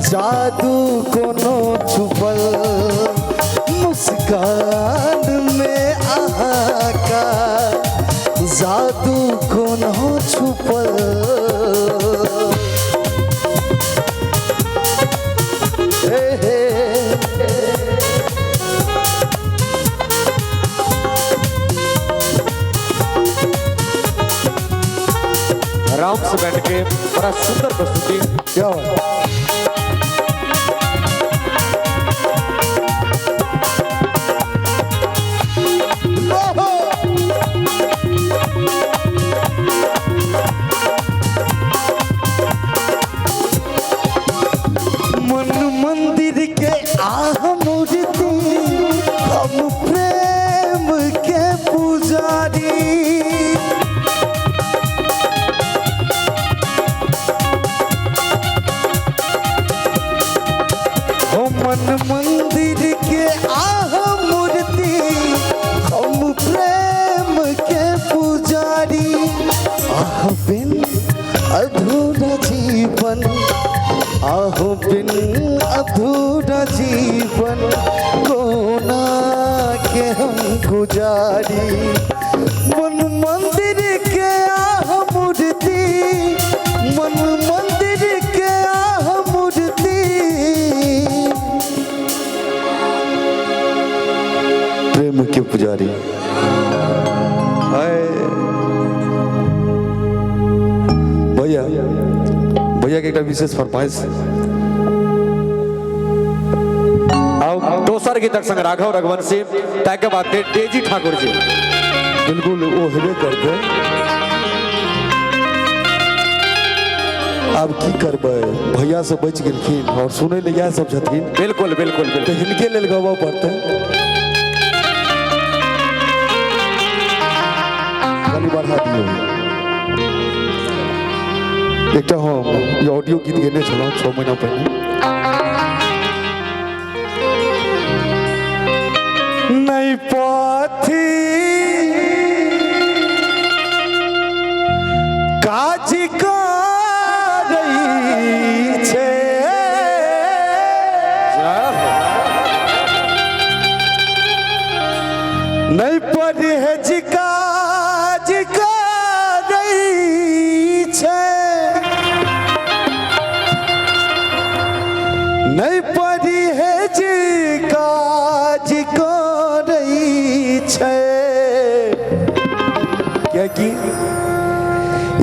जादू कोनो छुपल। मुस्कान में आका जादू कोनो छुपल। हे हे आराम से बैठ के बड़ा सुंदर प्रस्तुति। क्या मन मंदिर के आह मूर्ति, हम प्रेम के पुजारी। मन मंदिर के आह मूर्ति, हम प्रेम के पुजारी। आह बिन अधूरा जीवन, आह बिन अधूरा जीवन कोना के हम गुजारी। मन मंदिर के आह मूर्ति, मन मंदिर के आह मूर्ति। प्रेम के पुजारी। भैया, भैया के एक विशेष फरमाइश। आओ दोसर गीतक संग राघव रघुवंशी, ताके बाद डेजी ठाकुर जी। बिल्कुल वो हेबे करते। अब की करबै, भैया से बच गेलखिन और सुनै ले इएह सब छथिन। बिल्कुल बिल्कुल तो हिनके लेल गबऽ पड़तै। कनि बढ़ा दियौ। एकटा हम ई ऑडियो गीत गेने छलहुँ 6 महीना पहिने। नहीं पाथी काज करै छै, नहीं परहेज काज करै छै, नहीं परहेज काज करै छै। कियाकि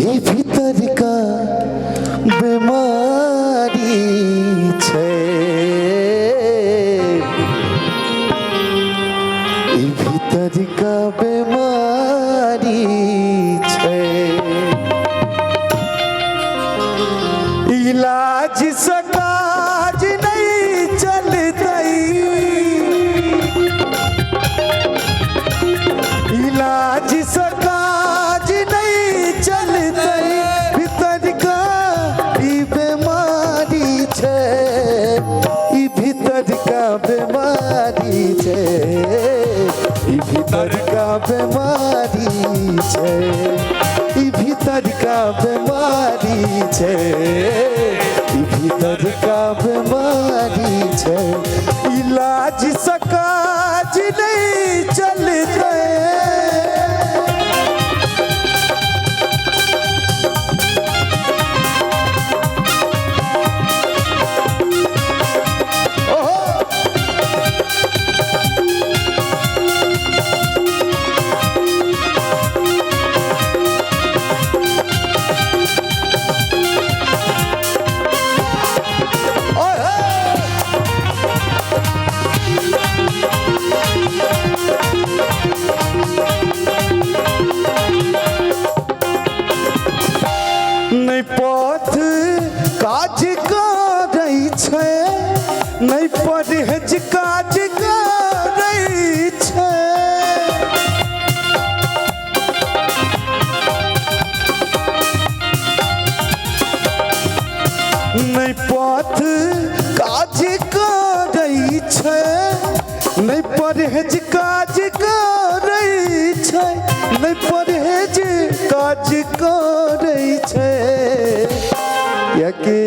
ई भीतर का बीमारी छै, ई भीतर का बीमारी छै। इलाज से काज नहीं चलतै, इलाज से काज नहीं चलतै, भीतर का ई बीमारी छै, ई भीतर का बीमारी छै, ई भीतर का बीमारी। छै, ई भीतर का बीमारी छै, ई भीतर का बीमारी छै। इलाज सँ काज नहि चलतै। नहि पथ काज करै छै, नहि परहेज काज करै छै। नहि पथ काज करै छै, नहि परहेज काज करै छै, नहि परहेज काज करै छै। कियाकि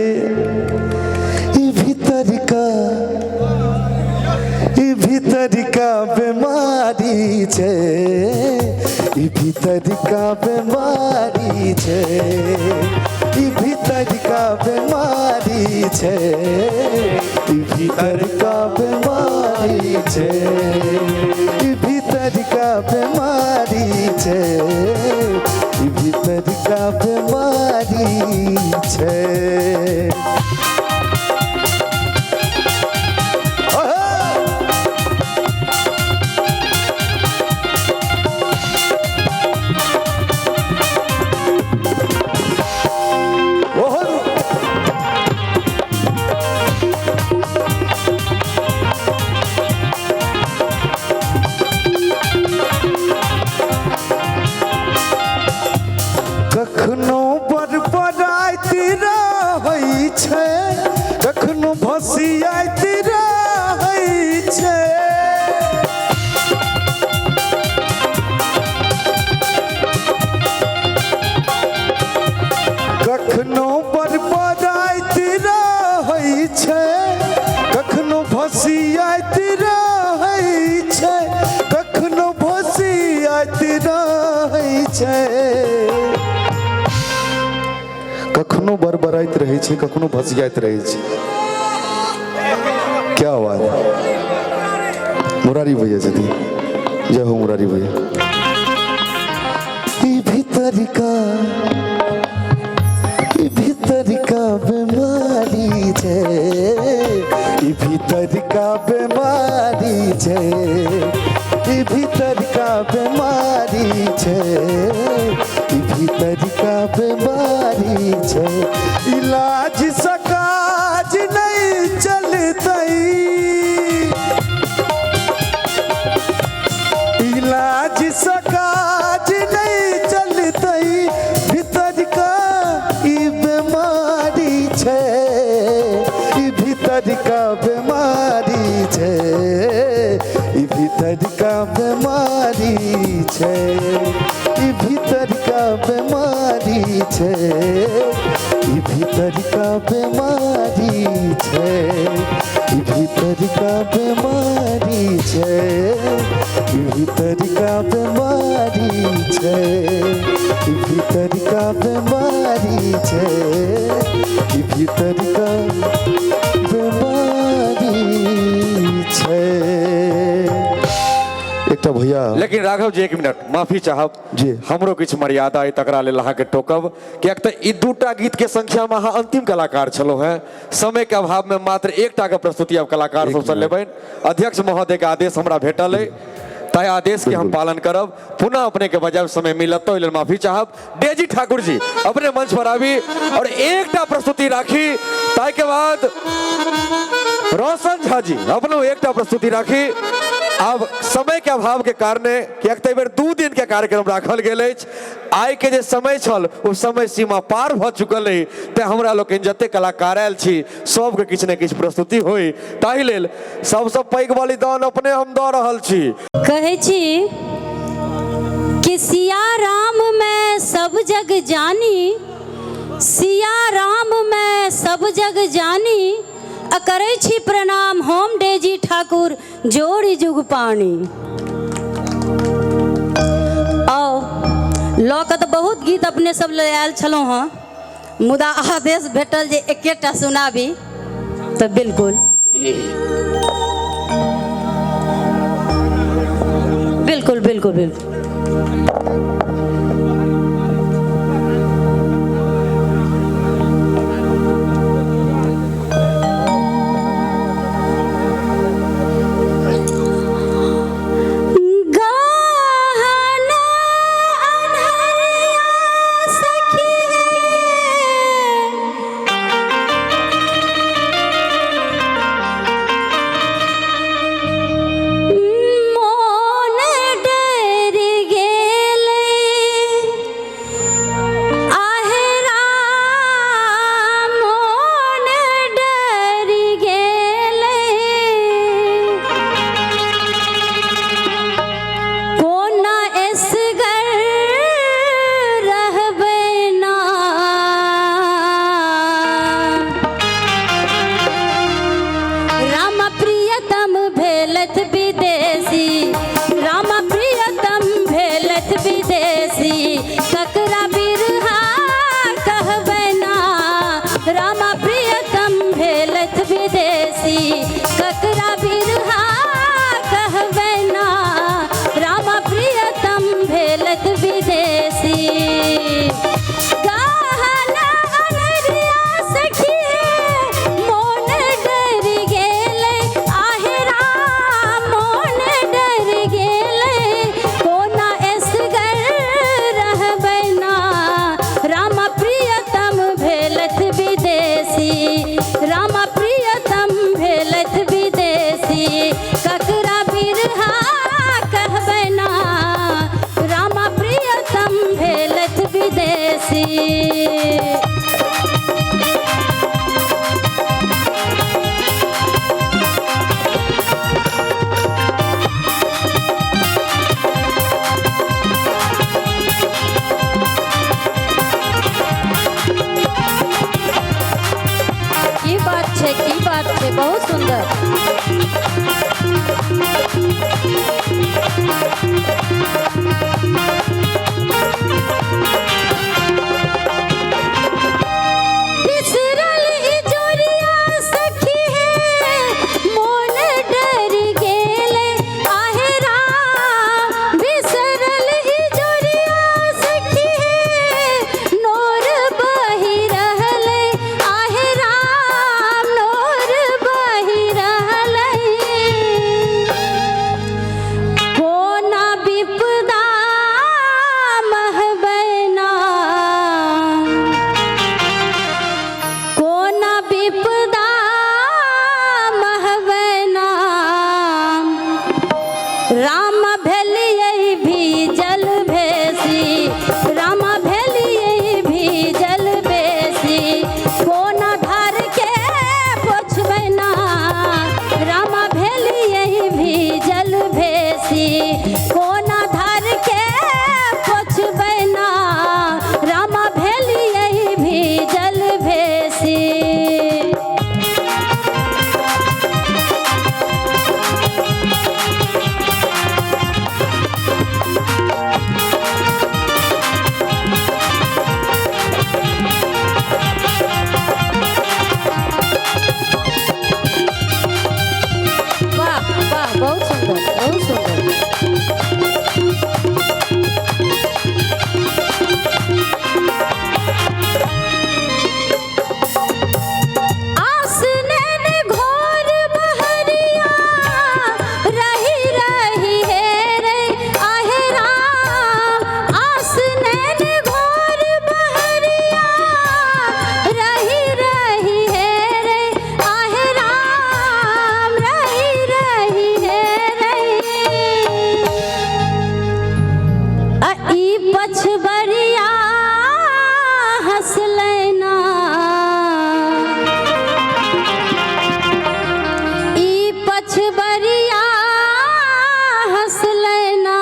ई भीतर का, ई भीतर का बीमारी छै, ई भीतर का बीमारी छै, ई भीतर का बीमारी छै, ई भीतर का बीमारी छै, ई भीतर का बीमारी छै, ई भीतर का बीमारी छै। कखनो बड़बड़ाइत रहै छै, कखनो भसियाइत रहै छै। कखनो बड़बड़ाइत रहै छै, कखनो भसियाइत रहै छै, कखनो भसियाइत रहै छै। कखनो बड़बड़ाइत रहै छै, कखनो भसियाइत रहै छै। क्या बात है मुरारी भैया छथिन, जय हो मुरारी भैया। ई भीतर का, ई भीतर का बीमारी छै, ई भीतर का बीमारी छै, ई भीतर का बीमारी छै, ई भीतर का बीमारी छै। इलाज सँ काज नहि चलतै, इलाज सँ काज नहि चलतै, भीतर का ई बीमारी छै, ई भीतर का बीमारी छै, ई भीतर का बीमारी छै, ई भीतर का बीमारी छै, ई भीतर का बीमारी छै, ई भीतर का बीमारी छै, ई भीतर का बीमारी छै, ई भीतर का बीमारी छै, ई भीतर का बीमारी छै। एकटा भैया, लेकिन राघव जी एक मिनट माफी चाहब जी, हमरो किछु मर्यादा अइ तकरा लेल अहाँके टोकब, किएक तऽ ई दूटा गीत के संख्या में अहाँ अंतिम कलाकार छलहुँ हेँ। समय के अभाव में मात्र एकटा के प्रस्तुति अब कलाकार सबसँ लेबनि। अध्यक्ष महोदय के आदेश हमरा भेटल अइ, ताहि आदेश के हम पालन करब। पुनः अपने के बजाय समय मिलत तऽ ओहि लेल माफी चाहब। डेजी ठाकुर जी अपने मंच पर आबी और एकटा प्रस्तुति राखी, ताहि के बाद रोशन झा जी अपनो एकटा प्रस्तुति राखी। आब समय के अभाव के कारणे, किएक तऽ एहि बेर 2 दिन के कार्यक्रम राखल गेल अछि, आइ के जे समय छल ओ समय सीमा पार भऽ चुकल अइ, तेँ हमरा लोकनि जते कलाकार आयल छी सबके किछु ने किछु प्रस्तुति होइ, ताहि लेल सबसँ पैघ बलिदान अपने हम दऽ रहल छी। कहै छी कि सिया राम सिया राम में सब जग जानी, आ करै छी प्रणाम हम डेजी ठाकुर जोड़ी जुग पानी। आओ लऽ कऽ तऽ बहुत गीत अपने सब लऽ आयल छलहुँ हँ, मुदा आदेश भेटल जे एकेटा सुनाबी, तऽ बिल्कुल बिल्कुल बिल्कुल बिल्कुल। गहन अन्हरिया सखी मोन डर गेलै, आहेरा मोन डर गेलै, कोना एसगर रहबै ना, राम प्रियतम भेलथ विदेशी, राम प्रियतम भेलथ विदेशी, ककरा बिरहा कहबै ना, राम प्रियतम भेलथ विदेशी, ककरा बिरहा कहबै ना, राम प्रियतम भेलथ विदेशी। गहन अनरिया सखी मोन डर गेलै, आहेरा मोन डर गेलै, कोना एसगर रहबै ना, राम प्रियतम भेलथ विदेशी, राम प्रियतम भेलथ विदेशी, ककरा बिरहा कहबै ना, राम प्रियतम भेलथ विदेशी। की बात छै, की बात छै, बहुत सुंदर। बिसरल इजोरिया सखी हे मोन डर गेलै, आहेरा बिसरल इजोरिया सखी हे नोर बहि रहलै, आहेरा नोर बहि रहलै, कोना विपदा महबै ना, कोना विपदा महबै ना, राम भेलियै भीजल भेसी, राम भेलियै भीजल बेसी, कोना धार के पोछबै ना, राम भेलियै भीजल भेसी, कोना धार के पोछबै ना, राम भेलियै भीजल भेसी। वाह वाह, बहुत सुंदर, बहुत सुंदर। आसनैन घोर बहरिया रही रही हे रे आहेरा, आसनैन घोर बहरिया रही रही हे रे आहेरा, रही रही हे रे, आ ई पछबरिया हंसलै ना, ई पछबरिया हंसलै ना।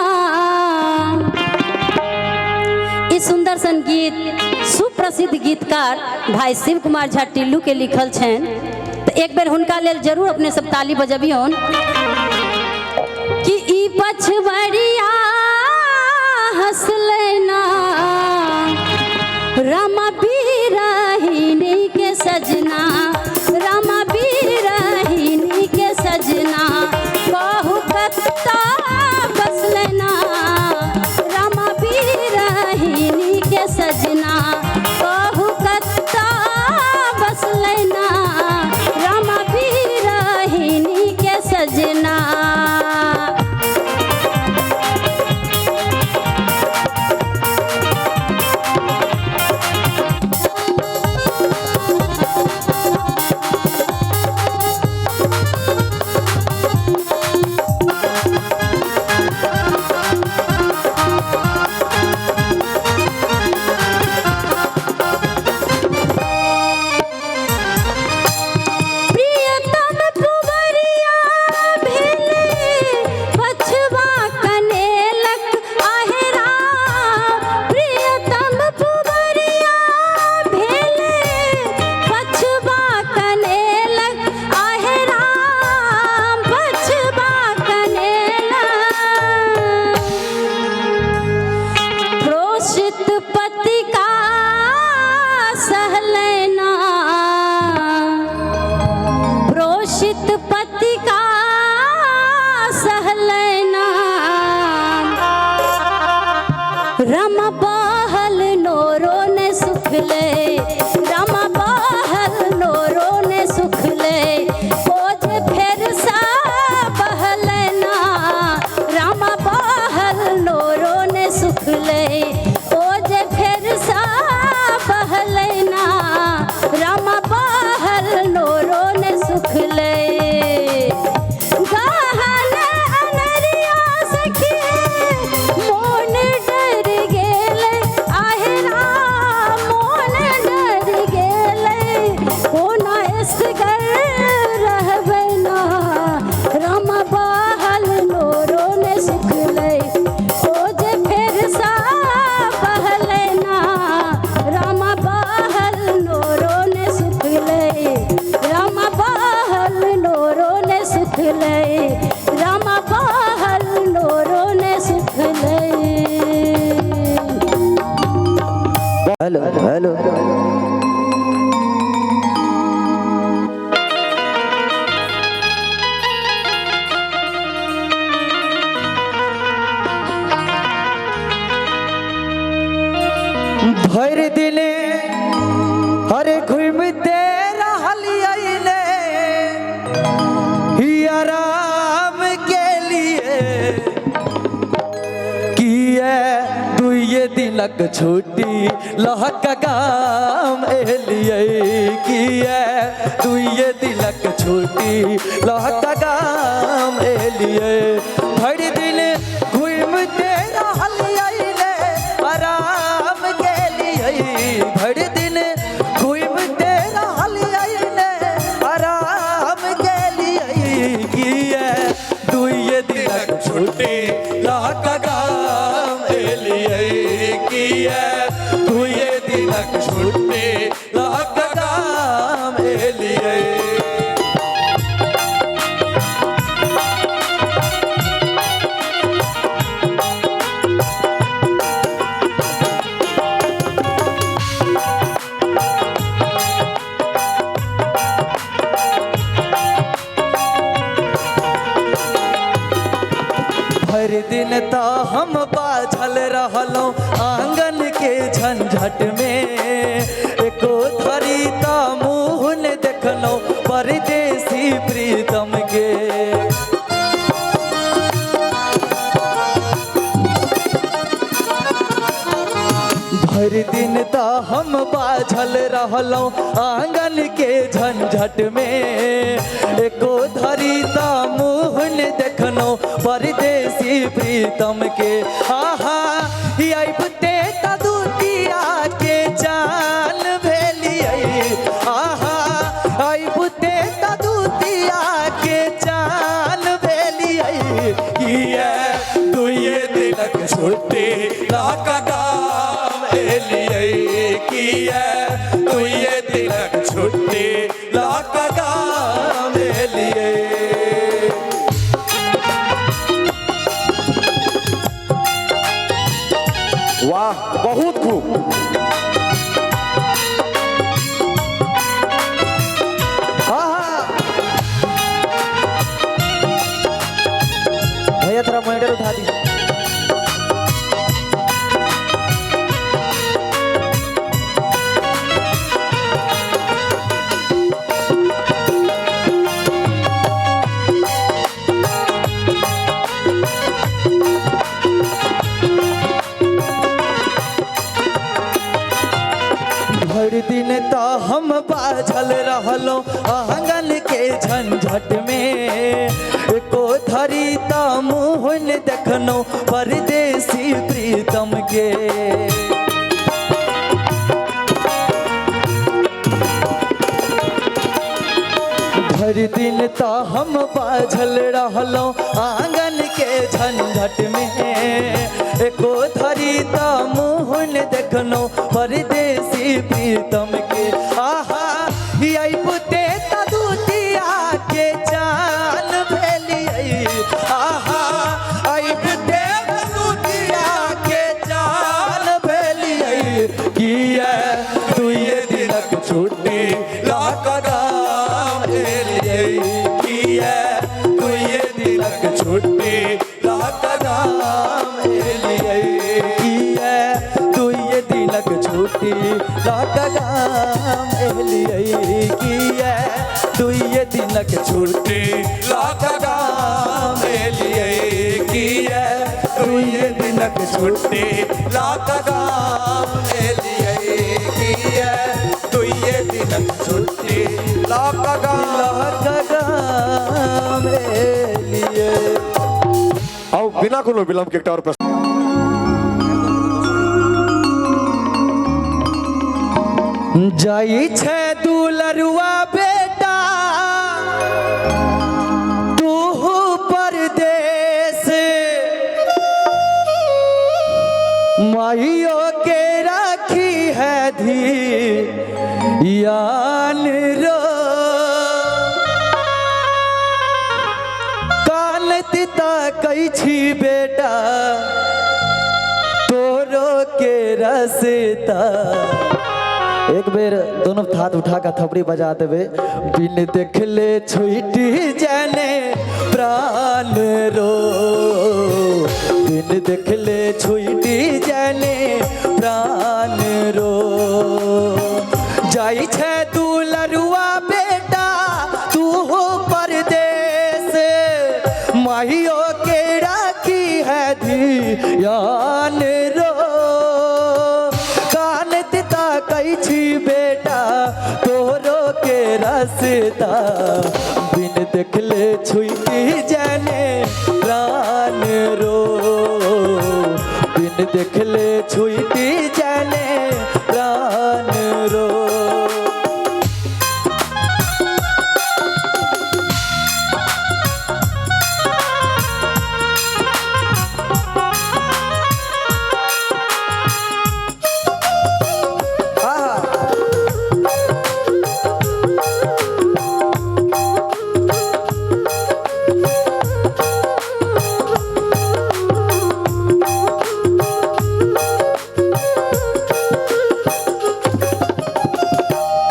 ई सुंदर सन गीत सुप्र प्रसिद्ध गीतकार भाई शिव कुमार झा टिल्लू के लिखल छनि, तऽ एक बेर हुनका लेल जरूर अपने सब ताली बजबियौन कि ई पछबरिया हंसलै ना रामा बीरहिनी के सजना, रामा बीरहिनी के सजना, कहू कत्ता बसलै ना रामा बीरहिनी के सजना, कहू कत्ता बसलै ना रामा बीरहिनी के सजना। प्रियतम पुबरिया भेले पछवा कनेलक आहेरा, प्रियतम पुबरिया भेले पछवा कनेलक आहेरा, पछवा कनेलक प्रोषित पति का सहलैना, प्रोषित पति का सहलैना, रम बहल नोरो ने सुखले, रम बहल नोरो ने सुखले, ओझ फेर सा बहलैना राम बहल नोरो ने सुखले, ओझ फेर सा बहलैना राम बहल नोरो ने सुखले। गहन अनरिया सखी मोन डर गेलै आहेरा, मोन डर गेलै कोना एसगर रहबै ना राम बहल नोरो ने सुखलै, ओ जे फेर सा बहलै ना राम बहल नोरो ने सुखलै, राम बहल नोरो ने सुखलै, राम बहल नोरो ने सुखलै। हेलो हेलो भरि दिन हरे घूमते रहलियै ने ही आराम के लिए, किए दुइये दिनक छुट्टी लहक गाम एलियै, किए दुइये दिनक छुट्टी लहक गाम एलियै। भरि दिन घूमते रहलियै ने आराम के लिए, भरि दिन घूमते रहलियै ने आराम के लिए, किए दुइये दिनक छुट्टी लहक गाम एलियै, किए दुइये दिनक छुट्टी लहक गाम एलियै। भरि दिन त हम बाझल रहलहुँ आंगन के झंझट में, एको धरी त मुँह ने देखलहुँ परदेसी प्रीतम के। भरि दिन त हम बाझल रहलहुँ आंगन के झंझट में, एको धरी त मुँह ने देखलहुँ परदेसी प्रीतम के। आहा अबिते त दुतिया के जान भेलियै, आहा अबिते त दुतिया के जान भेलियै, किए दुइये दिनक छुट्टी लऽ कऽ गाम एलियै, किए वाह, बहुत खूब। भैया थोड़ा मॉनिटर उठा दीजिए। भरि दिन तो हम बाझल रहलो आंगन के झंझट में, एको धरी त मुँह न देखनो परदेसी प्रीतम के। भरि दिन तो हम बाझल रहलो आंगन के झंझट में, एको धरी त मुँह न देखनो परदेसी प्रीतम के। आहा अइबते त दूतिया के चान भेलियै, आहा अइबते त दूतिया के चान भेलियै, किया दुइये दिनक छुट्टी लऽ कऽ गाम एलियै, किया दुइये दिनक छुट्टी लऽ कऽ गाम एलियै, किया दुइये दिनक छुट्टी लऽ कऽ गाम एलियै, किया दुइये दिनक छुट्टी लऽ कऽ गाम एलियै, किया दुइये दिनक छुट्टी लऽ कऽ गाम एलियै, किया दुइये दिनक छुट्टी लऽ कऽ गाम एलियै। आउ बिना कोनो विलम्ब के एकटा और प्रश्न। जाई छे दुलरुआ बेटा तू परदेस, माइयो के राखी है धियान रो, कान तिता कै छी बेटा तोरो के रसता। एक बेर दोनों हाथ उठा के थपड़ी बजा देवे। बिन देखले छुटी जाने प्राण रो, बिन देखले छुटी जाने प्राण रो, जाई छे दुलरुआ बेटा तू हो परदेस, माहियो के राखी है धियान रो, कान तिता कै छी बेटा तोरो के रसता, बिन देखले छुटी जाने प्राण रो, बिन देखले छुटी जाने प्राण रो।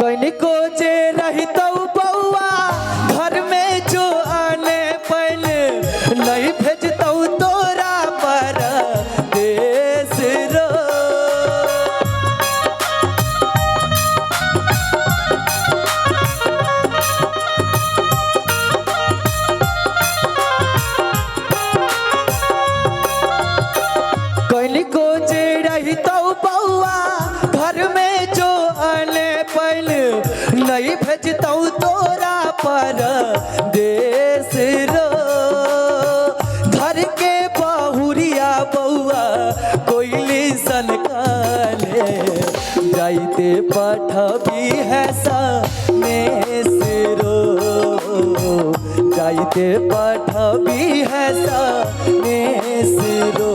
कनिको जे रहितौ बौआ घर में जो आने पहले, नहीं भेजतौ तोरा पर देश रो, कनिको जे रहितौ बौआ घर में जो आने पहले, नहीं भेजतौ तोरा पर देश रो, घर के बहुरिया बौआ कोइली सन काले, जाइते पठबी है सनेस रो, जाइते पठबी है सनेस रो।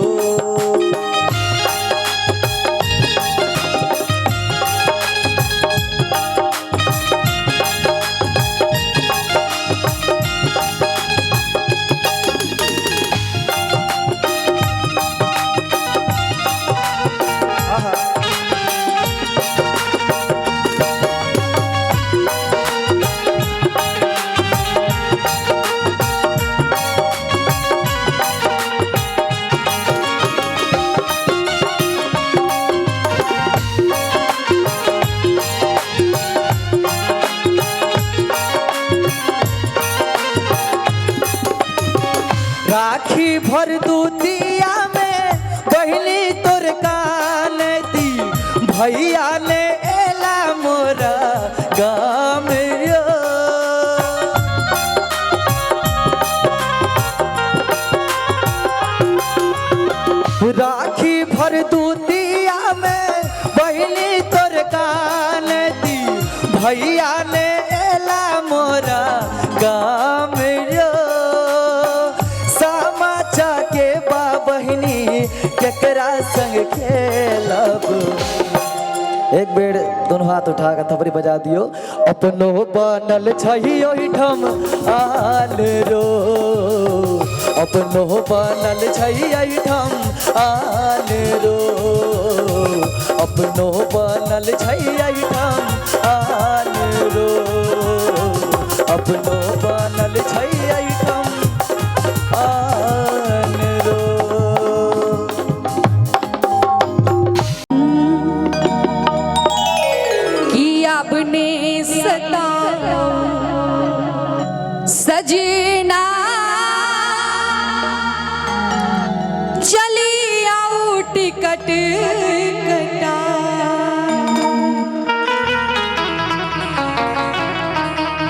भरदुतिया में बहिनी तोर कान दी भैया ने एला मोरा गाम यो। राखी भरदुतिया में बहिनी तोर कान दी भैया ने एला मोरा गाम यो। सामा के बा बहिनी केकरा संग खेलब। एक बेर दोनों हाथ उठा के थपड़ी बजा दियो। अपनो बनल छही ओहिठाम आल रो, अपनो बनल छही एहिठाम आल रो, अपनो बनल छही एहिठाम आल रो, अपनो बनल छही एहिठाम आल रो। कि अपने सता सजना चली आऊ टिकट कटा।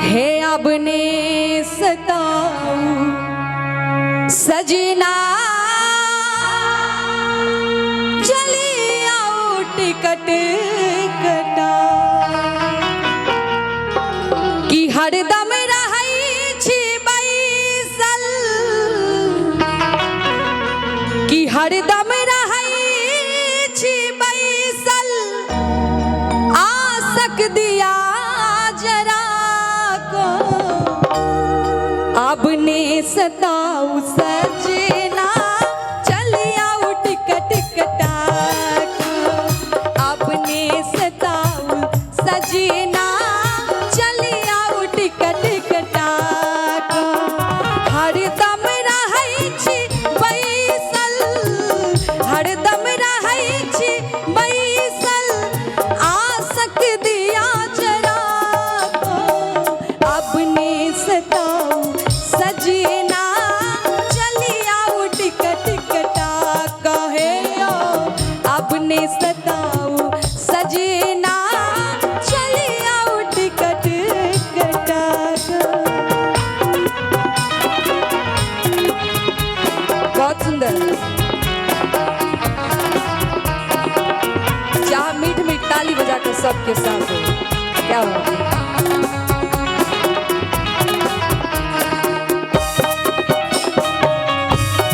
हे अपने सताऊ सजना चली आऊ टिकट कटा। कि हरदम रहै छी बैसल, कि हरदम रहै छी बैसल आसक दिया जरा को। अब ने सताऊ सजना चली आऊ टिकट कटा। अब ने सताऊ सजना चली आऊ टिकट कटा। हरदम रहै छी बैसल, हरदम रहै छी बैसल आसक दिया जरा को। अपने सताऊ सजना चली आऊ टिकट कटा। कहे यो अपने सताऊ सजना चली आऊ टिकट कटा। बहुत सुंदर। चाह मीठ मीठ ताली बजाकर सबके साथ हो। क्या हुआ?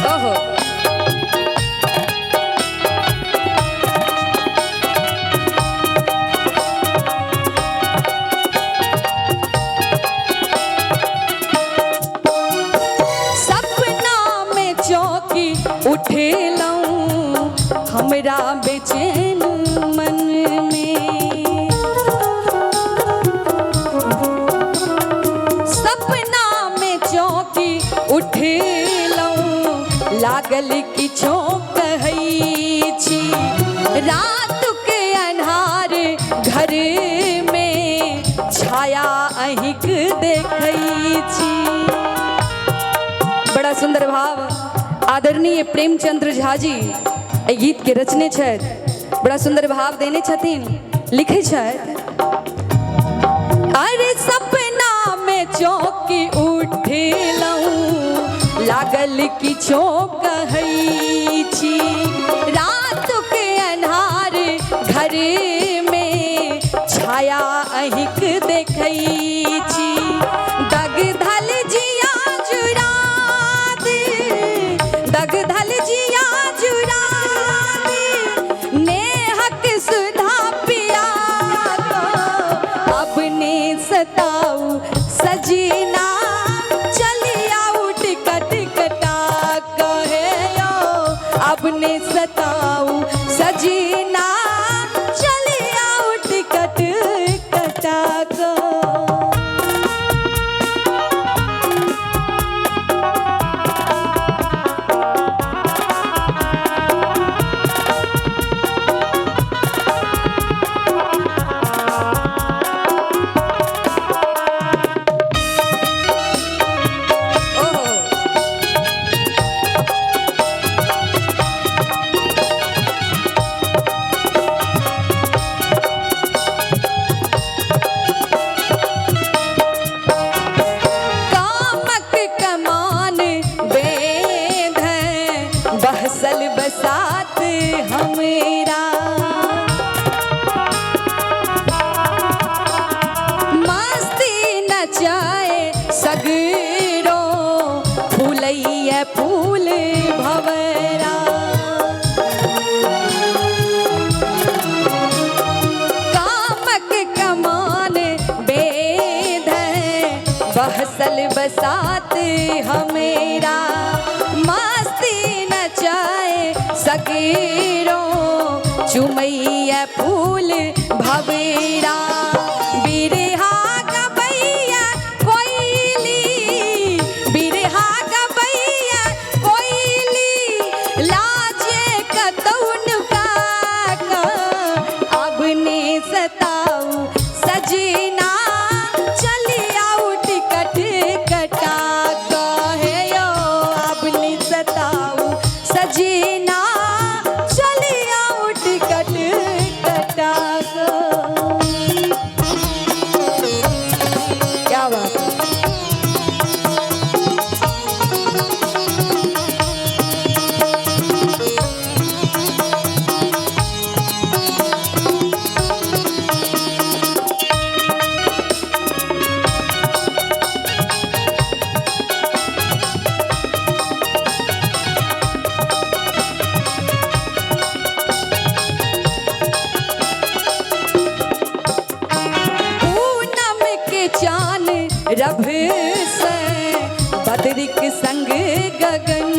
ओहो सपना में चौकी उठेलहुँ हमरा बेचैन मन में। सपना में चौकी उठेलहुँ लागल किछो कहै छी। रात के अन्हार घर में छाया अहिक देखै छी। बड़ा सुंदर भाव आदरणीय प्रेमचंद्र झा जी एहि गीत के रचने छथि। बड़ा सुंदर भाव देने छथिन, लिखै छथि। अरे सपना में चौकी उठेलहुँ लागल किछो कहै छी। रात के अन्हार घर में छाया अहिक देखै छी। दग धल जिया जुड़ा दे, दग धल जिया जुड़ा दे, नेहक सुधा पिया को। अपने सताऊ सजना चली आऊ टिकट कटा। कहे यो अपने सताऊ सजना चली आऊ टिकट कटा। को ओहो बसल बसात हमेरा मस्ती नचाए सगीरो चुमैया फूल भवेरा बिरहा गबैया कोइली बिरहा गबैया कोइली लाजे कतौन का अब ने सताऊ सजना चली आऊ टिकट कटा कहे यो अब ने सताऊ सजना चली आऊ टिकट कटा क्या बात है। पूनम के चान रभ से बदरिक संग गगन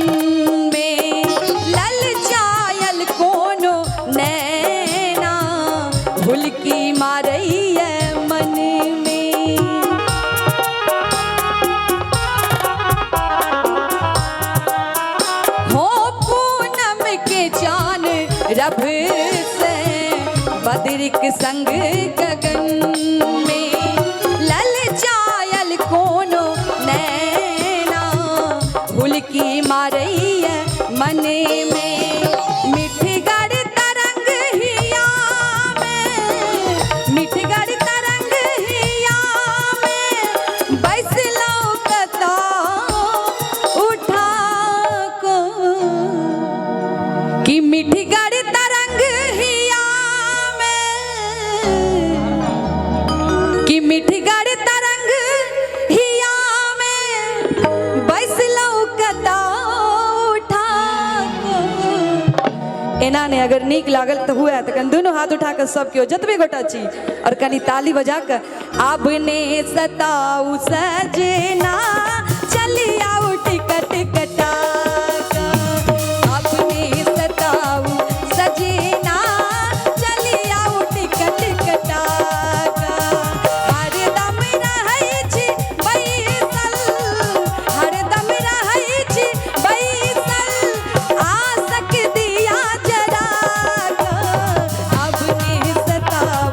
में ललचायल कोनो नैना हुलकी मारैया मन में। हो पूनम के चान रभ से बदरिक संग गगन में ललचायल कोनो नैना हुलकी मारैया मन में। मिठगढ़ तरंग हिया में मिठगढ़ तरंग हिया में बैसलो कता उठा को कि मिठगढ़ तरंग हिया में कि मिठगढ़ तरंग हिया में बैसलो कता उठा को। एना ने अगर नीक लागल तो हुआ तो कनि दुनू हाथ उठा के सब केओ जतबे गोटा छी और कनि ताली बजा के अब ने सताऊ सजना चली आऊ टिकट कटा अब ने सताऊ सजना चली आऊ टिकट कटा हरदम रहै छी बैसल हरदम रहै छी बैसल आसक दिया जरा अब ने सताऊ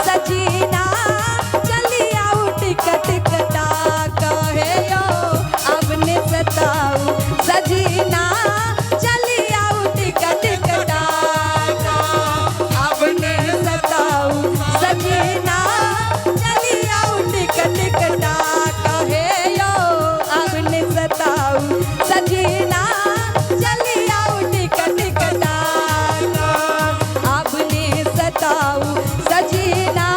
सजना चली आऊ टिकट कटा कहे यो अब ने सताऊ सजना चली आऊ टिकट कटा अब ने सताऊ सजना चली आऊ टिकट कटा कहे यो अब ने सताऊ सजना चली आऊ टिकट कटा अब ने सताऊ सजना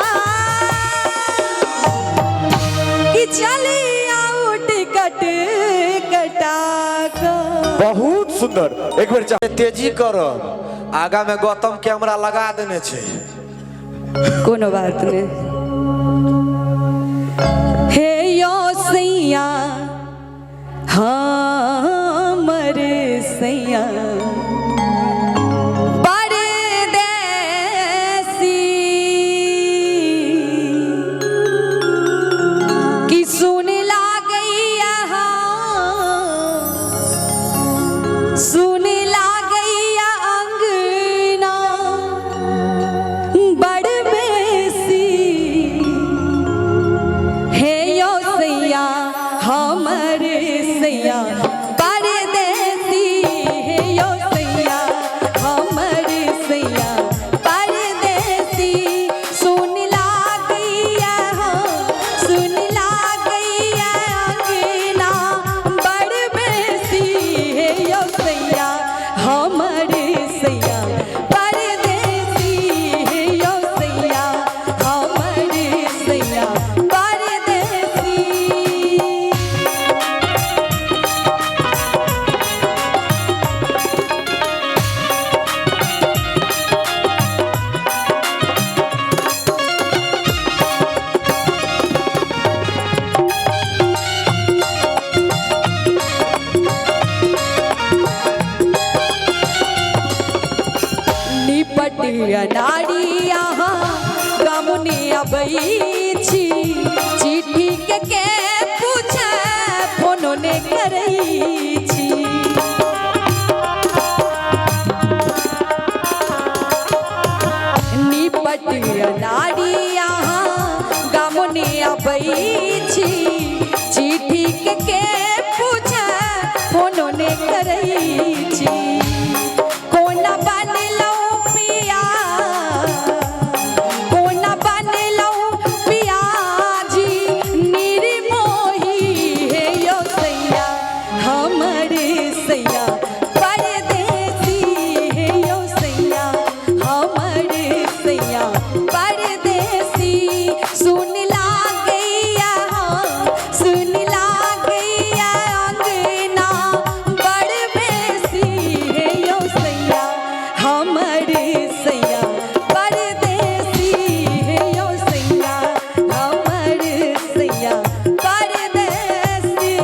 कि चली आऊ टिकट कटा बहुत सुंदर एक बेर तेजी करब आगा में गौतम कैमरा लगा देने छै। कोनो बात नहीं। हे यो सैया हमर सैया परदेसी कि सुन लागैया सुन लागैया अंगना बड़ बेसी हे यो सैया हमर सैया परदेसी हे यो निपट अनाड़ी अहाँ गामुनी अबै छी, चिट्ठी के पूछे फोनो ने करै छी। निपट अनाड़ी अहाँ गामुनी अबै छी, चिट्ठी के पूछे फोनो ने करै छी। कोना बनलौ पिया, कोना बनलौ पिया जी निर्मोही हे यो सैया, हमर सैया परदेसी हे यो सैया, हमर सैया परदेसी। सुन लागैया, सुन लागैया अंगना बड़ बेसी हे यो सैया, हमर सैया परदेसी हे यो सैया, हमर सैया परदेसी।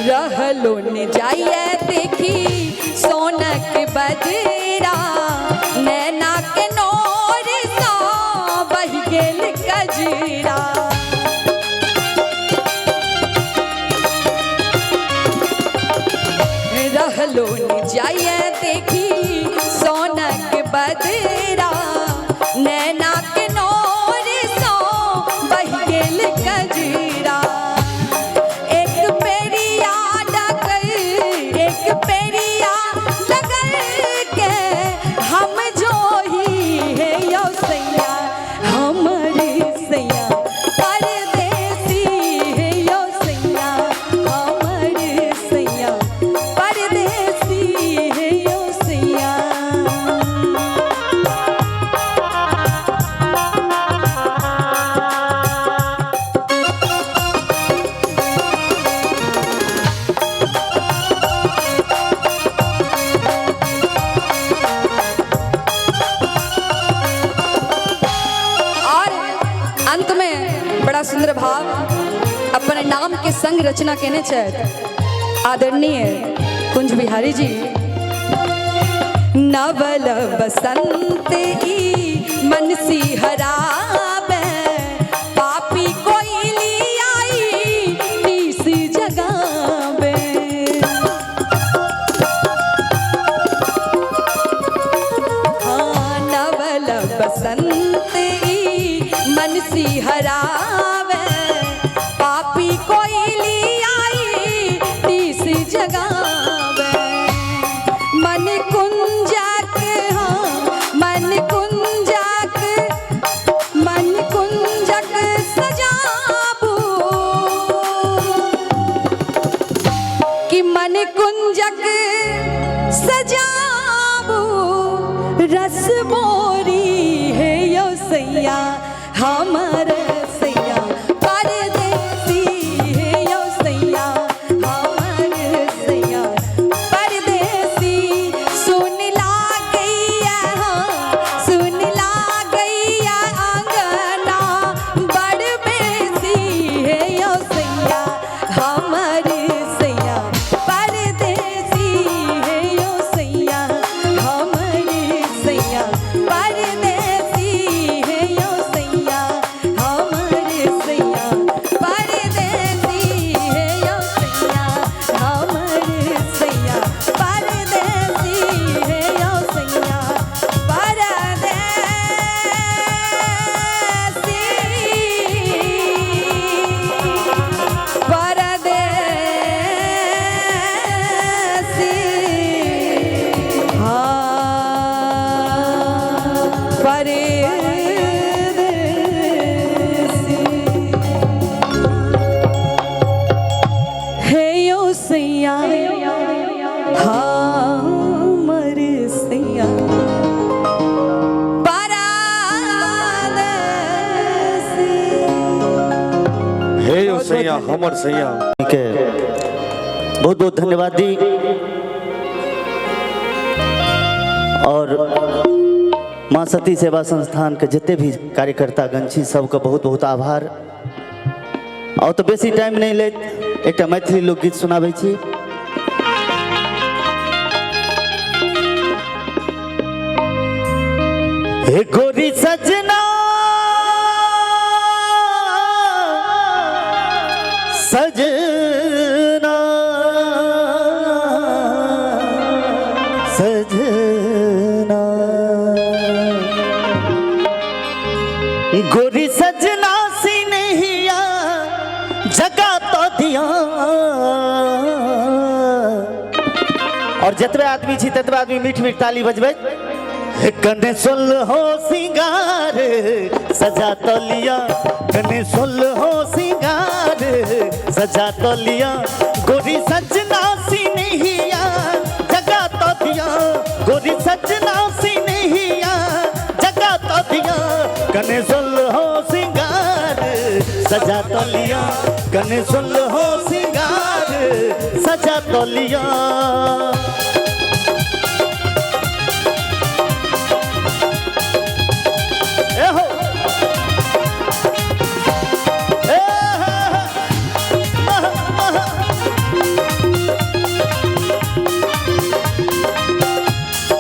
रहलो ने जाइए देखी सोनक बदरा, नैना के नोर सा बहि गेल कजरा। रहलो ने जाइए देखी सोनक बदरा, नैना के नोर सा बहि गेल कजरा। एक पेरिया डगर, एक पेरिया डगर के हम जो ही है यो सैया, हमर सैया परदेसी है यो सैया, हमर सैया परदेसी है यो सैया। और अंत में बड़ा सुंदर भाव अपन नाम के संग रचना केने छथि आदरणीय कुंज बिहारी जी। नवल बसंत ई मन सी हराबे, पापी कोइली आई नीस जगावे। हाँ, नवल बसंत ई मन सी हरावे, पापी कोइली आई नीस जगावे। मन कुंजक, हाँ मन कुंजक, मन कुंजक सजाबू कि मन कुंजक सजाबू, रस मोरी है यो सैया, हमर सैया परदेसी है यो सैया, हमर सैया परदेसी। सुन लागैया, सुन लागैया अंगना बड़ बेसी है यो सैया, हमर सैया परदेसी है यो सैया, हमर सैया परदेसी है यो सैया। हमर सैया के बहुत बहुत धन्यवाद दी और माँ सती सेवा संस्थान के जितने भी कार्यकर्तागण छी सबके बहुत बहुत आभार। और तो बेसी टाइम नहीं लेत एकटा मैथिली लोकगीत सुनाबै छी। हे गोरी सजना सजना सजना गोरी सजना सी नहिया जगा तो दिया। और जतबे आदमी छी ततबे आदमी मीठ मीठ ताली बजबै। कने सुल हो सिंगार सजा तो लिया, कने सुल हो सिंगार सजा तो लिया, गोरी सजना सी नहिया जगा तो दिया, गोरी सजना सी नहिया जगा तो दिया, कने सुल हो सिंगार सजा तो लिया, कने सुल हो सिंगार सजा तो लिया।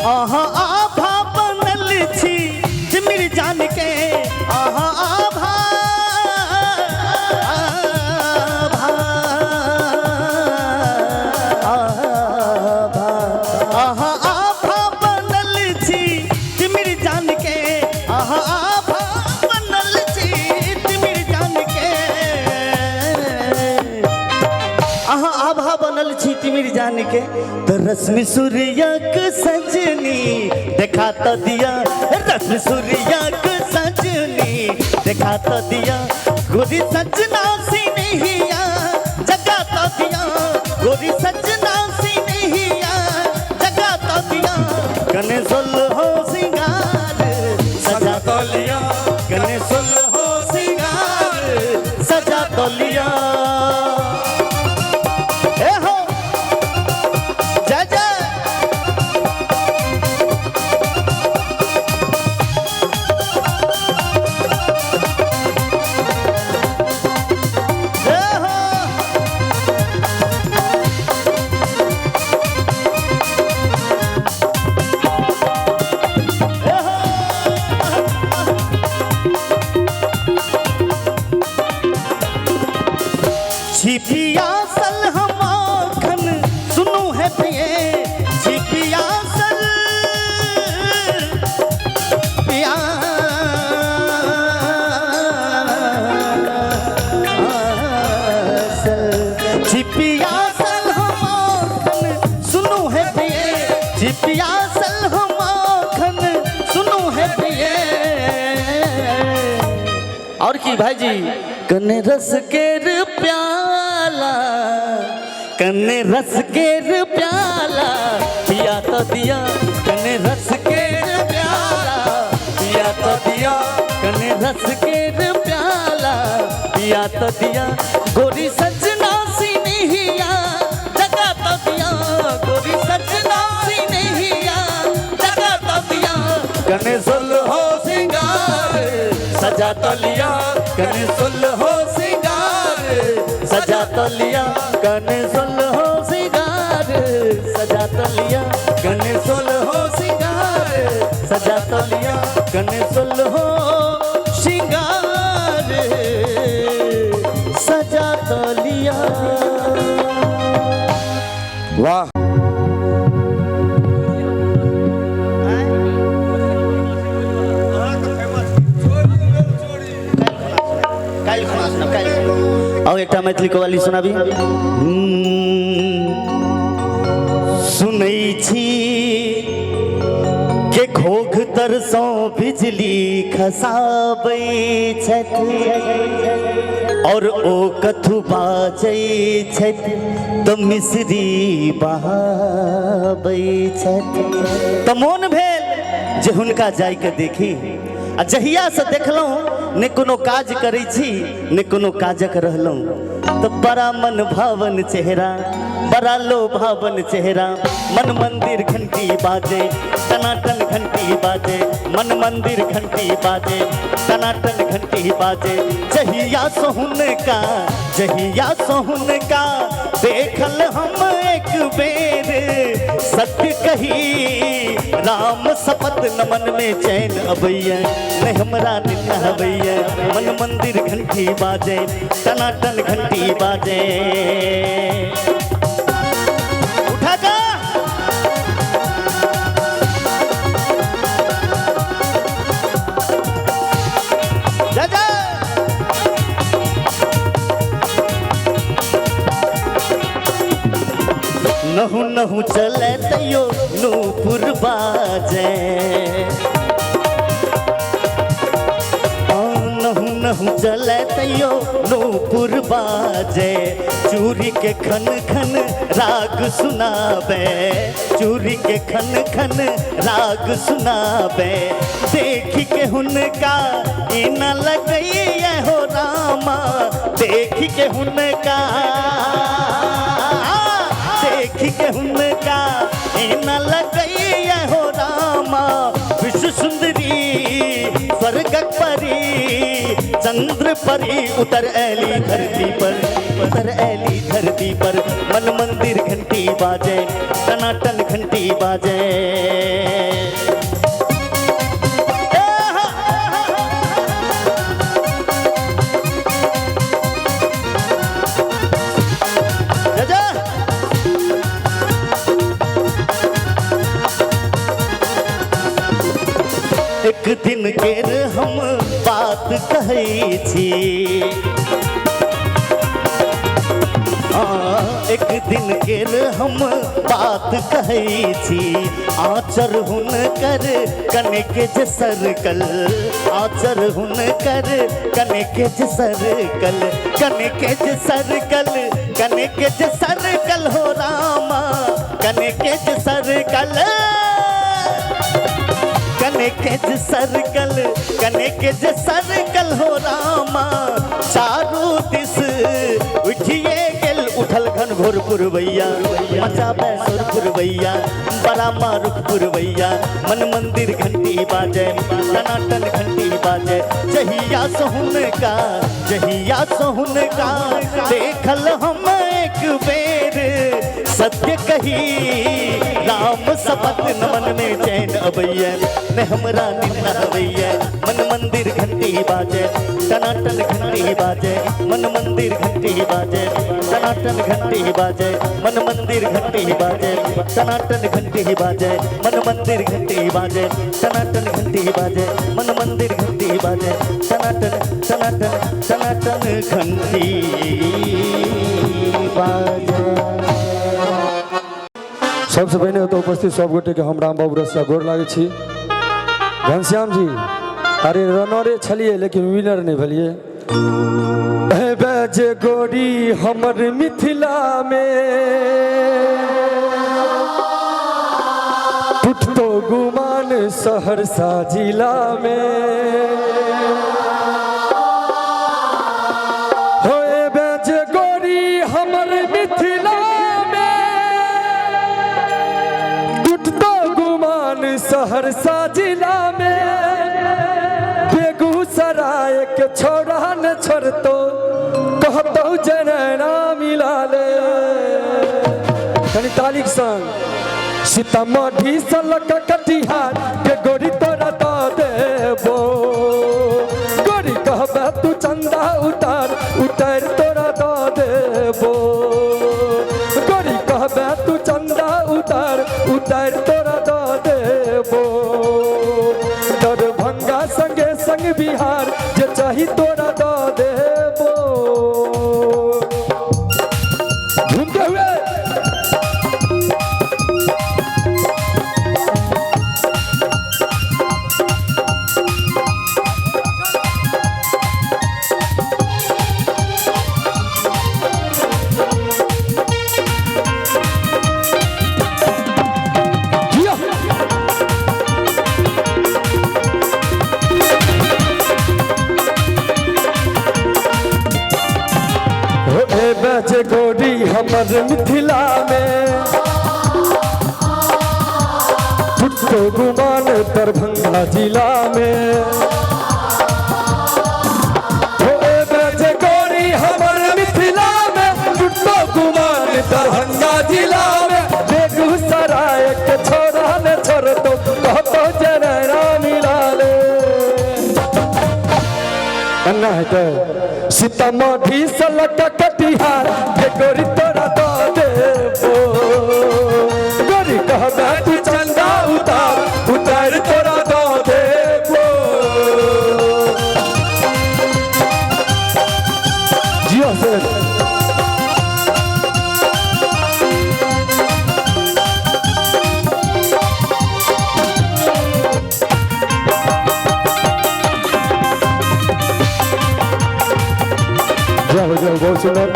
आहा आभा बनल छी तिमिर जान के, आहा आभा आभा आभा, आहा आभा बनल छी तिमिर जान के, आहा आभा बनल छी तिमिर जान के, आहा आभा बनल छी तिमिर जान के, तो रश्मि सूर्यक सजनी देखा तो दिया, रश्मि सूर्यक सजनी देखा तो दिया, गोरी सजना सी नहिया जगा तो दिया, गोरी सजना सी नहिया जगा तो दिया, कने सुल हो सिंगार सजा तो लिया, कने सुल हो सिंगार सजा तो लिया। छिपिया सल हम आखन सुनू है पिए, छिपिया सल पिया छिपिया सल हम आखन सुनू है पिए, छिपिया सल हम आखन सुनू है पिए। और की भाई जी कने रस केर प्याला, कने रस केर प्याला पिया तो दिया, कने रस केर प्याला पिया तो दिया, कने रस केर प्याला पिया तो दिया, गोरी सजना सी नहिया जगा तो दिया, गोरी सजना सी नहिया जगा तो दिया, कने सुल हो सिंगार सजा तो लिया, कने सुल हो सिंगार सजा तो लिया, कने सुल हो सिंगार सजा तो लिया, कने सुल हो सिंगार सजा तो लिया, कने सुल हो सिंगार सजा तो लिया। वाह। और एक मैथिली कवाली सुनाबी। सुनै छी के घोघ तरसों बिजली खसाबै छथि और ओ कथु बाजै छथि तो मिश्री बहाबै छथि। तो मोन भेल जे हुनका जाइके देखी आ आ जहियासँ देखलहुँ ने कोनो काज करै छी ने कोनो काजक रहलहुँ, तऽ बड़ा मन भावन चेहरा, बड़ा लोभावन चेहरा। मन मंदिर घंटी बाजे टनाटन घंटी बाजे, मन मंदिर घंटी बाजे टनाटन घंटी बाजे। जहिया सोहुनका, जहिया सोहुनका देखल हम एक बेर, सत्य कही राम शपथ न मन में चैन अबैया, न हमरा निन्न अबैया। मन मंदिर घंटी बाजे टनाटन घंटी बाजे। उठा जा जा जा। नहु नहु चले तैयो नूपुर बाजे, नहु नहु चले तैयो नूपुर बाजे। चूरी के खन खन राग सुनावे, चूरी के खन खन राग सुनावे। देख के हुनका इना लगैया हो रामा, देख के हुनका, देख के हुनका इना लगैया हो रामा। विश्व सुंदरी स्वर्गक परी, चंद्र परी उतर ऐली धरती पर, उतर ऐली धरती पर। मन मंदिर घंटी बाजे टनाटन घंटी बाजे। एक दिन केर हम बात कहै छी, एक दिन केर हम बात कहै छी। आचर हुनकर कनेके जे सरकल, आचर हुनकर कनेके जे सरकल, कनेके जे सरकल, कनेके जे सरकल हो रामा, कनेके जे सरकल, कनेके जे सरकल, कनेके जे सरकल हो रामा। चारू दिस उठिए गेल उठल घन घोर पुरवैया, मचाबै सुर पुरवैया, बड़ा मारुख पुरवैया। मन मंदिर घंटी बाजे टनाटन घंटी बाजे। जहिया सोहुनका, जहिया सोहुनका देखल हम एक बेर, सत्य कही राम शपथ न मन में चैन अबैया, न हमरा निन्न अबैया। मन मंदिर घंटी बाजे टनाटन घंटी बाजे, मन मंदिर घंटी बाजे टनाटन घंटी बाजे, मन मंदिर घंटी बाजे टनाटन घंटी बाजे, मन मंदिर घंटी बाजे टनाटन घंटी बाजे, मन मंदिर घंटी बाजे टनाटन टनाटन टनाटन घंटी बाजे। सबसे पहिने ओतऽ उपस्थित सब गोटे के हम रामबाबू रसिया गोर लागै छी। घनश्याम जी, अरे रनरे छलियै लेकिन विनर नहि भेलियै। हे जे गोरी हमर मिथिला में टूटतो गुमान सहरसा जिला में, होए जे गोरी हमर मिथिला में टूटतो गुमान सहरसा जिला में। बेगूसराय के छोड़ा न छोड़तो कहतो जनैना मिला ले। कनी तालीक संग सीतामढ़ी से लऽ कऽ कटिहार के गोरी तोरा दऽ देबो, गोरी कहबे तू चंदा उतार उतारि तोरा दऽ देबो, गोरी कहबे तू चंदा उतार उतारि तोरा दऽ देबो। दरभंगा संगे संग बिहार जे चाही तोरा दऽ देबो। घूमते हुए जे गोरी हमर मिथिला में, टुटो गुमान दरभंगा जिला में। हो एबे जे गोरी हमर मिथिला में, टुटो गुमान दरभंगा जिला में। बेगूसराय के छोरा ने छोड़तो, कहतो जे रानी लाले। अन्ना है तो सीतामढ़ी से लगा कटिहार, के गोरी तोरा दो देबो। गोरी कहबे तू चंदा उतार, उतार तोरा दो देबो। जियो सर। जय हो, जय हो, बहुत सुंदर।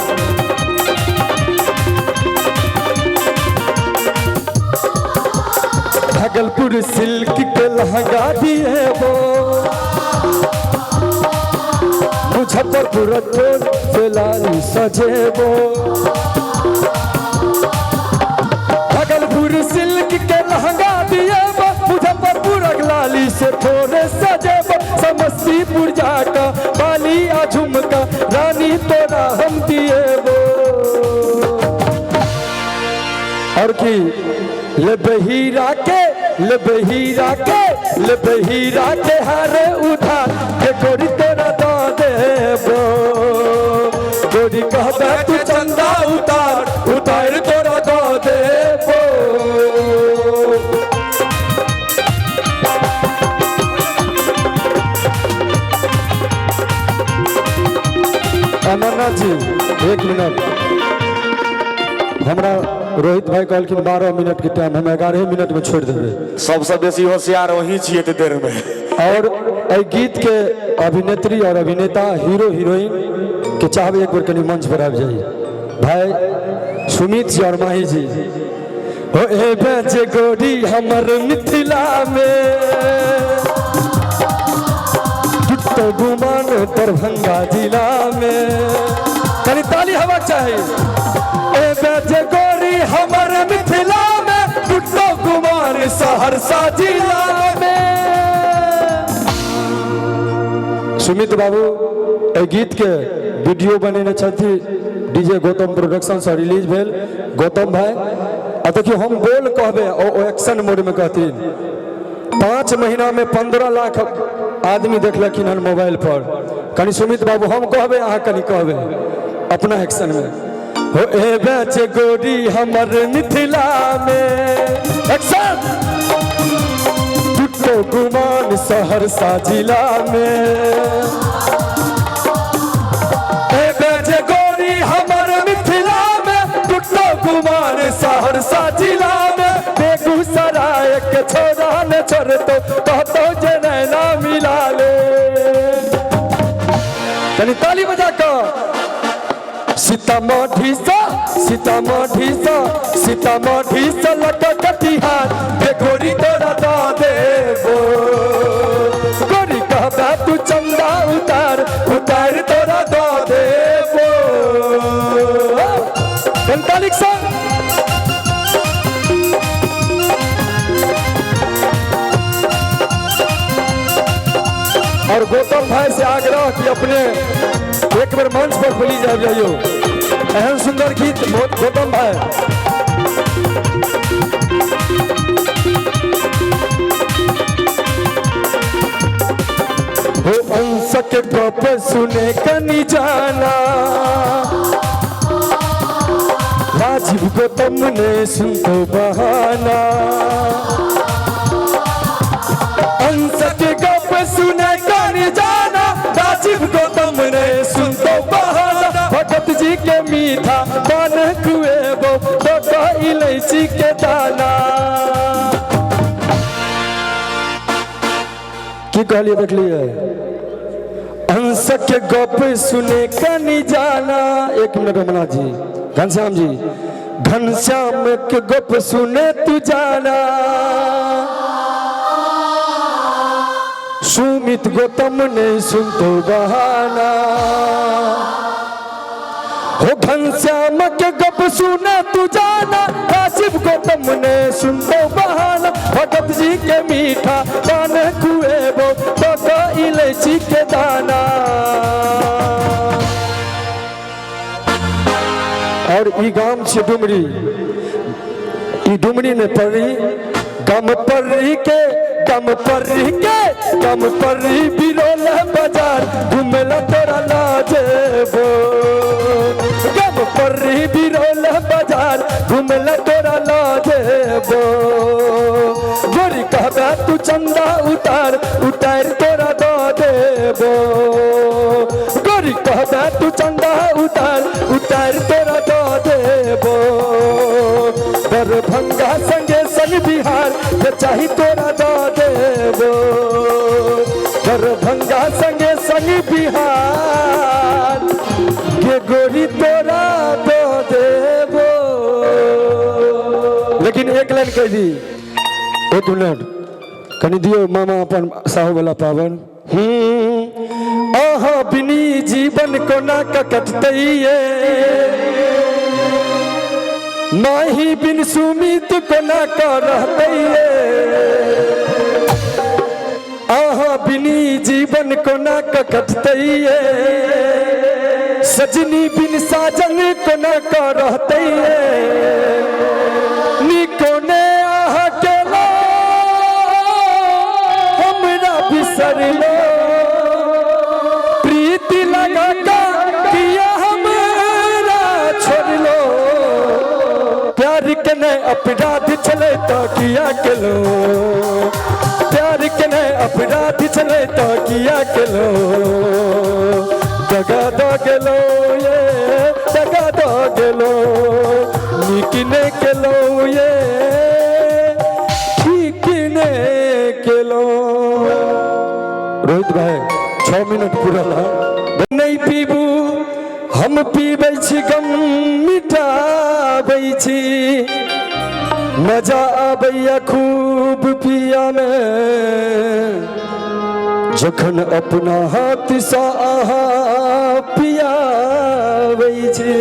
भागलपुर सिल्क के लहंगा दिए वो, मुजफ्फरपुर ठोर से लाली सजेबो। भागलपुर सिल्क के लहंगा दिए वो, मुजफ्फरपुर लाली से ठोर सजेबो। समस्तीपुर जाका बाली आ झुमका, रानी तोरा हम दिए वो। और की लेबे हीरा के, लेबे हीरा के, लेबे हीरा के हार उधार, के गोरी तोरा दो देबो। गोरी कहबे तू चंदा उतार, उतार तोरा दो देबो। अमरनाथ जी एक मिनट, हमरा रोहित भाई कहलखिन 12 मिनट के टाइम, हम 11 मिनट में छोड़ देबै। सबसे बेसी होशियार वही छियै एते देर में। और एहि गीत के अभिनेत्री और अभिनेता, हीरो हीरोइन के चाहबै एक बेर कनि मंच पर आबि जाइए। भाई सुमित जी और माही जी। हो एबे जे गोरी हमर मिथिला में, टुटो गुमान दरभंगा जिला में। कनि ताली हवा चाही। एबे जे गोरी हमर मिथिला में, टुटो गुमान सहरसा जिला में। सुमित बाबू एहि गीत के वीडियो बनेने छथि, डीजे गौतम प्रोडक्शन से रिलीज भेल। गौतम भाई, आ देखियौ हम बोल कहबै ओ एक्शन मोड में कहथिन। 5 महीना में 15 लाख आदमी देखलखिन हन मोबाइल पर। कनि सुमित बाबू हम कहबै, अहाँ कनि कहबै अपना एक्शन में। हो एबे जे गोरी हमर मिथिला में, एक्शन। टुटो गुमान सहरसा जिला में। एबे जे गोरी हमर मिथिला में, टुटो गुमान सहरसा जिला में। बेगूसराय के छोरा ने छोड़तो, कहतो जे नैना मिला ले। कनि ताली बजा कऽ। सीतामढ़ी सा, सीतामढ़ी सा, सीतामढ़ी से लगा कटिहार, के गोरी तोरा दो देबो। गोरी कहबे तू चंदा उतार, उतार तोरा दो देबो। तालीक संग। और गौतम भाई से आग्रह कि अपने एक बार मंच पर प्लीज आबि जाइयो। एहन सुंदर गीत गौतम भाई। हो अंश के गप सुने कनी जाना, राजीव गौतम ने सुन तो बहाना। अंश के गप सुने कनी जाना, राजीव गौतम ने सुन तो बहाना। भगत जी के मीठा पान खुएबो, तो इलायची के दाना। की कहलिए देखलिए। अंश के गप सुने कनी जाना। एक मिनट रमना जी, घनश्याम जी, घनश्याम के गप सुने तू जाना, सुमित गौतम ने सुन तो बहाना। हो घनश्याम के गप सुना तू जाना, काशिफ गौतम ने सुन तो बहाना, भगत जी के मीठा पान खुएबो तो इलायची के दाना। और ई गाम छे डुमरी, ई डुमरी ने पड़ी गम पर्री के, गम पर्री के, गम पर्री बिरोल बाजार घुमेला तोरा लाजेबो, गम पर्री बिरोल बाजार घुमेला तोरा लाजेबो, गोरी कहबे तू चंदा उतार उतार तोरा दो देबो, गोरी कहबे तू चंदा उतार उतार तोरा दो देबो, दरभंगा संगे सन बिहार के चाही तोरा दो देबो, दरभंगा संगे सन बिहार के गोरी तोरा दो देबो। लेकिन एक लाइन कह दी, एक मिनट कनि दियो मामा अपन साहु वाला पावन। आहा बिनी जीवन कोना कटतै ये, माही बिन सुमित कोना का रहतै ये, आहा बिनी जीवन कोना कटतै ये, सजनी बिन साजन कोना का रहतै ये, निकोने आहा केलो हमरा बिसरलो, प्रीति लगा का किया हमरा छोड़लो, प्यार के ने अपराध छले तो किया केलो, प्यार के ने अपराध छले तो किया केलो, दगा दो गेलो ये, दगा दो गेलो, निक ने केलो ये, ठीक ने केलो। रोहित भाई 6 मिनट पूरा नहीं पीबू हम पीबै छी गम मिटाबै छी, मजा आबैया खूब पिया में, जखन अपना हाथ सँ अहाँ पियाबै छी।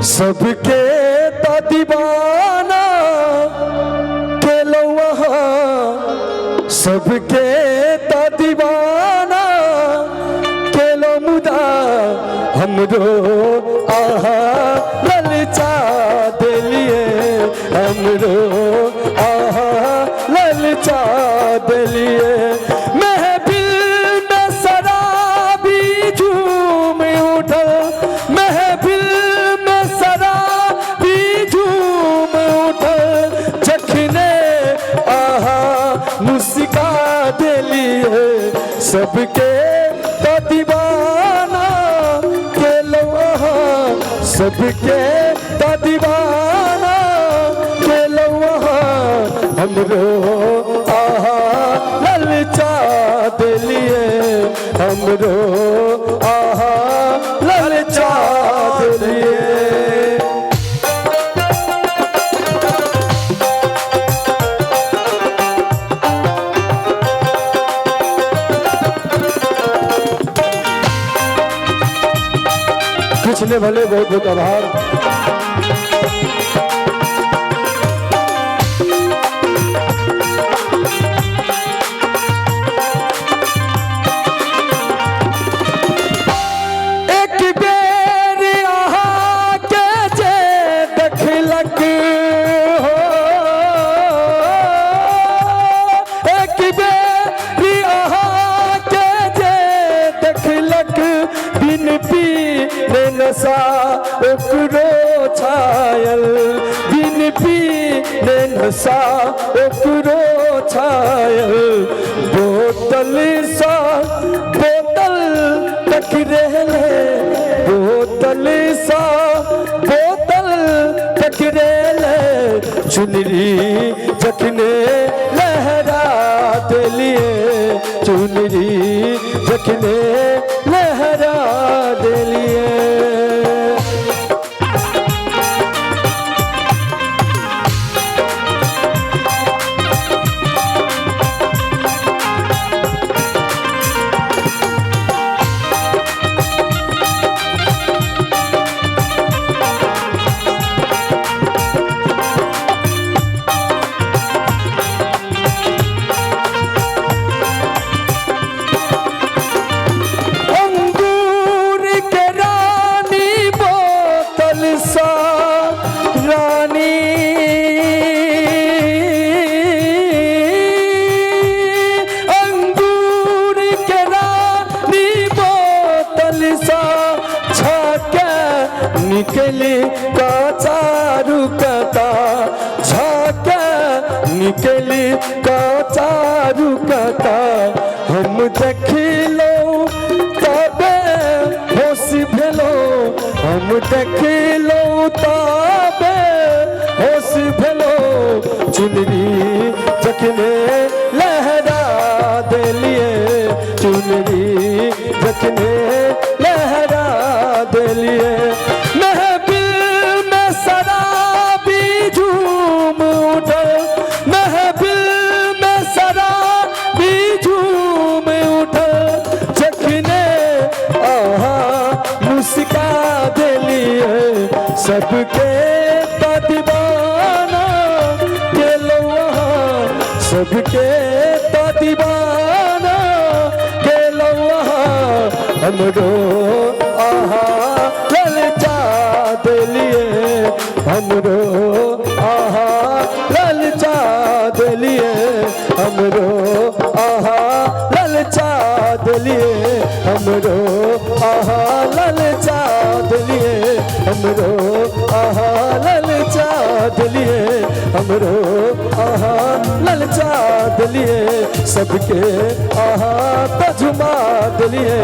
सबके त दीवाना केलौ अहाँ, सबके त दीवाना केलौ, मुदा हमरो आहा ललचा देलिए, हमरो आहा ललचा देलिए, महफिल में शराबी झूम उठल, महफिल में शराबी झूम उठल, जखने आहा मुस्का देलिए, सबके त दीवाना केलौ अहाँ, सबके त दीवाना केलौ अहाँ, हमरो आहा ललचा देलिए, हमरो आहा ललचा देलिए। कुछ ने भले बहुत बहुत आभार। एक बेर अहाँ के जे देखलक हो, एक बेर अहाँ के जे देखलक, बिन पी नशा ओकरो छायल, बिन पीने नशा ओकरो छायल, बोतल सा बोतल तक रहले, बोतल सा बोतल तक रहले, चुनरी जखने लहरा देलिए, चुनरी जखने लहरा देलिए। निकली का चारू कता, झाके निकली का चारू कता, हम देखिलो तबे होश भेलो, हम देखिलो तबे होश भेलो, चुनरी जखने लहरा देलिए, चुनरी जखने लहरा देलिए, महफिल में शराबी झूम उठल, महफिल में शराबी झूम उठल, जखने आहा मुस्का देलिए, सबके दीवाना केलो अहाँ, सबके दीवाना केलो अहाँ, हमरो आहा ललचा देलिए, हमरो आहा ललचा देलिए, हमरो आहा ललचा देलिए, हमरो आहा ललचा देलिए, हमरो आहा ललचा देलिए, हमरो आहा ललचा देलिए, सबके आहा तजुमा देलिए,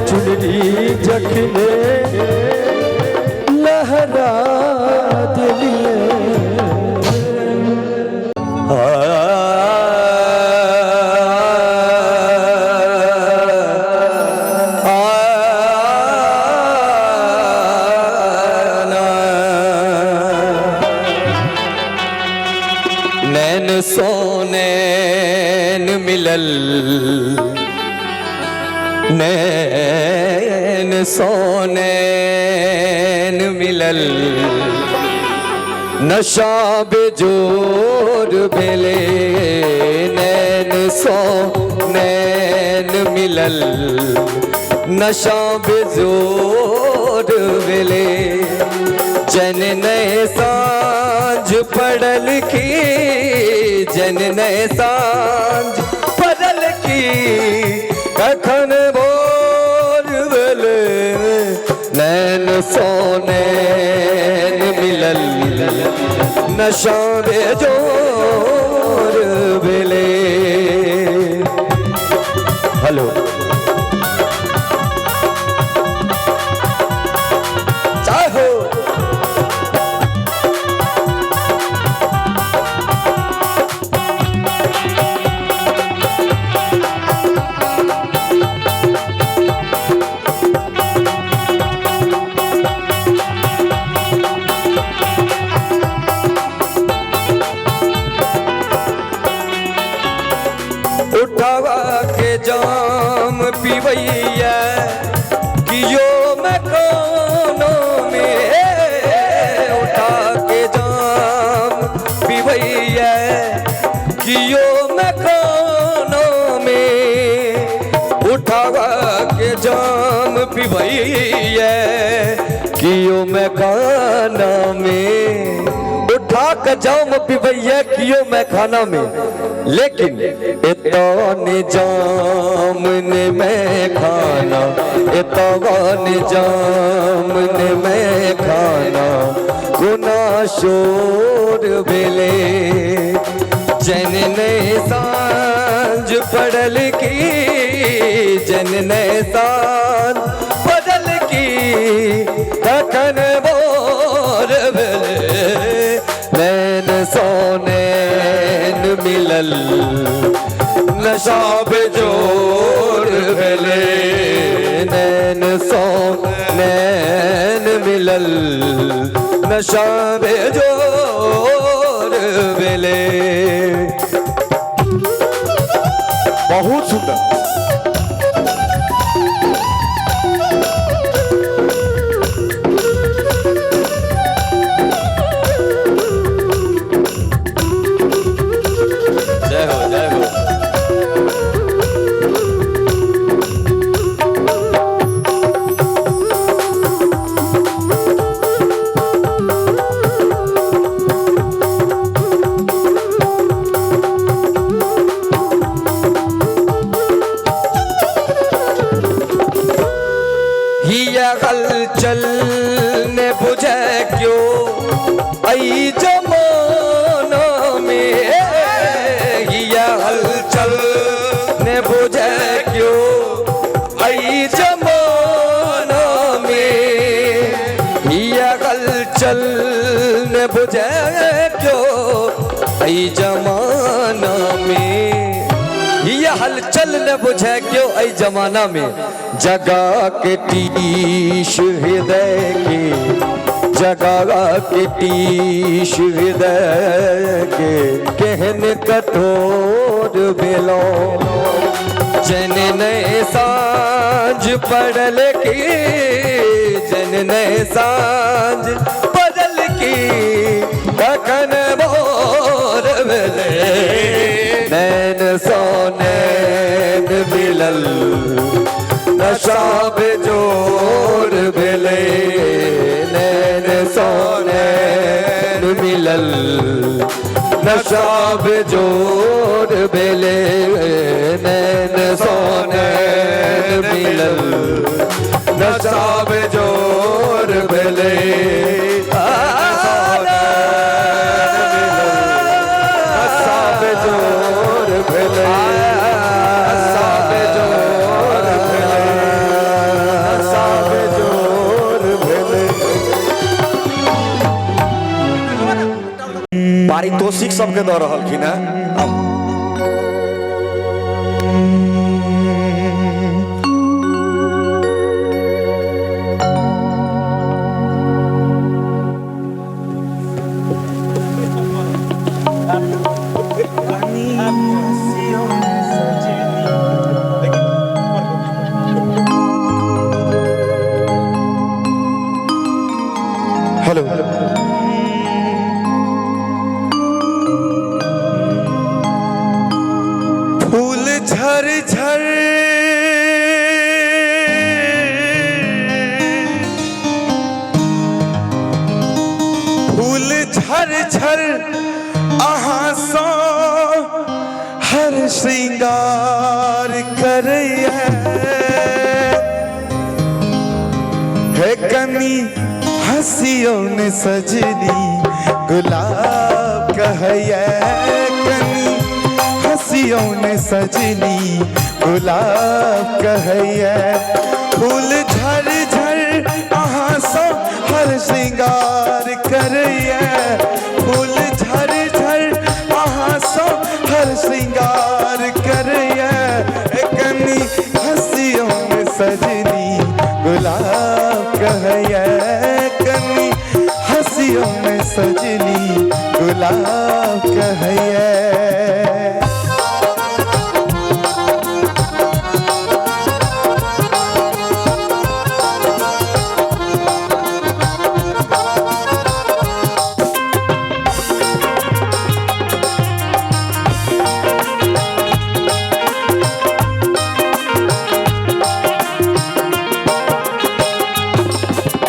चुनरी जखने लहरा देलिए। नैन सोनैन मिलल, नैन सोनैन मिलल, नशा बेजोर भेले, नैन सोनैन मिलल, नशा बेजोर भेले, जन नए साँझ पड़ल की, जन नए साँझ पड़ल की, कखन भोर भेले, नैन सोनैन मिलल, नशा बेजोर भेले। हेलो चाहो उठावा के जाम पिबैया, कियो मैं कोनो में, उठा के जाम पिबैया, कियो मैं कोनो में, उठावा के जाम पिबैया, कियो मैं खाना में, उठा के जाम पिबैया, कियो मैं खाना में, लेकिन एतने जाम ने मैं खाना, एतने जाम ने मैं खाना, गुना शोर भेले, जन ने साँझ पड़ल की, जन ने साँझ पड़ल की, कखन भोर भेले, नैन सोनैन मिलल, नशा बेजोर भेले, नैन सोनैन मिलल, नशा बेजोर भेले। बहुत सुंदर। जय हो, जय हो। क्यों ऐ जमाना में, ये हलचल न बुझे क्यों ऐ जमाना में। जगा के टीश हृदय के, जगा के टीश हृदय के, केहन कठोर भेलो। जन नए साँझ पड़ल की, जन नए साँझ पड़ल की, तखन भोर भेलै। नैन सो नैन मिलल, नशा बेजोर भेलै। नैन सो नैन मिलल, नशा बेजोर भेलै। नैन सो नैन मिलल, नशा बेजोर भेलै। नशा बेजोर भेलै, नशा बेजोर भेलै, नशा बेजोर भेलै। पारितोषिक सबके दऽ रहलखिन हेँ। हेलो, फूल झर झर फूल झर झर अहाँ सँ हर श्रृंगार करैया। हे कनी हंसियों ने सजनी गुलाब कहैया, कनी हंसियों ने सजनी गुलाब कहैया। फूल झर झर अहाँ सँ हर श्रृंगार करैया, फूल झर झर अहाँ सँ हर श्रृंगार करैया। कनी हंसियों ने सजनी गुलाब कहैया, कनी हंसियों में सजनी गुलाब कहैया।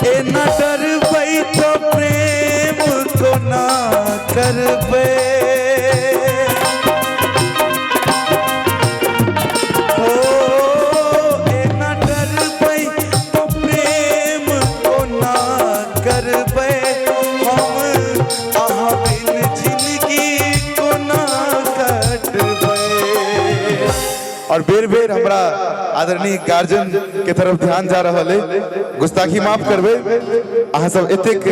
एना डरबै तो प्रेम कोना करबै, हो एना डरबै तो प्रेम कोना करबै। हम अहाँ बिन जिंदगी कोना कटबै। और बेर बेर हमरा आदरणीय गार्जियन के तरफ ध्यान जा रहल है। गुस्ताखी माफ करबै, अहाँ सब एतेक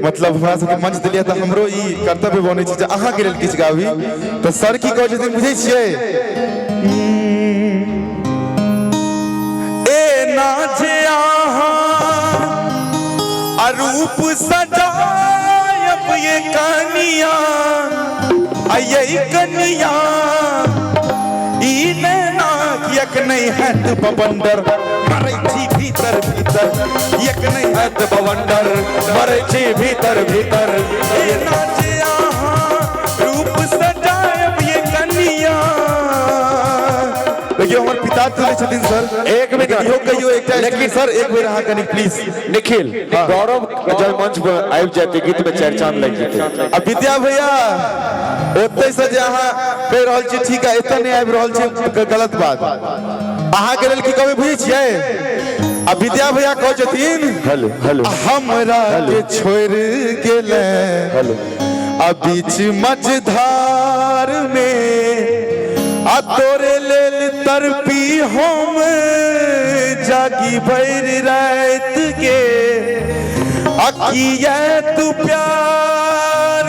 मतलब हमरा सबके मंच दिलियै तऽ हमरो ई कर्तव्य बनै छै जे अहाँके लेल किछु गाबी। तऽ सर की कहै छथिन बुझै छियै? एना जे अहाँ रूप सजायब ये कनिया, आ ये कनिया ई नैना किएक नहि हैत बवंडर, मरै छी भीतर भीतर। किएक नहि हैत बवंडर, मरै छी भीतर भीतर। एना जे अहाँ रूप सजायब ये कनिया। देखियौ हमर पिता चलै छथिन सर, एक मिनट इहो कहियौ एकटा। लेकिन सर एक बेर अहाँ कनि प्लीज। निखिल, गौरव जब मंच पर आबि जेतै गीत में चारि चांद लागि जेतै। आ विद्या भैया ओतै से जे अहाँ कहि रहल छी ठीक है, एतऽ नहि आबि रहल छी गलत बात। अहाँके लेल की कहबै बुझै छियै? आ विद्या भैया कहै छथिन हेलो हेलो, हमरा के छोड़ि गेलै हेलो, आ बीच मझधार में, आ तोरे लेल तड़पी हम जागी भरि राति के, आ किया तू प्यार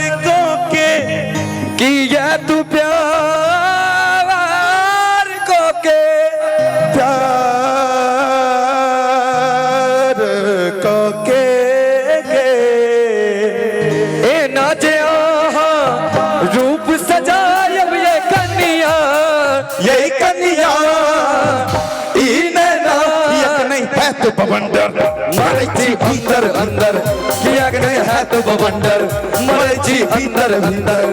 हैत बवंडर, मरै छी भीतर अंदर, किएक नहि हैत बवंडर, मरै छी भीतर भीतर।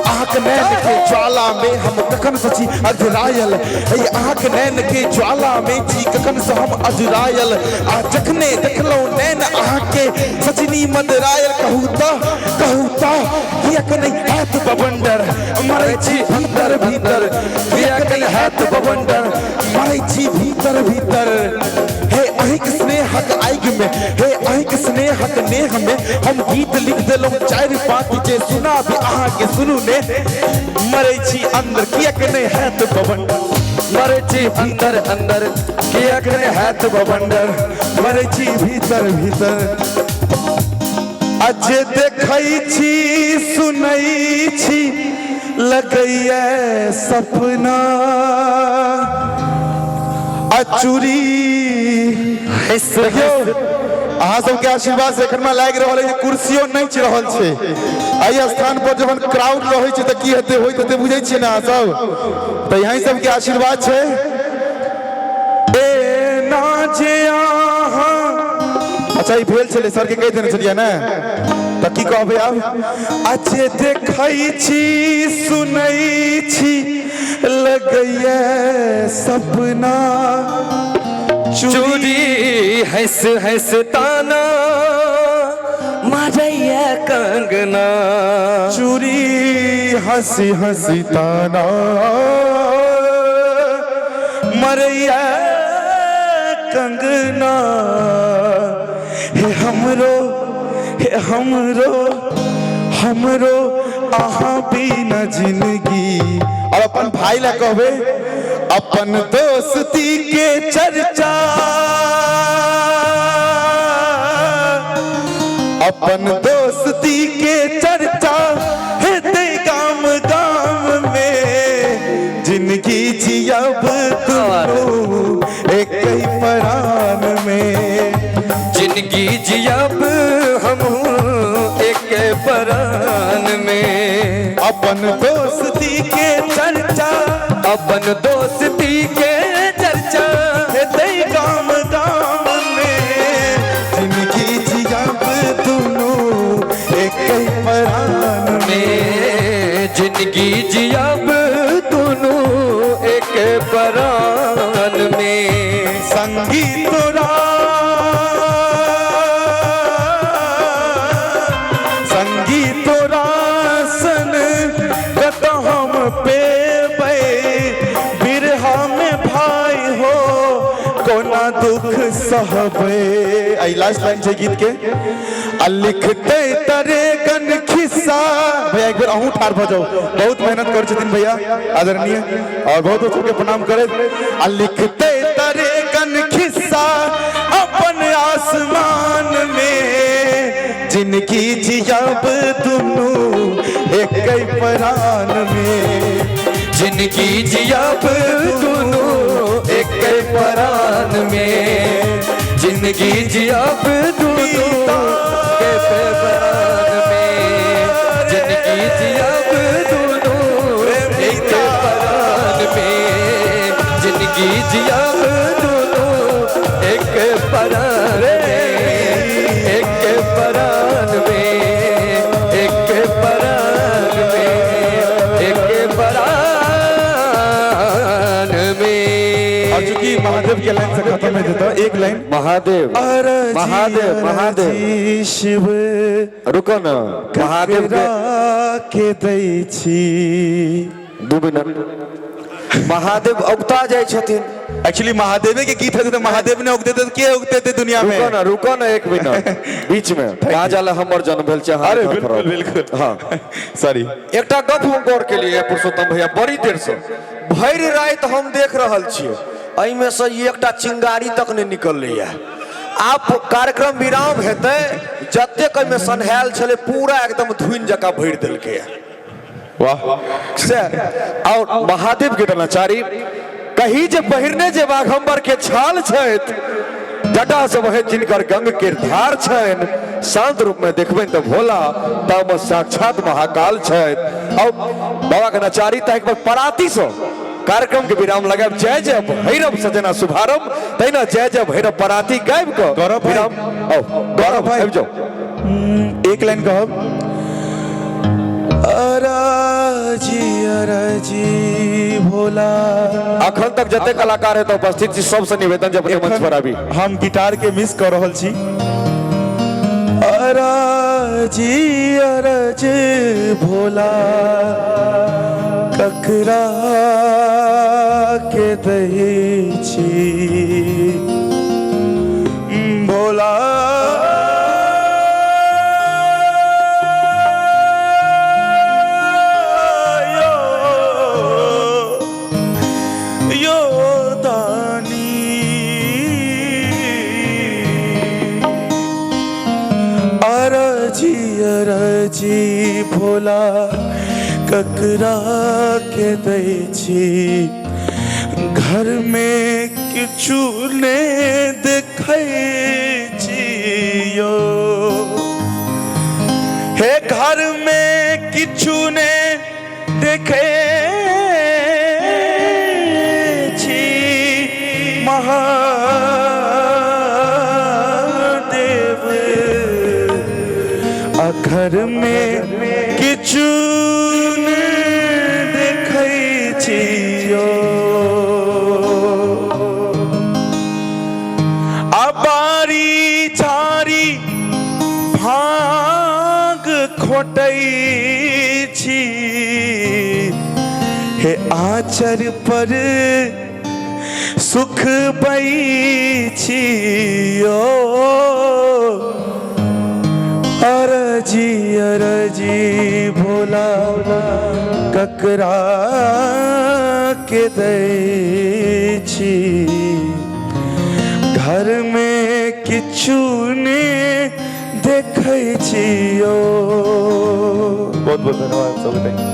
अहाँक नैन के ज्वाला में हम कखन से छी अजरायल, हे अहाँक नैन के ज्वाला में छी कखन से हम अजरायल, आ जखने देखलहुँ नैन अहाँके सजनी मदरायल, कहू तऽ किएक नहि हैत बवंडर, मरै छी भीतर भीतर, किएक नहि हैत बवंडर, मरै छी भीतर भीतर। हे अहिक स्नेहक आगि में, हे अहिक स्नेहक नेह में हम गीत लिख देलहुँ चारि पाँति जे सुनाबी अहाँके सुनू ने, मरै छी अंदर किएक नहि हैत बवंडर, मरै छी भीतर अंदर, किएक नहि हैत बवंडर, मरै छी भीतर भीतर। अजे देखै छी सुनै छी लगैया सपना अचूरी। देखियौ अहाँ सबके आशीर्वाद से एखन लागि रहल है कुर्सियो नहि रहल छै। एहि स्थान पर जखन क्राउड रहै छै तऽ की हेतै होइत हेतै बुझै छियै ने अहाँ सब, तऽ यही सबके आशीर्वाद छै। एना जे अहाँ, अच्छा ई भेल छलै सर के कहि देने छलियै ने, तऽ की कहबै आब। अच्छे देखै छी सुनै छी लगैया सपना चूड़ी, हंस हंस ताना मारैया कंगना, चूड़ी हंसी हंसी ताना मरैया कंगना, हे हमरो हे हमरो हमरो अहाँ बिना जिंदगी। और अपन भाई ला कहबे अपन दोस्ती के चर्चा, अपन दोस्ती के चर्चा हेतै गाम गाम में, जिंदगी जियब दुनू एक ही परान में, जिंदगी जियब हमहू एक परान में। अपन दोस्ती के चर्चा, अपन दोस्ती के चर्चा हेतै गाम गाम में, जिंदगी जियब दुनू एक ही परान में, जिंदगी जियब दुनू एक परान में। संगी तोरा संगी तोरा सन कत हम पेबै, बिरहा में भाई हो कोना दुख सहबै। आई लास्ट लाइन छै गीत के। आ लिखते तरेगन खिस्सा। भैया एक बेर अहूँ ठाढ़ भऽ जाउ, बहुत मेहनत करै छथिन भैया आदरणीय, और बहुत बहुत सबके प्रणाम करैत। आ लिखते तरेगन खिस्सा अपन आसमान में, जिनकी जियब दुनू एक परान में, जिनकी जियब दुनू एक परान में, जिंदगी जियब दुनू एक परान में, जिंदगी जियब दुनू एक परान में, जिंदगी जियब दुनू एक परान में, एक परान में, एक परान में, एक परान में। और चूंकि महादेव के लाइन से खत्म है देता एक लाइन। महादेव महादेव महादेव शिव रुको ना, महादेव के दै छी 2 मिनट। महादेव उगता जाइ छथिन। एक्चुअली महादेवे के गीत है तो महादेव ने उगते तो के उगते थे दुनिया में। रुको ना एक मिनट, बीच में बाजल हमर जन्म भेल छै। अरे बिल्कुल बिल्कुल, हाँ सॉरी। एकटा गप हम गौर के लिए पुरुषोत्तम भैया, बड़ी देर से भरि राति हम देख रहल छियै, एहिमे से एकटा चिंगारी तक नहीं निकललै। आप कार्यक्रम विराम हेतै, जतेक एहिमे सन्हायल छलै पूरा एकदम धुनि जकाँ भरि देलकै। वाह से। और महादेव के नचारी कही जे पहिरने जे बाघम्बर के छाल छथि, जटा से बहैत जिनकर गंग के धार छनि, शांत रूप में देखबनि तऽ भोला तामस साक्षात महाकाल छथि। और बाबा के नचारी तऽ एक बार पराती से कार्यक्रम के विराम लगायब। जय जय भैरव सजना शुभारंभ, तहिना जय जय भैरव बराती गाबि कऽ गौरव भाई, विराम। आउ गौरव भाई आबि जाउ। एक लाइन कहब। अराजी अराजी भोला। अखन तक जते कलाकार है तो उपस्थित छी सबसे निवेदन जे अपने मंच पर आबी। हम गिटार के मिस कर रहल छी। अराजी अरज भोला ककरा के दै छी भोला। यो दानी अरजी अरजी भोला ककरा के दै छी, घर में किछु ने देखै छी यो, हे घर में किछु ने देखै छी महादेव, आ घर में किछु ने देखै छी यो। आ बारी झारी भांग खोटै छी, हे आचर पर सुख बै छी यो। अरजी अरजी भोला ककरा के दै छी, घर में किछु ने देखै छी यो। बहुत बहुत धन्यवाद सबके।